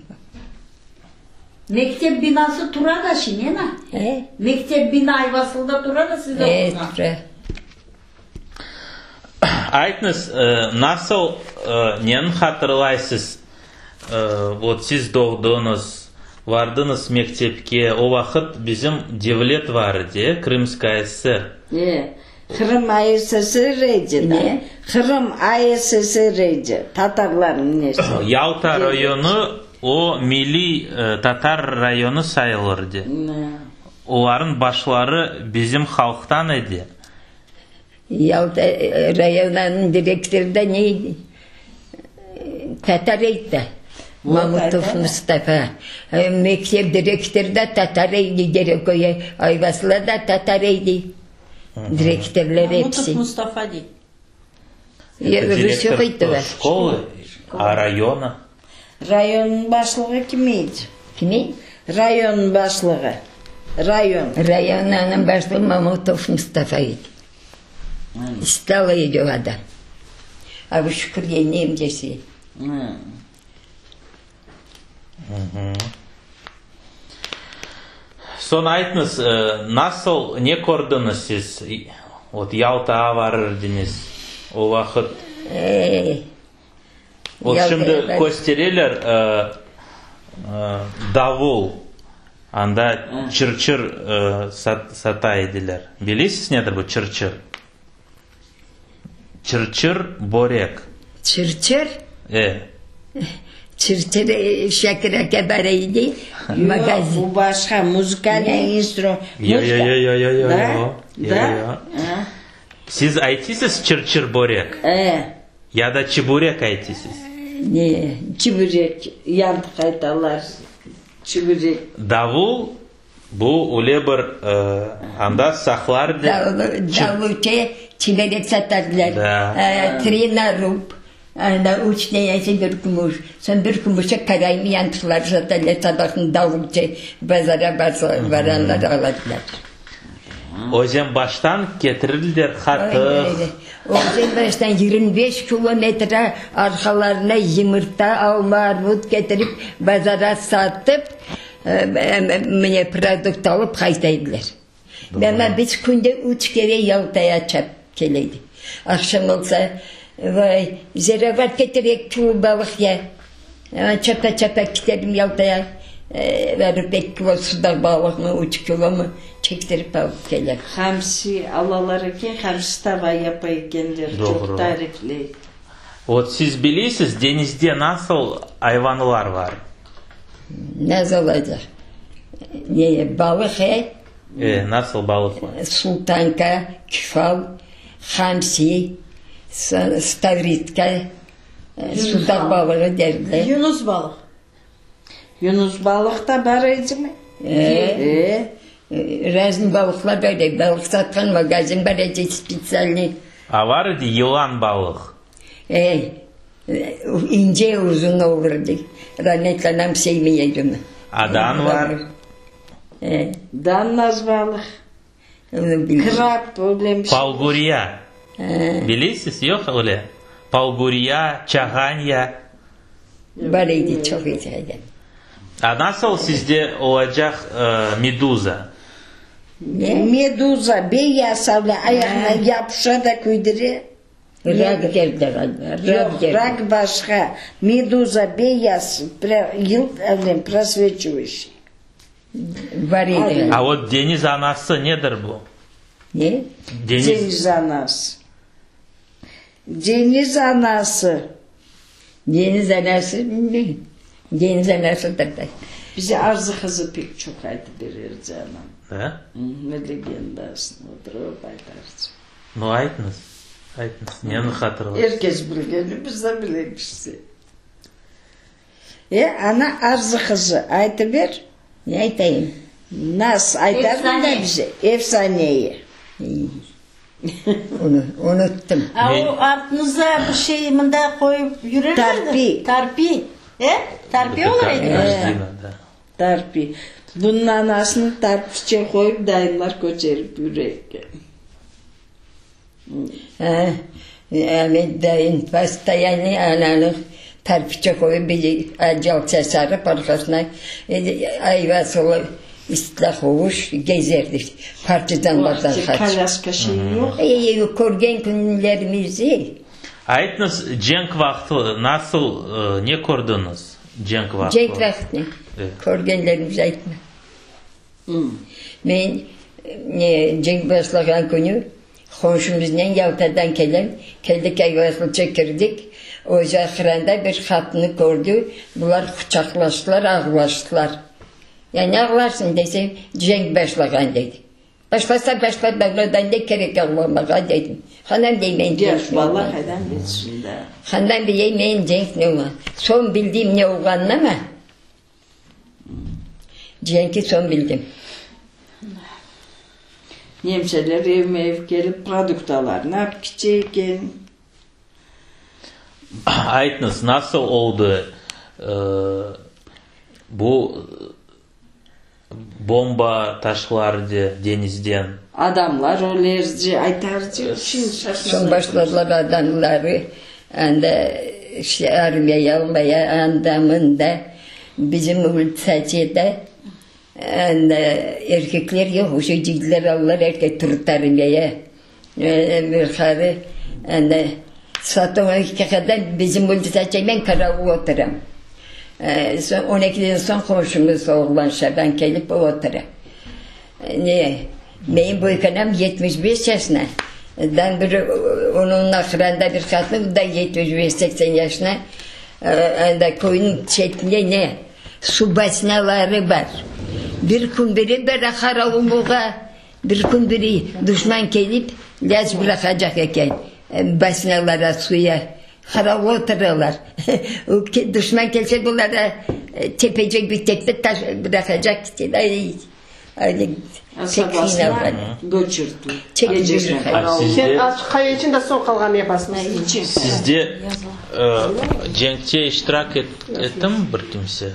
Mektep binası tura da şimdi, ena? E? Mektep bina Ayvasılda tura da siz E, oquğan. tura. Aytıñız, nasıl, neni hatırlaysız, vot siz doğdıñız, vardıñız mektepke, o vaqıt bizim devlet var edi, Krımskaya SSR. E, Qırım ASSR edi da. Ne? Qırım ASSR edi, tatarlarnıñ nesi. Yalta rayonı, o milliy tatar rayonı sayılır edi. Olarnıñ başları bizim halqtan edi. Yalta rayonınıñ direktorı da ne edi? Tatar edi da, Mamutov Mustafa. Mektep direktorı da tatar edi, Dereköy Ayvasıla da tatar edi. Direktorlar Mamutov episi. Mustafa dey. Rusça Direktor aytılar. şkolı. A rayona? Rayonnıñ başlığı kim edi? Kimi? Rayonnıñ başlığı. Rayon. Rayonnıñ başlığı Mamutov Mustafa edi. Stala edi o adam. A bu Şükürgeniñ emcesi. Soñ aytıñız, nasıl, ne kördiñiz siz, vot Yaltağa varırdıñız o vaqıt? Vot şimdi köstereler davul, anda çır-çır sata ediler. Bilesiz nedir bu çır-çır? Çır-çır börek. Çır-çır? E. Çır-çır Şakir aka bar edi, magazin. Yoq, bu başqa, muzıkalnıy instru. Yo, yo, yo, yo, yo, yo, Da? yo, yo. Siz aytısız çır-çır börek? E. Ya da çiburek aytısız? Ne? Çiburek, yantıq aytalar, çiburek. Davul Bu öyle bir anda saqlar de. Davulçı çiberek satardılar. Tri na rub, anda üç neyse bir kumuş. Soñ bir kumuşa karayım yantıqlar satarlar, sabahın davulçı bazara baranlar aladılar. Özenbaştan ketirirler qatıq. Özenbaştan 25 kilometre arqalarına yımırta, alma, armut ketirip bazara satıp, Mine, produkt alıp qayta ediler. Amma biz künde üç kere Yaltaya çap kele edik. Aqşam olsa, vay, zeravat ketirek, çuval balıq ya. Çapa-çapa kiterim Yaltaya, barıp eki kilo sudaq balıqmı, üç kilomı çektirip alıp kelem. Hamsi alalar eken, hamsi tava yapa ekenler, çoq tarifley. Vot siz bilesiz, deñizde nasıl ayvanlar var? Nasıl olacaq? Ne, balıq, e? E, nasıl balıqlar? Sultanka, kefal, hamsi, stavritka, sudaq balığı derler. Yunus balıq. Yunus balıq da bar edimi? E. E. Razni balıqlar bar edi. Balıq satqan magazin bar edi spetsialnıy. A var edi yılan balıq? E. İnce uzun olur edi. Rametli anam sevmey edi onı. A dan var? E. Dan naz balıq. Krab öyle bir şey. Palguriya. Bilesiz, yoq öyle? Palguriya, çağanya. Bar edi, çoq edi. A nasıl sizde olacaq meduza? Ne? Meduza, beyaz öyle ayağına yapışa da küydüre. Rak derler ğaliba, rak derler. Yoq, rak başqa. Meduza beyaz, yılt öyle prosveçivaющий. Bar edi. A vot deñiz anası nedir bu? Ne? Deñiz anası. Deñiz anası. Deñiz anası ne? Deñiz anası da. Bize Arzı qızı pek çoq aytıp bererdi anam. Da? Ne legendasını oturıp aytardı. Nu, aytıñız, aytıñız, neni hatırlaysız? Er kes bilgeni biz de bilemiz işte. E, ana Arzı qızı, aytıp ber. Ne aytayım? Nas, aytardın da bize, efsaneyi. Onı unuttım. A o artıñızda bir şey mında qoyıp yürerler de. Tarpi. Tarpi. E? Tarpi olur edi. Tarpi. Bunıñ anasını tarpiçe qoyıp dayımlar köterip yüre eken. Amet dayım postoyanno ananı tarpiçe qoyıp bir acelça sarıp arqasına ayvasılı ıslaq ovuş gezerdik partizanlardan qaçıp. Kolâska şey yoq. Körgen künlerimizi. Aytıñız, cenk vaqtı nasıl, ne kördiñiz cenk vaqtı? Cenk vaqtı ne? Körgenlerimizi aytma. Men cenk başlağan künü qonşumıznen Yaltadan kelem, keldik Ayvazlıca kirdik, özü aqranda bir qatını kördi, bular quçaqlaştılar, ağlaştılar. Ya ne ağlarsıñ desem, cenk başlağan dedi. Başlasa başlar, bağlardan ne kerek ağlamağa dedim. Handan dey men cenk ne olğanını. Handan biley men cenk ne olğanını. Soñ bildim ne olğanını ama. Cenki soñ bildim. Nemseler evme-ev kelip produktalarnı alıp kiçe eken. Aytıñız, nasıl oldı bu bomba taşlardı deñizden? Adamlar ölerdi, aytardı, şimdi şaşmalay. Soñ başladılar adamları anda işte armiyaya almaya, anda, mında. Bizim ulitsaceda anda erkekler yoq, uje yigitler aldılar, erkek turıp armiyaya. Bir qarı anda saat on ekige qadar bizim ulitsaca men qaravul oturam. Soñ on ekiden soñ qomşumız oğlan Şaban kelip o otura. Ne, menim büyük anam 75 yaşına, dan bir onıñ aqranda bir qatın, o da 75-80 yaşına, anda köyniñ çetinde ne, suv basinaları bar. Bir kün biri bara qaravullığa, bir kün biri duşman kelip lâc bıraqacaq eken basinalara suya. Qaravul oturalar. Duşman kelse bulara tepecek bir tepe taş bıraqacaq. Ay, Sabasına köçürdi. Sen açıq qaya içinde soñ qalğanı yapasıñız. Sizde cenkte iştirak ettimi bir kimse?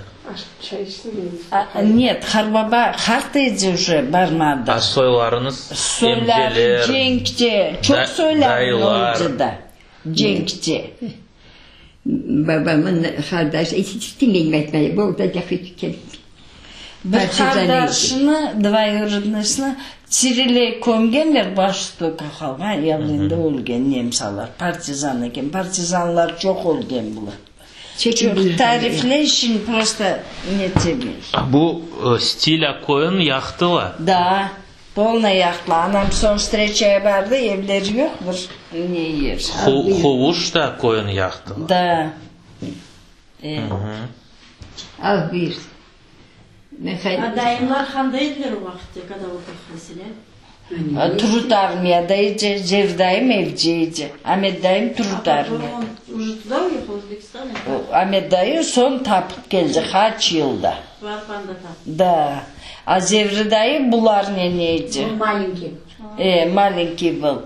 Net, qarbaba qart edi uje, barmadı. A soylarıñız, emceler, Soyları cenkte, çoq soyları dayılar? öldi da, cenkte. Babamın qardaşı, istemeyim aytmaya, boldı, Bir qardaşını, dvoyurodnıysını, tiriley kömgenler, başı tökü qalğan, evinde ölgen nemsalar, partizan eken. Partizanlar çoq ölgen bular. Çoq tarifley, şimdi prosto netemey. Bu Stilâ köyün yaqtılar? Da, polnıy yaqtılar. Anam soñ vstreçaya bardı, evleri yoq, bir ne yer. Huvuş da köyün yaqtılar? Da. E. Al, buyur. A dayımlar qanday ediler o vaqıtte, kada oldı mesele? Turut armiyada edi, Zevri dayım evde edi. Amet dayım turut armiyada. Уже туда уехал, в Узбекистан? Amet dayı soñ tapıp keldi, qaç yılda. Barıp anda taptı. Da. A Zevri dayı bularnen edi. Маленький. E, malenkiy был.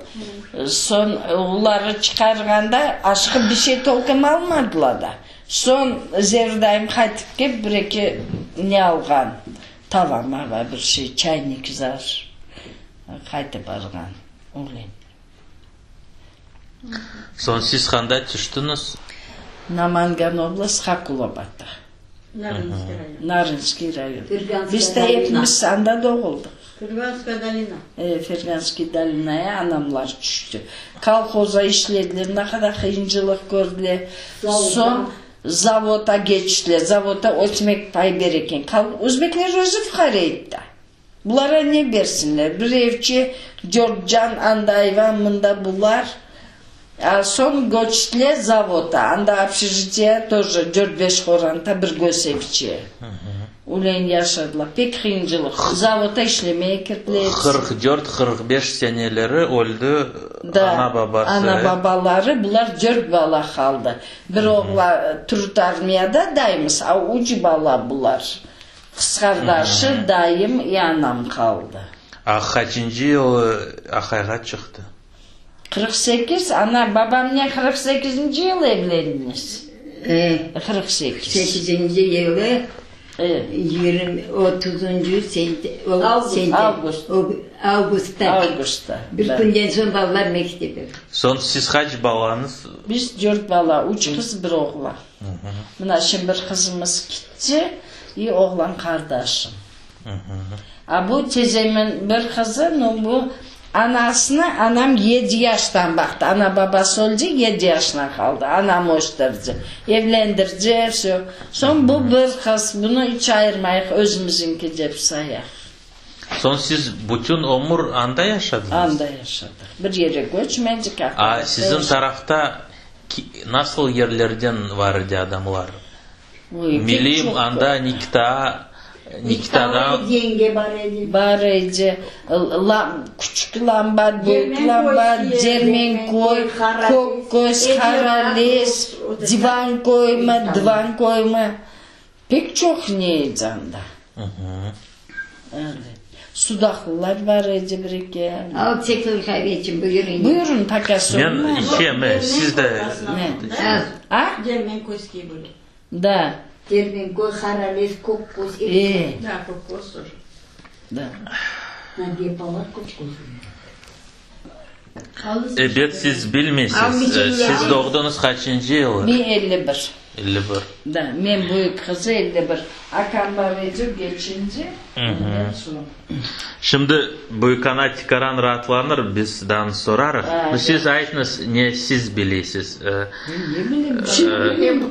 Soñ oları çıqarğanda aşqı bir şey tolkom almadılar da. Soñ Zevri dayım qaytıp kelip bir-eki ne alğan, tava mava bir şey, çaynik zar qaytıp alğan. Öyle. Soñ siz qanda tüştiñiz? Namangan oblast, Hakulabadda. Narınskiy rayon. Narınskiy rayon. Ferganskaya Biz de dolina. epimiz anda doğuldıq. Ferganskaya dolina. E, Ferganskiy dolinaya anamlar tüşti. Kolhozda işlediler, ne qadar qıyıncılıq kördiler. Soñ zavodğa keçtiler. Zavodda ötmek pay ber eken. Özbekler özü fuqare edi da. Bulara ne bersinler? Bir evçi, dört can, anda ayvan, mında bular. A soñ köçtiler zavodğa. Anda obşejitiye тоже dört-beş qoranta bir göz evçi. Ülein yaşadılar. Pek qıyıncılıq. Zavodda işlemeye kirdiler episi. 44-45 seneleri öldi Da, ana-babası. ana-babaları, bular dört bala qaldı. Bir oğlan turut armiyada dayımız, a üç bala bular. Qız qardaşı, dayım i anam qaldı. A qaçıncı yılı aqayğa çıqtı? 48, ana, babamnen 48-nci yıl evlendiniz. E, 48. 8. yılı Evet. 20 30. sent, o, Avgust, sent- avgust. o, avgustta. Avgustta. Bir da. künden soñ balalar mektebi. Soñ siz qaç balañız? Biz dört bala, üç qız, bir oğlan. Mına şimdi bir qızımız gitti, i oğlan qardaşım. A bu tezemin bir qızı, no bu anasını anam yedi yaştan baqtı. Ana babası öldi, yedi yaşına qaldı. Anam östürdi. Evlendirdi, vse. Soñ bu bir qız, bunı iç ayırmayıq, özümüzünki dep sayaq. Soñ siz bütün ömür anda yaşadıñız? Anda yaşadıq. Bir yere köçmedik. A siziñ tarafta nasıl yerlerden var edi adamlar? Oy, pek Milim çoq. anda Nikita, Nikitadan Yenge bar edi. Bar edi. La, küçük Lambat, büyük Dermenköy, Lambat, Dermenköy, Dermenköy, Qarales, Kökköz, Ece Qarales, Divanköy mi, Dvanköy mi. Pek çoq ne edi anda. Öyle. Sudaqlılar bar edi bir-eki. Al çekil qaveci, buyurıñ. Buyurıñ, пока Men içem, e, siz de. A? Dermenkoyskiy были. Da. Dermenkoy, Harales, Kökköz, E. episi. Da, Kökköz тоже. Da. Nadiye apalar Kökköz. Ebet, siz bilmeysiz. Siz doğdıñız qaçıncı yılı? Men 51. 51. Da, men büyük qızı 51. Akam bar edi, geçince, ondan soñ. Şimdi büyükana tikaran raatlanır, biz dan sorarıq. Siz aytıñız, ne siz bileysiz? Ne bileyim, şimdi bilem.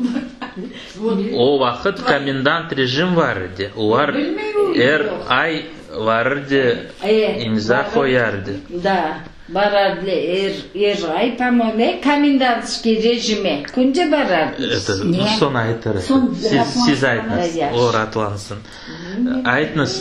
O vaqıt komendant rejim var edi. Olar er ay varırdı, imza qoyardı. Da, barardı er, er ay, po-moyemu, komendantskiy rejimi künde barardı. Это, ну, soñ aytır. Siz, siz aytıñız, o raatlansın. Aytıñız,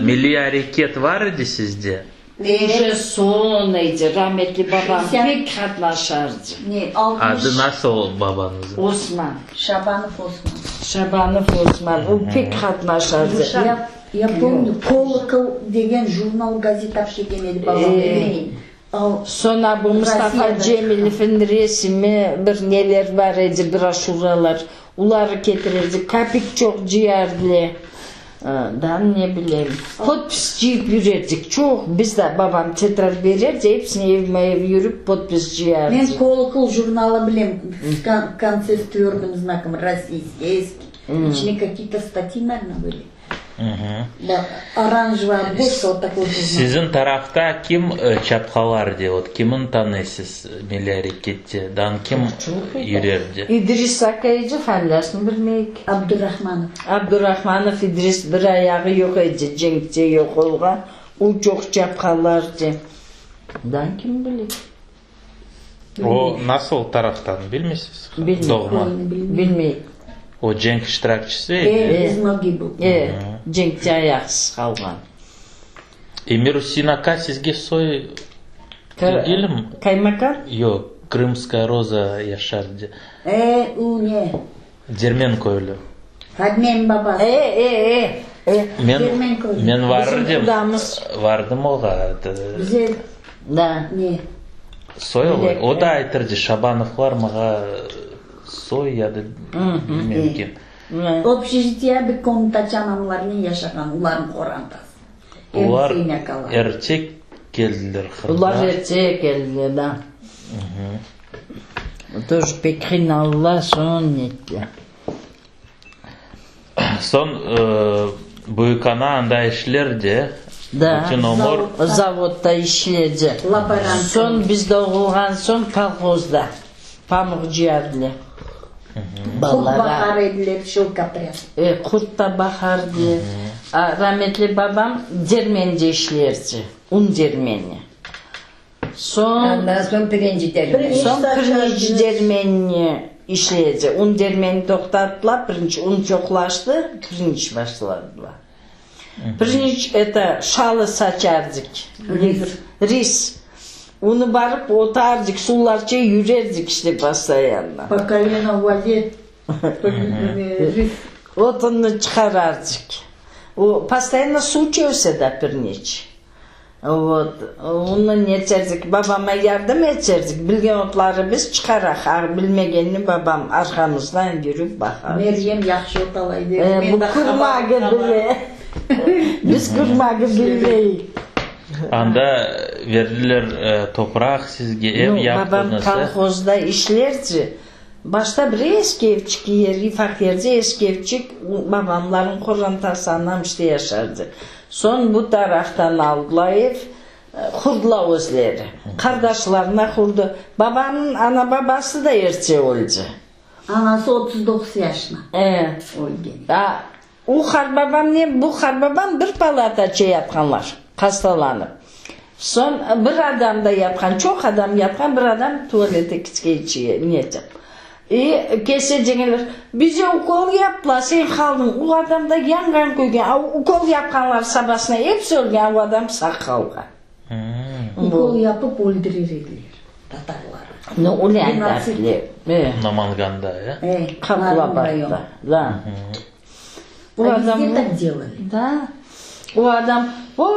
milliy areket var edi sizde? Уже soñ edi, rametli babam pek qatnaşardı. Ne, 60. Adı nasıl babañıznıñ? Osman. Şabanov Osman. Şabanov Osman, o pek qatnaşardı. Я, я помню, Колокол degen jurnal gazeta kelgen edi babam. Al, Soñra bu Mustafa Rossiyada Cemilevniñ resimi bir neler bar edi, broşüralar. Oları ketirerdi, kapik çoq cıyardı. Da ne bileyim. Podpis cıyıp yürerdik çoq. Biz de babam tetrad bererdi, episine evme-ev yürip podpis cıyardı. Men Колокол jurnalı bilem, в конце с твердым знаком российский, eski. İçine какие-то статьи, наверное, были. Да, оранжевая обложка, вот такой журнал. Siziñ tarafta kim çapqalardı, vot kimin tanıysız milliy arekette, dan kim yürerdi? İdris aka edi, familiyasını bilmeyik. Abdurrahmanov. Abdurrahmanov İdris bir ayağı yoq edi, cenkte yoq olğan. O çoq çapqalardı. Dan kim bile? O nasıl taraftan, bilmeysiz? Bilmeyim. Doğma. Bilmeyim. O cenk iştirakçisi edi. E, без ноги был. E, cenkte ayaqsız qalğan. Emir Üsein aka sizge soy degilmi? Kaymakam? Yoq, Krımskaya roza yaşardı. E, u ne? Dermen köylü. Fadme'nin babası. E, e, e, e. Men, Dermen köylü. men varırdım, qudamız. vardım oğa. Güzel Da. ne? Soy ola. O da aytırdı, Şabanovlar maña soy ya da bilmem kim. Общежитие bir komnataçı anamlarnen yaşağan, olarnıñ qorantası. Olar Hüseyin akalar. erte keldiler Qırımğa. Olar erte keldiler, da. Тоже pek qıynaldılar, soñ netti. Soñ büyükana anda işlerdi. Da. Bütün ömür. Zavodda işledi. Laborant. Soñ biz doğulğan soñ kolhozda pamuq cıyardılar. Qurt Balalara. baqar ediler, şelkopryad. E, qurt da baqardı. A, rametli babam dermende işlerdi, un dermeni. Soñ Ondan soñ pirinç dermeni. Soñ pirinç dermeni işledi. Un dermeni toqtattılar, pirinç un çoqlaştı, pirinç başladılar. Pirinç это şalı saçardık. Ris. Ris. Onı barıp otardık, suvlarça yürerdik işte постоянно. По колено в воде. Ris. Otunnı çıqarardık. O постоянно suv çöse da pirinç. Вот. Onı neterdik, babama yardım eterdik. Bilgen otları biz çıqaraq, a bilmegenini babam arqamızdan yürip baqar. Meryem yahşı otalaydı. E, Men bu de kurmagı haber- bile. Biz kurmagı bilmeyik. Anda verdiler topraq sizge, ev Ну, babam yaptıñız. kolhozda işlerdi. Başta bir eski evçik yer, ufaq yerde eski evçik, babamların qorantası anam işte yaşardı. Soñ bu taraftan aldılar ev, qurdılar özleri. Qardaşlarına qurdı. Babamnıñ ana-babası da erte öldi. Anası 39 yaşında E, ölgen. a, o qartbabamnen bu qartbabam bir palataça yatqanlar, hastalanıp. Soñ bir adam da yatqan, çoq adam yatqan, bir adam tualete ketken netip. И kelse degenler, bize ukol yaptılar, sen qaldıñ. O adam da yanğan köygen, a ukol yapqanlar sabasına episi ölgen, a o adam sağ qalğan. Ukol yapıp öldürer ediler tatarlar. Ну, öyle Genotsid. aytarlar. E, Namanganda, e? E, Qapla Narın район. battı. Да. А везде так делали. Да. O adam, O,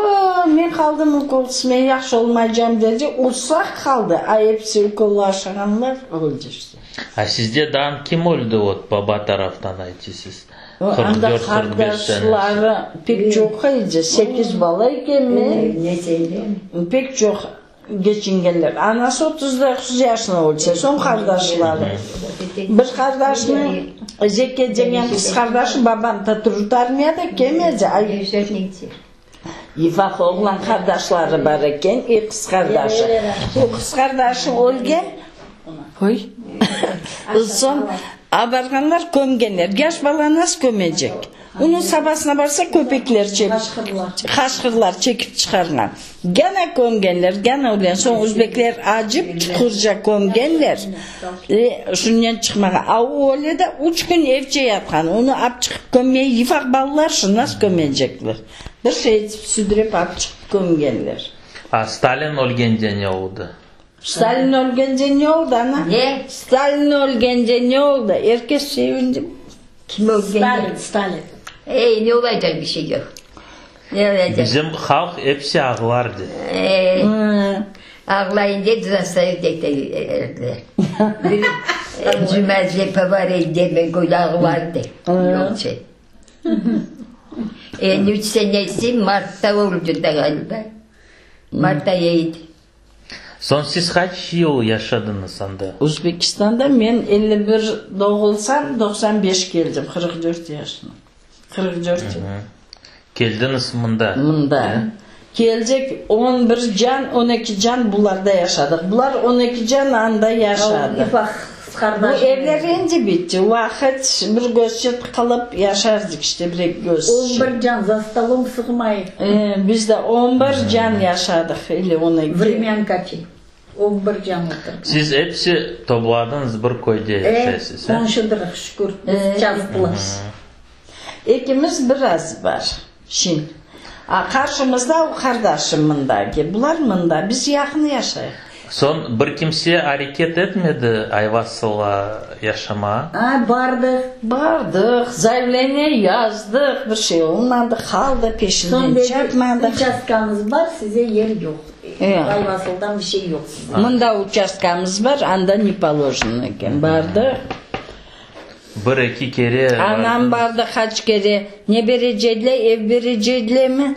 men qaldım ukolsız, men yahşı olmaycam, dedi, o sağ qaldı, a episi ukol aşağanlar öldi işte. A sizde daan kim öldi, vot, baba taraftan aytısız, Anda 44, 45 senesi? qardaşları pek çoq edi, sekiz bala ekenmi, pek çoq Geçingenler. Anası 39 yaşında ölse, soñ qardaşları. Bir qardaşınıñ, Zeke degen qız qardaşı, babam ta turdı armiyada, kelmedi. Ay, ufaq oğlan qardaşları bar eken, i qız qardaşı. O qız qardaşı ölgen, qoy, soñ abarğanlar, kömgenler. Yaş bala nasıl kömecek? Onıñ sabasına barsa, köpekler çekip, qaşqırlar çekip çıqarğan. Gene kömgenler, gene ölgen. Soñ özbekler acıp, çuqurca kömgenler, e, şunen çıqmağa. A o öyle de üç kün evçe yatqan. Onı ap çıqıp kömmeye yufaq balalar şu, nasıl kömecekler? Bir şey etip südürep ap çıqıp kömgenler. A Stalin ölgence ne oldı? Stalin ölgence ne oldı, ana? Ne? Stalin ölgence ne oldı? Er kes sevindi. Kim ölgence? Stalin, Stalin. Ey, ne olacaq bir şey yoq. Ne olacaq? Bizim halq episi ağlardı. Ey, ağlayın dep zastavit eterler. Bir cuma var edi, ben köyde ağlardı. Yolcu. 53 senesi martta öldü da galiba. Mart ayı edi. Soñ siz qaç yıl yaşadıñız anda? Özbekistanda men 51 doğulsam, 95 keldim, 44 yaşında. 44 yıl. Keldiñiz mında? Mında. Keldik, on bir can, on eki can bularda yaşadıq. Bular on eki can anda yaşadı. Bu evler endi bitti. Vaqıt bir gözçe tıqılıp yaşardık işte, bir eki gözçe. On bir can za stolom sığmay. Biz de on bir can yaşadıq, ili on eki. Vremyankaçı on bir can oturdıq. Siz episi tobladıñız bir köyde yaşaysız, e? Qonşudırıq, şükür, biz çastlı. Ekimiz biraz bar, şin. A qarşımızda o qardaşım mındaki, bular mında, biz yaqın yaşayıq. Soñ bir kimse areket etmedi Ayvasılğa yaşamağa? A, bardıq. Bardıq, zayavleniye yazdıq, bir şey olmadı, qaldı, peşinden Soñ dedi, çapmadıq. Uçastkamız bar, size yer yoq. Ayvasıldan bir şey yoq size. Mında uçastkamız bar, anda ne polojeno eken. Bardıq. Bir-eki kere Anam bardı qaç kere, ne berecediler, ev berecedilermi?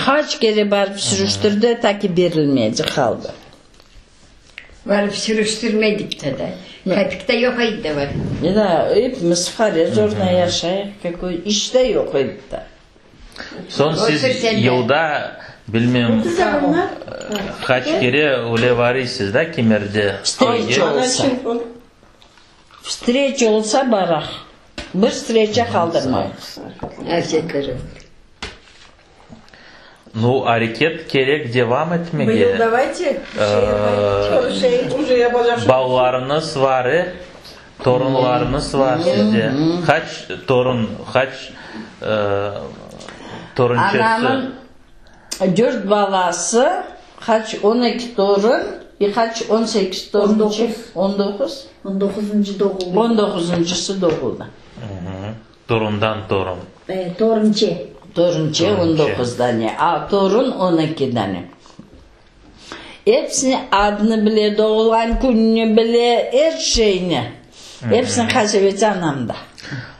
Qaç kere barıp sürüştirdi, ta ki berilmedi, qaldı. Barıp sürüştirmedik de da. Kapik de yoq edi de var. Da, epimiz fuqare, zorla yaşayıq, kakoy iş de yoq edi da. Soñ siz yılda, bilmem, qaç kere öyle varıysız da kimerde Vstreça olsa. Vstreça olsa baraq. Bir vstreça qaldırmayıq. Afiyetler olsun. Nu, areket kerek devam etmege. Bıyıl davayte, şey yapayıq. Balalarıñız var, e? Torunlarıñız var sizde. Qaç torun, qaç torunçası? Anamın dört balası, qaç, 12 torun i qaç, 18 torunçıq, on doquz? On doquzıncı doğuldı. On doquzıncısı doğuldı. Torundan torun. E, torunçe. Torunçe 19 dane, a torun 12 dane. Episiniñ adını bile, doğulğan kününi bile, er şeyni. Episiniñ qaseveti anamda.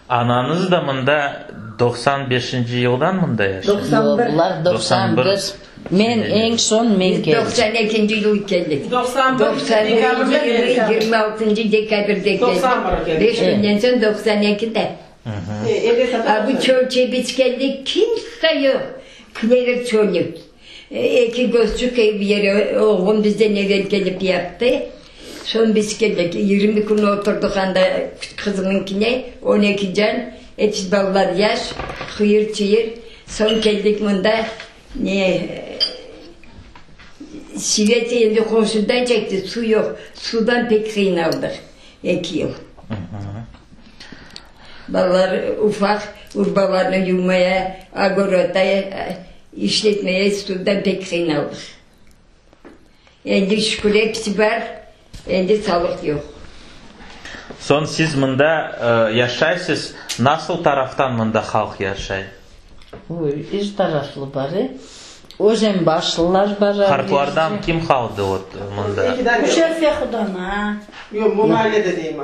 Anañız da mında 95-inci yıldan mında yaşay? 91. Yoq, 91. Men eñ soñ men keldim. 92-nci yıl keldik. 91 dekabrde 26-ncı dekabrde keldik. Beş künden soñ 92-de. A bu çölçe biz keldik, kimse yoq. Künever çölük. Eki közcük ev yeri oğlum bizden evel kelip yaptı. Soñ biz keldik. 20 kün oturdıq anda qızımıñkine, 12 can, episi balalar yaş, hıyır-çıyır. Soñ keldik mında, ne, svet endi qomşudan çekti, suv yoq. Suvdan pek qıynaldıq eki yıl. Balalar ufaq, urbalarını yuvmaya, ogorodda işletmeye suvdan pek qıynaldıq. Endi şükür episi bar, endi salıq yoq. Soñ siz mında yaşaysız, nasıl taraftan mında halq yaşay? Er taraflı bar, e. Özenbaşlılar bar. Qartlardan kim qaldı ot mında? Müşerfe Hudana. Yoq, bu mahallede deyim.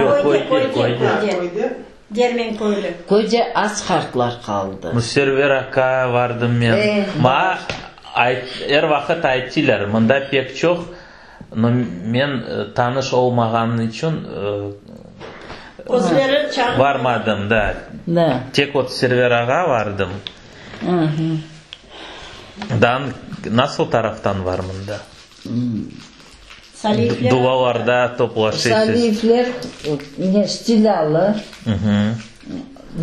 Yoq, köyde, köyde. Köyde. Dermenköylü. Köyde az qartlar qaldı. Müserver aka vardım men. Maña er vaqıt ayttılar, mında pek çoq, no men tanış olmağanım içün varmadım, da. Tek ot Server ağa vardım. Dan nasıl taraftan var mında? Duvalarda toplaşıysız. Saliyevler ne Stilâlı,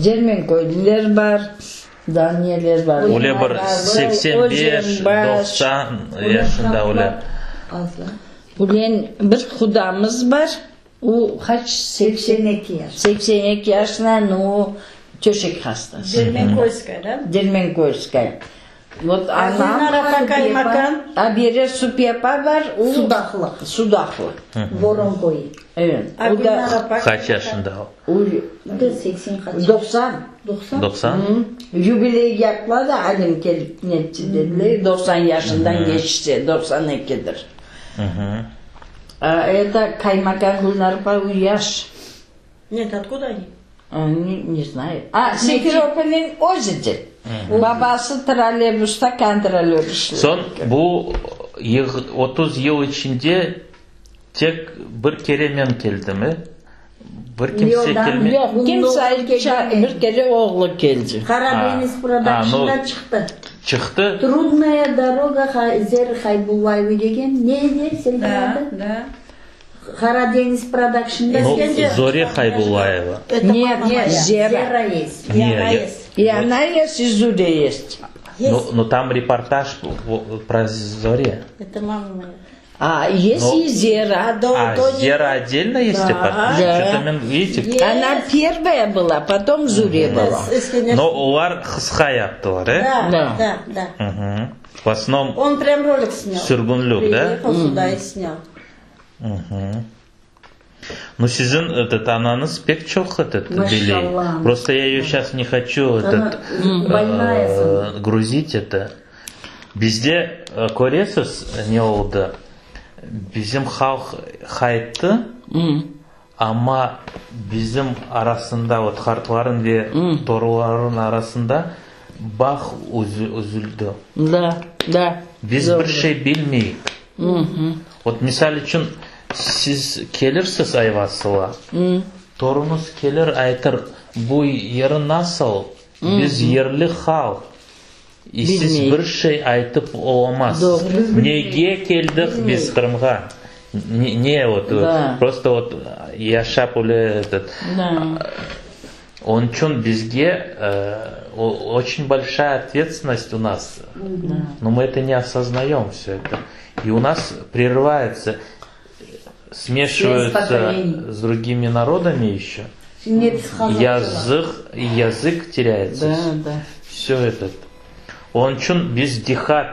Cermenköylüler bar, daa neler bar. Öyle bir 85, 90 yaşında öyle. Ülen bir qudamız bar, o qaç? 82 yaş. 82 yaşında, no o töşek hastası. Dermenkoyskaya, da? Dermenkoyskaya. Vot anam, Gülnara Kaymakan. Abire Supyapa bar, o Sudaqlı. Sudaqlı. Voronkoy. Evet. O da Qaç yaşında o? O da 80 qaç? 90. 90? 90? Yubiley yaptılar da Alim kelip netti dediler, 90 yaşından geçti, 92-dir. Это Kaymakan Gülnar apa o yaş. Нет, откуда они? Не, не знаю. A, Simferopolniñ özüdir. Babası trolleybusta kontrolör işley. Soñ bu 30 yıl içinde tek bir kere men keldim, e? Bir kimse kelmedi. Yoq, kimse bir kere oğlu keldi. Qaradeñiz prodakşnda çıqtı. Çıqtı? Trudnaya doroga Zeri Haybullayevi degen ne edi sen Da, da. Qaradeñiz prodakşnda. Ну, Zore Haybullayeva. Нет, нет, Зера. Zera есть. И она есть. И она есть, и Зуря есть. Ну, ну там репортаж про Зоре. Это мама моя. А, есть Но- и Зера. А, Зера отдельно есть репортаж? Да. Что-то men, видите? Она первая была, потом Зуря была. Но olar qısqa yaptılar, e? Да, Да. да, да. Мгм. В основном Он прям ролик снял. sürgünlik, да? Приехал сюда и снял. Ну, siziñ этот anañız pek çoq этот bile. Maşallah. Просто я ее сейчас не хочу этот, больная э, грузить это. Bizde köresiz ne oldı? Bizim halq qayttı, amma bizim arasında, vot qartlarnıñ ve torunlarnıñ arasında bağ üzüldi. Da, da. Biz bir şey bilmeyik. Vot misal içün siz kelirsiz Ayvasılğa, toruñız kelir aytır, bu yeri nasıl, biz yerli halq, и siz Bilmeyik. bir şey aytıp olamazsız. Nege keldik biz Qırımğa? Ne, ne vot, Da. просто vot yaşap öyle этот, Da. Onıñ içün bizge очень большая ответственность у нас, но мы это не осознаем все это. И у нас прерывается, смешиваются поколений. с другими народами еще. Şimdi Язык, язык теряется. Da, da. Все этот. Onıñ içün biz diqqat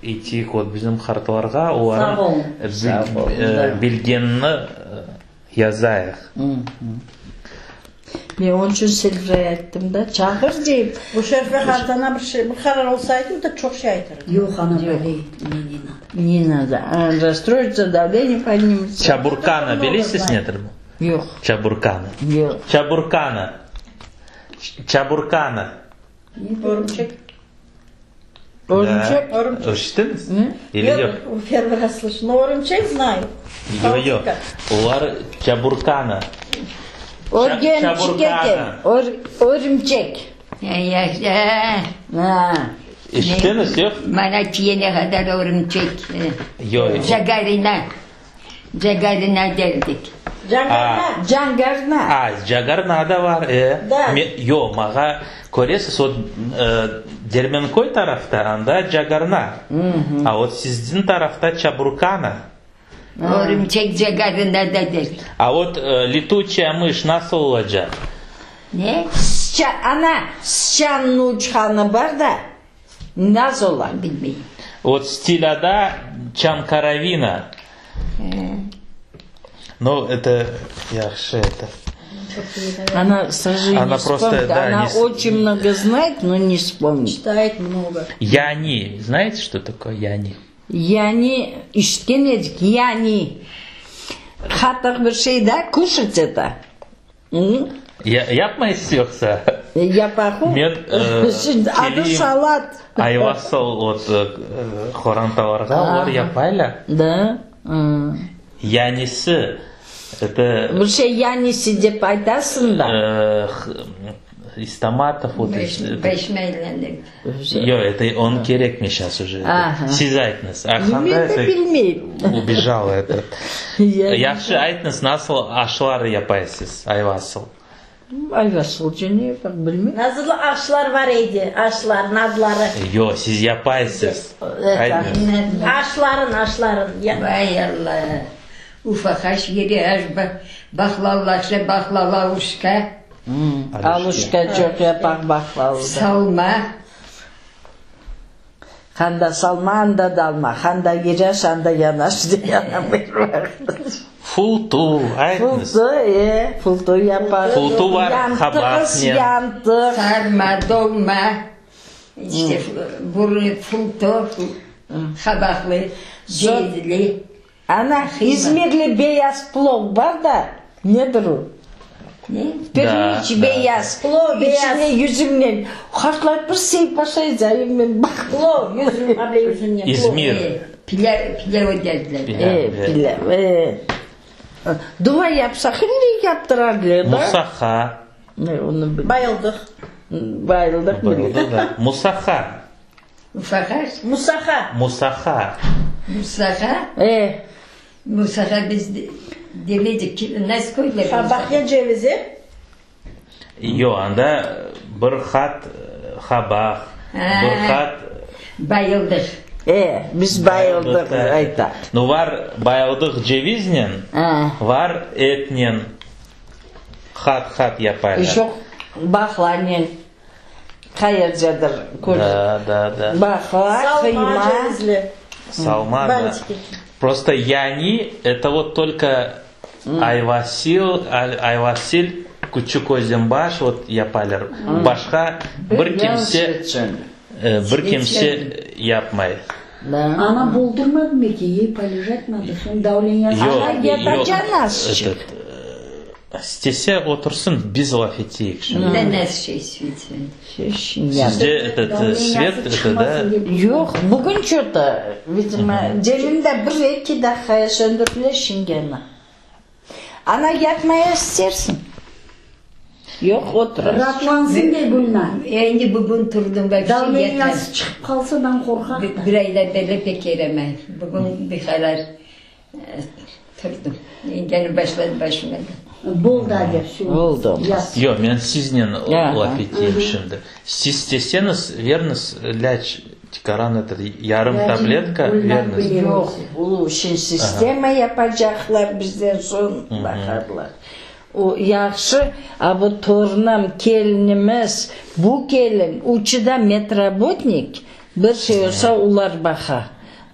eteyik vot bizim qartlarğa olarnıñ Sağ olun. Sağ olun, da. bilgenini yazayıq. Men onıñ içün Selfra'ya ayttım da, çağır deyim. Bu Şerfe qartana bir şey, bir qarar olsaydı da çoq şey aytır. Yoq, она болеет. Не, не надо. Не надо. А, Расстроится, давление поднимется. Çaburkanı bilesiz nedir bu? Yoq, Çaburkanı. yoq. Çaburkanı. Çaburkanı. Örümçek. Örümçek. Да. Eşittiñiz? Или yoq? Первый раз слышу. Но örümçek знаю. Yoq, yoq. Olar çaburkanı. Örgençik Çaburkanı. eken. Örümçek. Ya, ya. Ha. Eşittiñiz, yoq? Mana tiyene qadar örümçek. Yoq. Cagarina. Cagarina derdik. Cangarna. Cangarna. A, Cagarna da bar. E. Da. Yoq, maña köresiz, vot Dermenköy tarafta, anda Cagarna. A vot siziñ tarafta Çaburkana. Örümçek cagarina da derdik. A vot летучая мышь nasıl olacaq? Ne? Sıça, ana, sıçannıñ uçqanı bar da, nasıl ola? Bilmeyim. Vot Stilâda Çankaravina. Ну, это yahşı это. Она сразу Она не просто, вспомнит. да, Она не с- очень много знает, но не вспомнит. Читает много. Yani, знаете, что такое yani? Yani işitken edik, yani qatıq bir şey da, kушать это. М? Ya, yapmaysız yoqsa? Yapaqu. Men Şimdi adı keleyim salat. Ayvasıl ot qorantalarğa olar yapaylar. Da. М. Yanisi, это Bir şey yanisi dep aytasıñ da. из томатов вот это- Beşmeylendim. Yoq, это он kerek mi сейчас уже? Ага. Siz aytıñız. Arhanda Men de это bilmeyim. убежал этот. Ya- Yahşı aytıñız, nasıl aşlar yapaysız, ayvasıl? Ayvasıl ne bilmeyim. Nasıl aşlar var edi? Aşların adları. Yoq, siz yapaysız. Aytıñız. Aşların, aşların. Ya- Vay Allah. Ufaq aş, iri aş, baqlava, baqlavaluşka, Aluşka çoq yapaq baqlava. salma. Handa salma, anda dalma. Handa yiraş, anda yanaş diye anam bir vaqıt. Fultu, aytıñız. Fultu, e, fultu yapaq. Fultu var, Yantıq, qabaqnen. yantıq. Sarma, dolma. İşte burnu fultu, qabaqlı, cevizli. Ana, İzmirli beyaz plov bar da, nedir o? Ne? Pirinç Da, beyaz. Plov beyaz. İçine yüzümle. Qartlar bir şey paşayca, men baq. Plov, yüzüm, abla yüzümle. İzmir. E, pilav, pilav dediler. Pilav, E, evet. pilav, e. Dua yapsaq, şimdi yaptırarlar da. Musakka. Ne, onu bil- Bayıldıq. Bayıldıq Bayıldı da. Musakka. Ufaq aş. Musaha. Musakka. Musaka. E, Musaka biz de, demedik ki nasıl koydular? Qabaqya cevizi. Yoq, anda bir qat qabaq, bir qat Bayıldıq. e, biz bayıldıq, da. aytaq. Nu, var bayıldıq ceviznen, Ha. var etnen qat-qat yapaylar. Çoq baqlanen qayerdedir kördik. Da, da, da. Baqla, Salma qıyma. cevizli. Salma, да. Бантики. Просто yani, это вот только Ayvasil, Ay- Ayvasil, Küçük Özenbaş, вот yapalar. Başqa bir kimse, e, bir kimse yapmay. Da. Ana boldurmadı mı ki? Ей полежать надо. Soñ давление Yoq, Ana yatacaq azçıq. Этот, e, istese otursın, biz laf eteyik şimdi. Ne nasıl şey sütün. Sizde этот, e, свет, это, да? Yoq, bugün что-то, видимо, demin de bir eki daqqaya söndürdiler şimdi ana. Ana yatmaya istersin. Yoq, otur. Rahatlansın diye Gülnar. Endi bugün turdum bak şey yatmam. Давление çıqıp qalsa ben qorqaq. Bir, bir aydan beri pek yeremem. Bugün bir kadar e, turdum. Gene başladı başıma. da. Boldı ager. Все. Oldu. Yat. Yoq, men siznen Aha. laf eteyim şimdi. Siz isteseñiz, veriñiz ilâc tikaran этот yarım İlâcını tabletka Gülnar veriñiz. bilir. Yoq, ulu şimdi sistema yapacaqlar bizden soñ baqarlar. O yahşı, a bu torunım, kelinimiz, bu kelin, üçü de медработник, bir şey olsa olar baqa.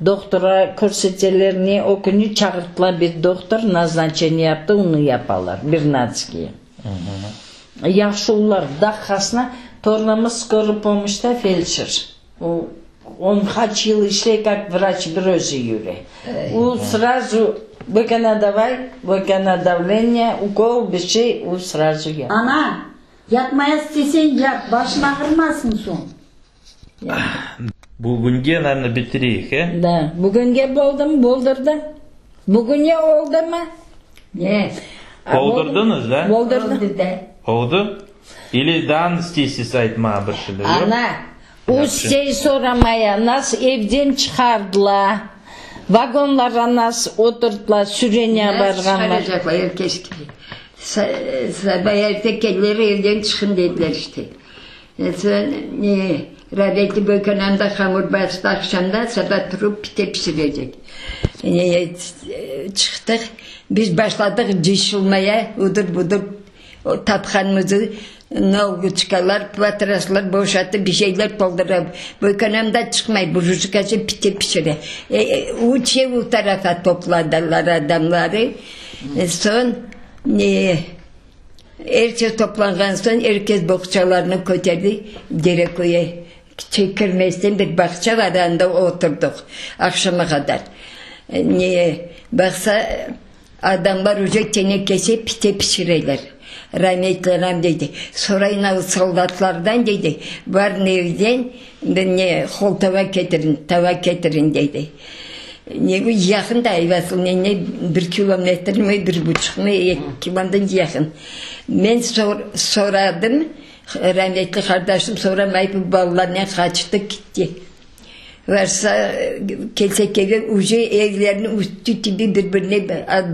Doktora körseteler ne, o künü çağırttılar bir doktor, назначение yaptı, onı yapalar, Бернацкий. Yahşı olar, daqqasına torunımız скорый помощь ta фельдшер. O, on qaç yıl işley, как врач bir özü yüre. O сразу, bökene давай, bökene давление, укол, bir şey, o сразу yap. Ana yatmaya isteseñ yat. Başın ağırmasın soñ. Bugünge, наверное, bitireyik, e? Da, bugünge boldım, boldurdı. Bugüne oldı mı? Ne? Boldurdıñız, da? Boldurdı. Oldu da. Oldı? Или daa isteysiz aytma bir şeyler, yoq? Ana, istey soramaya, nas evden çıqardılar. Vagonlara nas oturttılar, süreniye barğanlar. Çıkaracaklar herkes gibi. Sa- Sabah erte kendileri evden çıkın dediler işte. E, Sonra ne, rahmetli Büyükanam da hamur bastı akşamda sabah durup pite pişirecek. E, çıktık biz başladık cışılmaya udur budur o tapqanımızı nolguçkalar, platraslar boşalttı bir şeyler doldurıp. Büyükanam da çıkmay, buruşukası pite pişire. E, e, uç ev o tarafa topladılar adamları. E, son ne, Er kes toplanğan soñ, er kes boğçalarını köterdi, Dereköyge kirmezden bir bağça bar, anda oturdıq aqşama qadar. Ne, baqsa, adamlar uje kene kese pite pişireler. Rametli anam deydi, Sorayın al soldatlardan, deydi, barın evden bir ne, holtava ketirin, tava ketirin, deydi. Ne, yaqın da Ayvasıl ne, ne, bir kilometr mi, bir buçuq mı, eki kilodan yaqın. Men soradım, rametli qardaşım soramayıp balalarnen qaçtı, kitti. Varsa, kelsek eve, uje evlerniñ üstü tibi bir-birine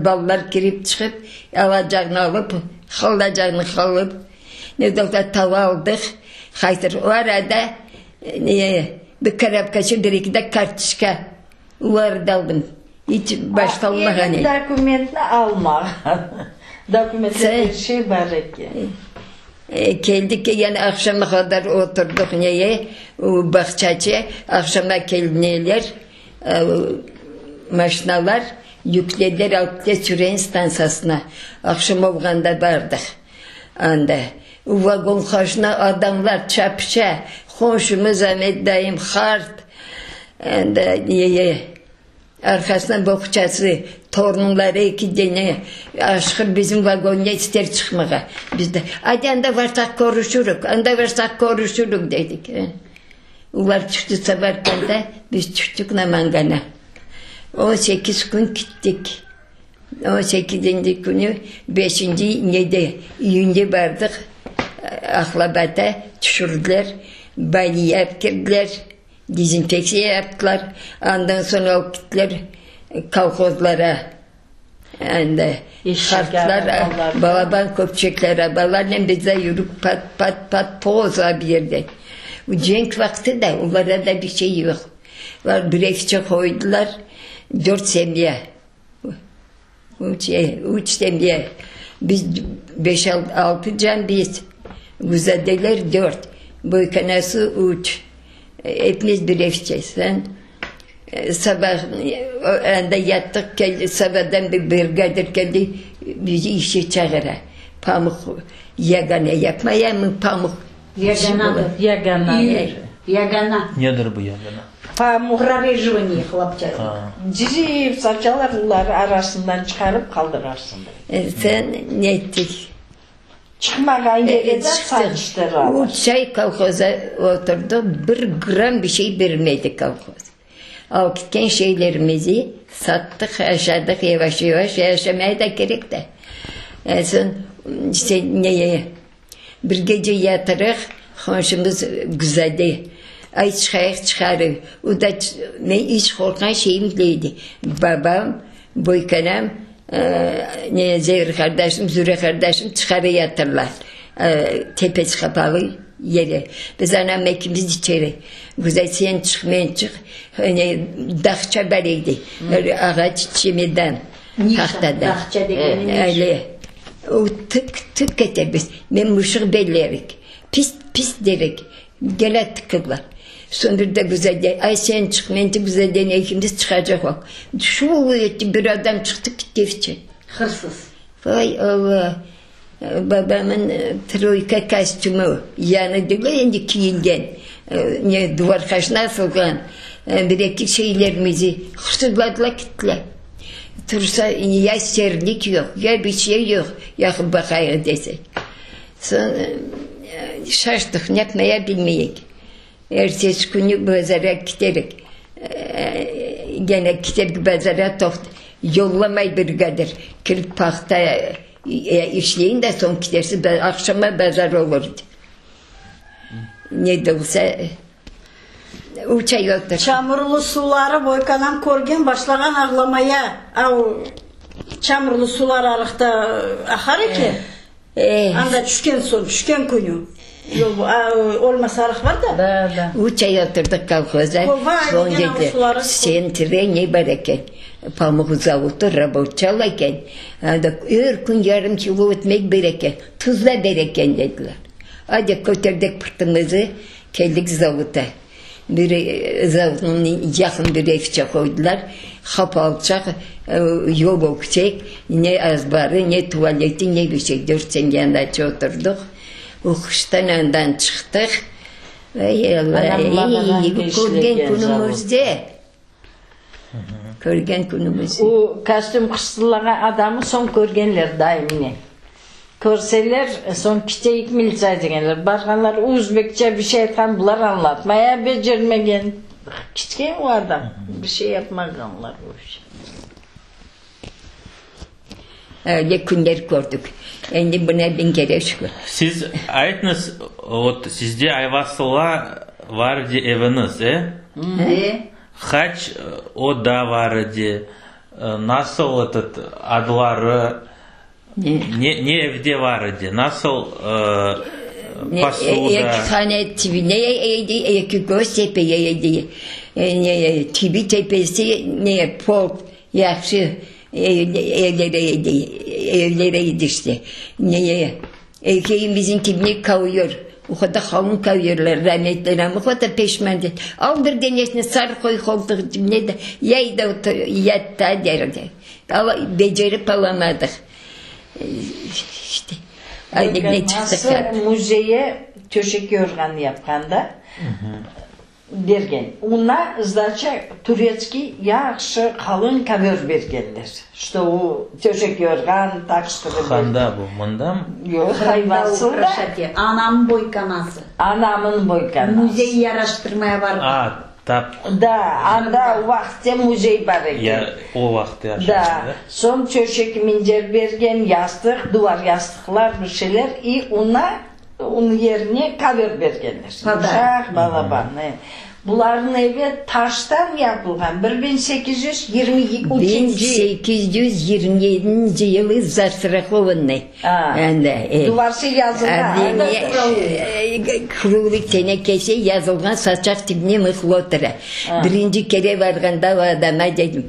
balalar kirip çıqıp, alacağını alıp, qalacağını qalıp, ne de olsa tava aldıq, qaytır. O arada ne, bir korobkaça, bir eki de kartoşka, oları da aldım. İç başta olmağan edi. Dokumentni almağan. Dokumentte bir şey bar eken. Keldik ki, yani aqşama qadar oturdıq neye, o bağçaçe, aqşama keldi neler, maşinalar, yüklediler, alıp kettiler Süren stansiyasına. Aqşam olğanda bardıq anda. O vagon qaşına adamlar çapışa, qonşumız Amet dayım qart, anda neye, Arqasından boğçası, torunları eki dene aşqır bizim vagonğa ister çıqmağa. Biz de, Aydi anda varsaq körüşürik, anda varsaq körüşürik, dedik. Olar çıqtı Samarkanda, biz tüştik Namangana. 18 kün kittik. On sekizinci künü, beşinci nede, iyünde bardıq Aqlabata, tüşürdiler, baniya kirdiler. Dezinfektsiya yaptılar, andan soñ alıp gittiler kolhozlara, anda qartlar balaban köpçekli arabalarnen biz de yürip pat, pat, pat poza bir yerde. Cenk vaqtı da, olarda da bir şey yoq. Olar bir evçe qoydılar, dört semya. Üç, üç semya. Biz beş, altı can biz, Güzadeler dört, büyük anası üç. Epimiz bir evçe. Sen sabah anda yattıq, keldi, sabadan bir brigadir keldi, bizi işe çağıra. Pamuq yagana yapmaya mı pamuq? Yaganadır. Yagana. Yagana. Nedir bu yagana? Pamuq. Прореживание хлопчатник. Cizip saçalar, oları arasından çıqarıp qaldırarsıñ. Sen ne ettik? Çıqmağan yere de saçtıralar. Üç ay kolhoza oturdıq, bir gramm bir şey bermedi kolhoz. Alıp ketken şeylerimizi sattıq, aşadıq yavaş-yavaş, aşamaya da kerek de. Soñ işte neye, bir gece yatırıq, qonşumız Güzade, ay çıqayıq, çıqarıq. O da, men iç qorqqan şeyim deydi. Babam, büyük anam, ne, Zevri qardaşım, Zure qardaşım çıqarı yatırlar, tepesi qapalı yere. Biz anam ekimiz içeri. Güzel, sen çıq, men çıq. Ne, dağça bar edi, ağaç çemedan, tahtadan. Öyle. O tık, tık ete biz. Men mışıq bellerik. Pist, pist derik. Gene tıkırlar. Soñ bir de güzel dey, ay sen çıq, men çıq, güzelden ekimiz çıqacaq ol. Şuv etti, bir adam çıqtı kitti evçe. Hırsız. Vay Alla, babamın troyka kostümü, yañı degil endi kiyilgen, ne, duvar qaşına asılğan bir eki şeylerimizi hırsızladılar kittiler. Tursa, ya serlik yoq, ya bir şey yoq, yaqıp baqayıq desek. Soñ şaştıq, ne yapmaya bilmeyik. Ertesi künü bazarğa kiterik. Gene kiterik bazarğa, toqt, yollamay brigadir. Kirip pahta işleyin de soñ kitersiz, aqşama bazar olur. Ne de olsa üç ay oturdıq. Çamurlı suları boykanam körgen, başlağan ağlamaya. Av çamurlı sular arıqta aqar eken. Anda tüşken soñ, tüşken künü, yol, olmasa arıq bar da. Da, da. Üç ay oturdıq kolhozda, soñ dediler, sentire ne bar eken, pamuq zavodı raboçal eken, anda er kün yarım kilo ötmek ber eken, tuz da ber eken, dediler. Adi köterdik pırtımızı, keldik zavodda. Bir zavodnıñ yaqın bir evçe qoydılar. Hap alçaq, yol öksek, ne azbarı, ne tuvaleti, ne bir şey. Dört sene yandace oturdıq. O qıştan andan çıqtıq. Ey, Alla, ey, körgen künümizde, körgen künümizde. O kostüm qıstırlağan adamı soñ körgenler dayımnen. Körseler, soñ kiteyik militsaya degenler. Barğanlar, özbekçe bir şey aytqan, bular añlatmaya becermegen. Kitken o adam, bir şey yapmağanlar voobşe. Öyle künler kördik. Endi buna biñ kere şükür. Siz aytñız, vot, sizde Ayvasıla var edi eviñiz, e? E. Qaç oda var edi? Nasıl etot adları? Ne, ne evde var edi? Nasıl posuda? Eki hane tibine edi, eki köz tepeye edi. Ne, tibi tepesi, ne, pol yahşı evlere edi, evlere edi işte. Ne, erkeğimizin tibine koyuyor. O qadar qalın koyuyorlar, rametli, o qadar peşman. Al bir denesini sar qoy qoltuq tibine de, yay da yat da derdi. Becerip alamadıq. İşte, öyle çıqtıq. Müzeye töşek yorğan yapqanda bergen. Ona sdaça turetskiy yahşı qalın kovör bergenler. Što o töşek yorğan taqıştırıp. Qanda bu? Mındamı? Yoq, Hayvasılda. Anamnıñ boykanası. Anamnıñ boykanası. Müzey yaraştırmaya bardı. A, Tap. Da, anda o vaqıtte müzey bar eken. Ya, o vaqıt yaşadı, Da. da. Soñ töşek, minder bergen, yastıq, duvar yastıqlar, bir şeyler, i ona, onıñ yerine kovör bergenler. Yumşaq, balaban. E. Bularnıñ evi taştan yapılğan, bir 1823-nci. 1827-nci yılı zastrahovannıy. Duvarsı yazılğan. Kruğluy tenekesi yazılğan saçaq tibine mıhlı otura. Birinci kere barğanda o adama dedim,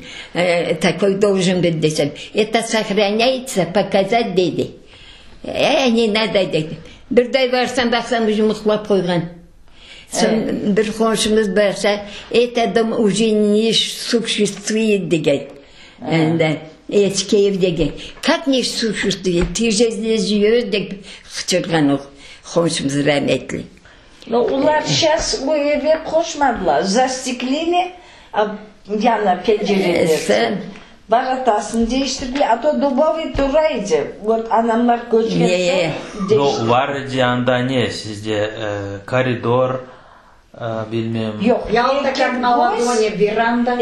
takoy doljen bit desem, eto sohranâyetsa, pokazat dedi. E, ne nado dedim. Bir day barsam, baqsam, uje mıhlap qoyğan. Soñ bir qonşumız barsa, eto dom uje ne suşestvuet degen. Endi eski ev degen. Kak ne suşestvuet, ty je zdes jivöş dep qıçırğan o qonşumız rametli. No, olar şas o eve qoşmadılar, zasteklili, yana pencerelerni, vorotasını değiştirdiler, a to dubovıy tura edi, vot anamlar köçken soñ No, var edi anda ne sizde, koridor, bilmem. Yoq, Ялта как на ладони, веранда.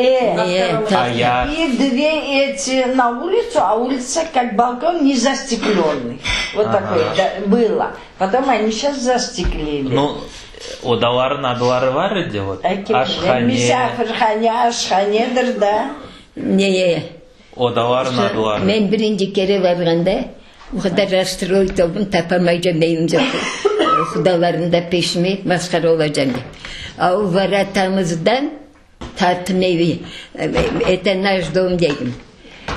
Ayat. И две эти на улицу, а улица как балкон не застекленный. Вот такой было. Потом они сейчас застеклили. Ну, odaların adları var edi, vot, aşhane. Misafirhane, aşhanedir da. Ne? Odaların adları. Men birinci kere barğanda o qadar rasstroit oldım, tapamaycam evimde qudalarım da peşime masqara olacam dep. A o vorotamızdan tarttım evi, eto naş dom dedim.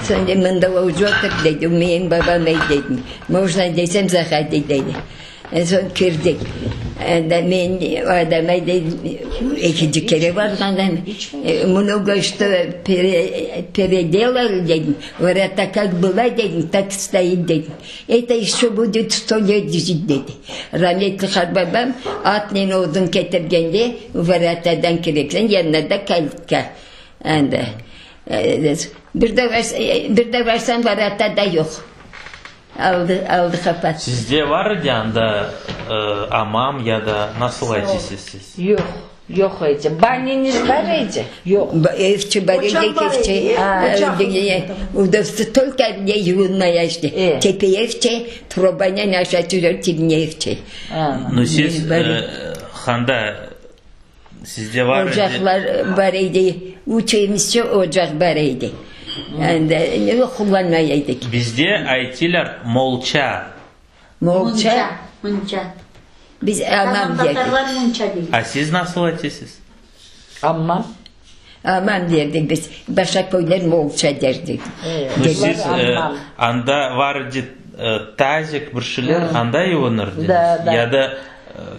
Soñ mında oca otur dedi, menim babam ey dedim. Mojno desem zahodi dedi. Soñ kirdik. Anda men o adama dedim, ekinci kere barğanda, mnogo çto peredelali dedim, vorota kak bıla dedim, tak stoit dedim. Eto eşço budet sto let jit dedi. Rametli qartbabam atnen odun ketirgende vorotadan kireksen yanına da kalitka. Anda bir de bir de barsam vorota da yoq. Aldı, aldı qapattı. Sizde var edi anda amam ya da nasıl aytısız siz? Yoq, yoq edi. Bañıñız bar edi? Yoq. Evçe bar edi, evçe. Udobstvo tolko ne yuvunmaya işte. Tepe evçe, trubanen aşağı tüşer tibine evçe. No siz handa sizde var edi? Ocaqlar bar edi, üç evimizce ocaq bar edi. Endi qullanmay edik. Bizde aytilar molça. Molça? Munça. Biz amam derdik. Tatarlar munça deyler. A siz nasıl aytısız? Ammam. Amam derdik biz. Başqa köyler molça derdik. No siz anda var edi tazik bir şeyler, anda yuvunır ediñiz? Da, da. Ya da.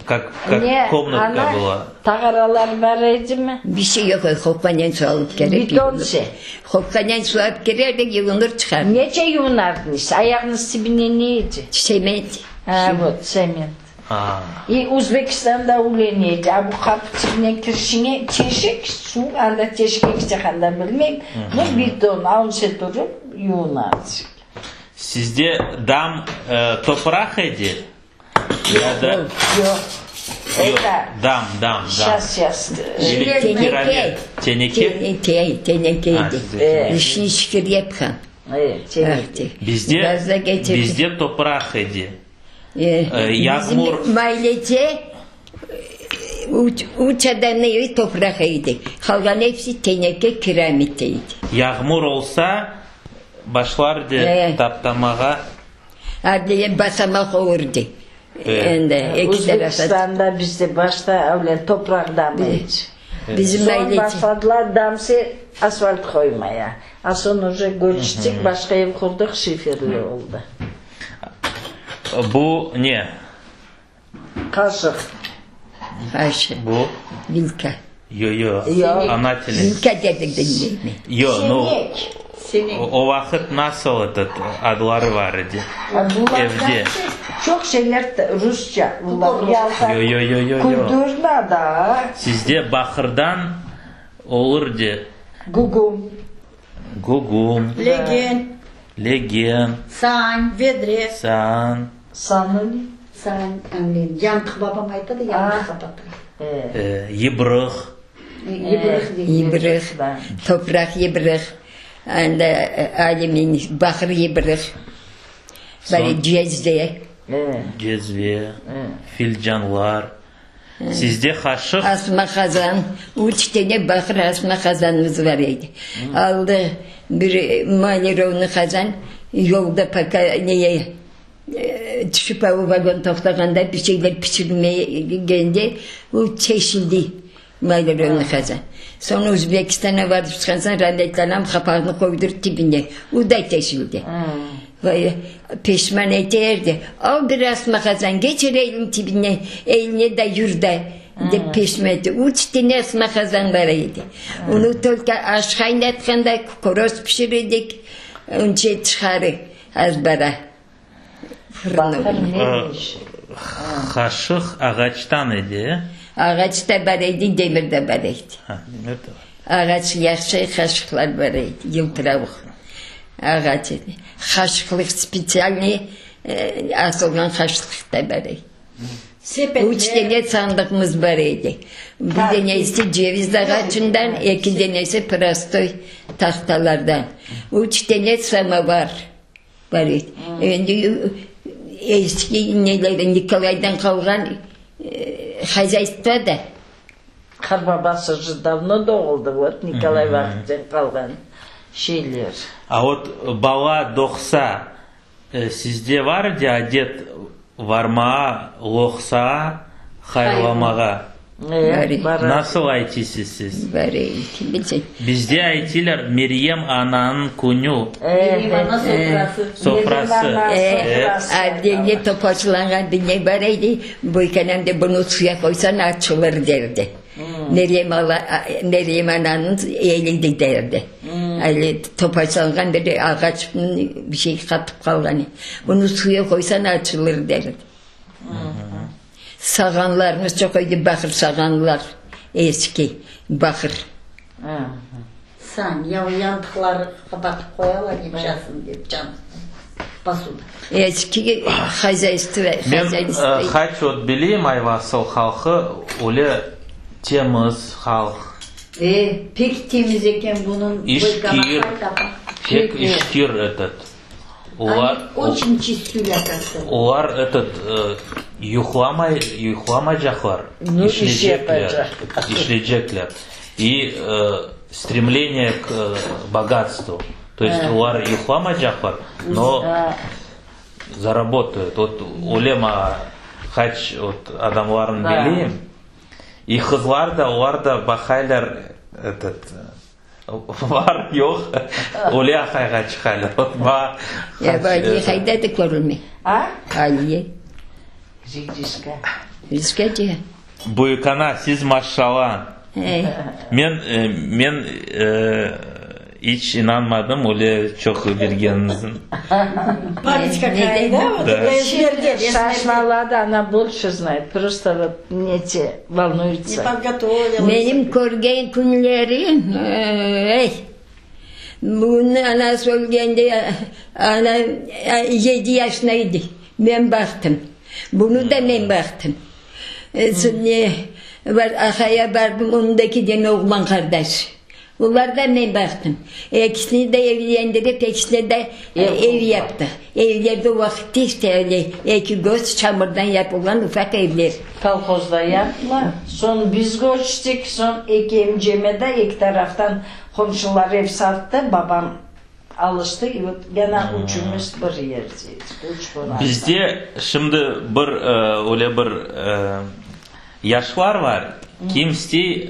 Kak, kak Ne, komnatka ana, была. tağaralar bar edimi? Bir şey yoq edi, hopqanen su alıp kelip Beton yuvunır. şey. Hopqanen su alıp kelerdik, yuvunır çıqardıq. Nece yuvunardıñız? Ayağıñız tibine ne edi? Tsement. Ha, vot, tsement. A. İ Uzbekistanda öyle ne edi? A bu qapı tibine kirişiñe teşik, suv, anda teşik ekse qanda bilmeyim, nu, beton, alınsa turıp yuvunardıñ. Sizde dam topraq edi? Ya da Yoq, yoq. Yoq, dam, dam, dam. Şas, şas. Ili Teneke. Teneke? Teneke Ha, edi. sizde teneke. İşni şükür yapqan. Teneke. Bizde, Gazda getirdi. bizde topraq edi. Yağmur. Bizim mailece üç, üç adamnıñ evi topraq edi. Qalğan episi teneke, kiramit edi. Yağmur olsa, başlar edi taptamağa. Adliye basamaq olurdı. Endi eki tarafa. Özbekistanda bizde başta öyle topraq damı edi. Bizim Soñ ailece. başladılar damsı asfalt qoymaya. A soñ uje köçtik, başqa ev qurdıq, şiferli oldı. Bu ne? Qaşıq. Qaşıq. Bu? Vilka. Yo, yo, ana tili. Vilka dedik de neymi? Yo, nu, o vaqıt nasıl etot adları bar edi? Evde. Çoq şeyler rusça. Yo, yo, yo, yo, yo. Kulturna da. Sizde baqırdan olur de. Gügüm. Gügüm. Legen. Legen. Saan. Vedre. Saan. Saanı ne? Saan, yantıq babam ayta da, yantıq qapatır. Yıbrıq. Yıbrıq dey. Yıbrıq, topraq yıbrıq, anda alümin, baqır yıbrıq, böyle cezve. Cezve, filcanlar. Sizde qaşıq? Asma qazan, üç tane baqır asma qazanımız bar edi. Aldı bir malirovnıy qazan, yolda poka neye tüşip o vagon toqtağanda bir şeyler pişirmegende o çeşildi malirovnıy qazan. Soñ Özbekistana barıp çıqqan soñ rametli anam qapağını qoydurdı tibine, o da çeşildi. Vay, peşman eterdi, al bir asma qazan, geçir elini tibine, eline da yür da, dep peşman etti. Üç tane asma qazan bar edi. Onı tolko aş qaynatqanda kukoroz pişiredik, once tışqarı azbara fırın. Qaşıq ağaçtan edi, e? Ağaç da bar edi, demir de bar edi. Ha, demir de bar. Ağaç yahşı qaşıqlar bar edi, yıltıravuq. Ağaç edi. Qaşıqlıq spetsialnıy asılğan qaşıqlıq da bar edi. Üç dene sandıqımız bar edi. Bir denesi ceviz ağaçından, eki denesi prostoy tahtalardan. Üç dene samovar bar edi. Endi eski nelerden, Nikolaydan qalğan hozâystvo da. Qarbabası je davno doğuldı, vot, Nikolay vaqıtten qalğan şeyler. A vot bala doğsa, sizde var edi adet varmağa loqsağa hayırlamağa? Nasıl aytısız siz? Bar edi, bilsem. Bizde aytiler Meryem ananıñ künü. Meryem ana sofrası. Sofrası. Avdelge topaçlanğan bir ne bar edi, büyükanam de bunı suya qoysañ açılır derdi. Meryem Meryem ananıñ eli derdi. Öyle topaçlanğan bir ağaç bir şey qatıp qalğan. Bunı suya qoysañ açılır derdi. Sağanlarımız çoq edi, baqır sağanlar, eski baqır. San, ya o yantıqları qapatıp qoyalar yımşasın dep, cam posuda. Eski hozâystvo, Men qaç ot bileyim Ayvasıl halqı öyle temiz halq. E, pek temiz eken bunıñ. İşkir, pek işkir etot. Olar, Oçün çistüli akası. Olar etot yuqlamay, yuqlamaycaqlar, işleycekler, işleycekler. İ stremleniye k bogatstvu. To est olar yuqlamaycaqlar, no zarabotaют. Vot öyle maña qaç vot adamlarnı bileyim. İ qızlar da, olar da baqaylar etot Var, yoq, öyle aqayğa çıqaylar. Ot, ma, Ya bu Aliye qayda da körülmey? A? Aliye. Rediska. Yüzgece. Büyükana, siz maşşala. Men, men iç inanmadım öyle çoq bilgeniñizni. Pamять kakaya, da? Вот это ezberden. Şaşmaladı, ona больше знает, просто вот не те волнуется. Не подготовилась. Menim körgen künlerim, ey, bunıñ anası ölgende, ana yedi yaşında edi, men baqtım. Bunı da men baqtım. Ne, Ahaya bardım, onıñ da eki dene oğlan qardaşı. Olar da men baqtım. Ekisini de evlendirip, ekisine de ev yaptıq. Evlerde o vaqıtta işte öyle eki göz çamurdan yapılğan ufaq evler. Kolhozda yaptılar. Soñ biz köçtik, soñ eki emceme de eki taraftan qomşular ev sattı, babam alıştı, i vot gene üçümiz bir yerdeydik, üç qoranta. Bizde şimdi bir öyle bir yaşlar bar, kim istey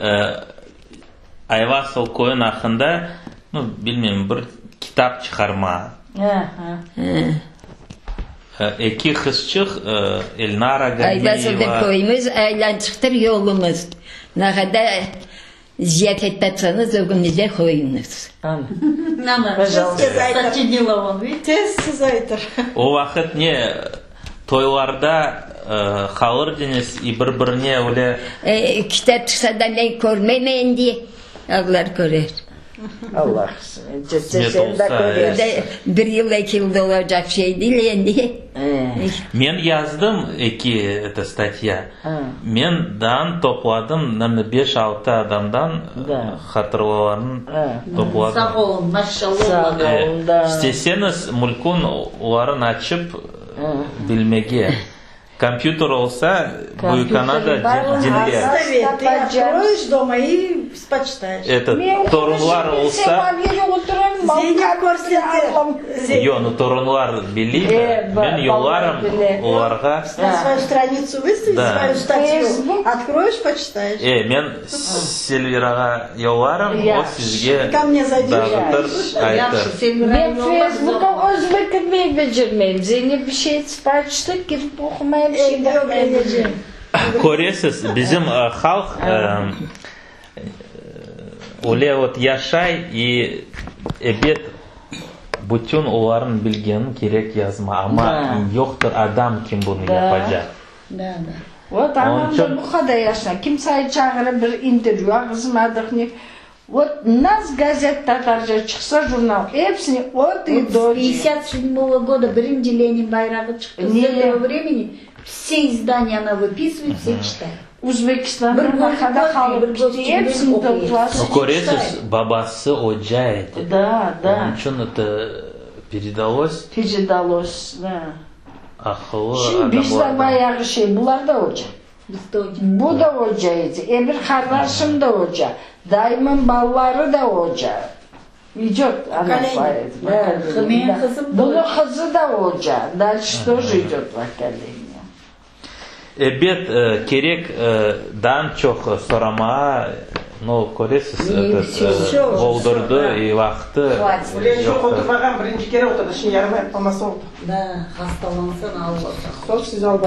Ayvasıl köyüñ aqqında, nu, bilmeyim, bir kitap çıqarma. Eki qızçıq, Elnara Gandiyeva. Ayvasılda köyümiz, aylançıqtır yolumız. Nağada ziyafet tapsañız, ögümizde qoyuñız. Tez siz aytır. O vaqıt ne, toylarda qalır deñiz i bir-birine öyle. Kitap çıqsa da men körmem endi, Alla körer. Allah qısmet olsa. Bir yıl, eki yılda olacaq şey değil endi. Men yazdım eki eto statya. Men daan topladım, naverno, beş-altı adamdan hatırlalarını topladım. Sağ olun, maşallah. İsteseñiz, mülkün olarnı açıp bilmege. Kompyuter olsa, büyükana da diñler. Ты откроешь дома и почитаешь. Этот, torunlar olsa. Yoq, nu torunlar biley de, men yollarım olarğa. На свою страницу выставить свою статью. Откроешь, почитаешь. E, men Selvirağa yollarım, o sizge dağıtır, aytır. Men Facebook'a özüme kirmey becermeyim. Zeynep bir şey açtı, kirip oqumayım, şey baqmayım. Köresiz, bizim halq öyle vot yaşay i ebet bütün olarnıñ bilgenini kerek yazma, amma yoqtır adam kim bunı yapacaq. Da, da. Vot anam da bu qadar yaşına, kimse çağırıp bir intervyu alğızmadıq, ne. Vot nas gazet tatarca çıqsa, jurnal, episini от и до. С 57 года birinci Lenin bayrağı çıqtı. С этого времени все издания она выписывает, все читает. Uzbekistan'da ne qadar qalıp ketti, episini toplasın. Köresiz, babası oca edi. Da, da. Onıñ içün это передалось. Передалось, da. Aqıllı Şimdi bizde adamlardan. Bayağı şey, bular da oca. Bu da oca edi, ebir qardaşım da oca, dayımın balaları da oca. Идет она по этому Menim qızım da Bunıñ qızı da oca, дальше тоже идет поколение. Ebet, kerek daa çoq soramağa, no, köresiz, этот, boldurdı i vaqtı Öyle çoq yoqtır. Oturmağan, birinci kere oturdı, şimdi yarım ayaq olması oldı. Da, hastalansan Allah. Soñ siz al.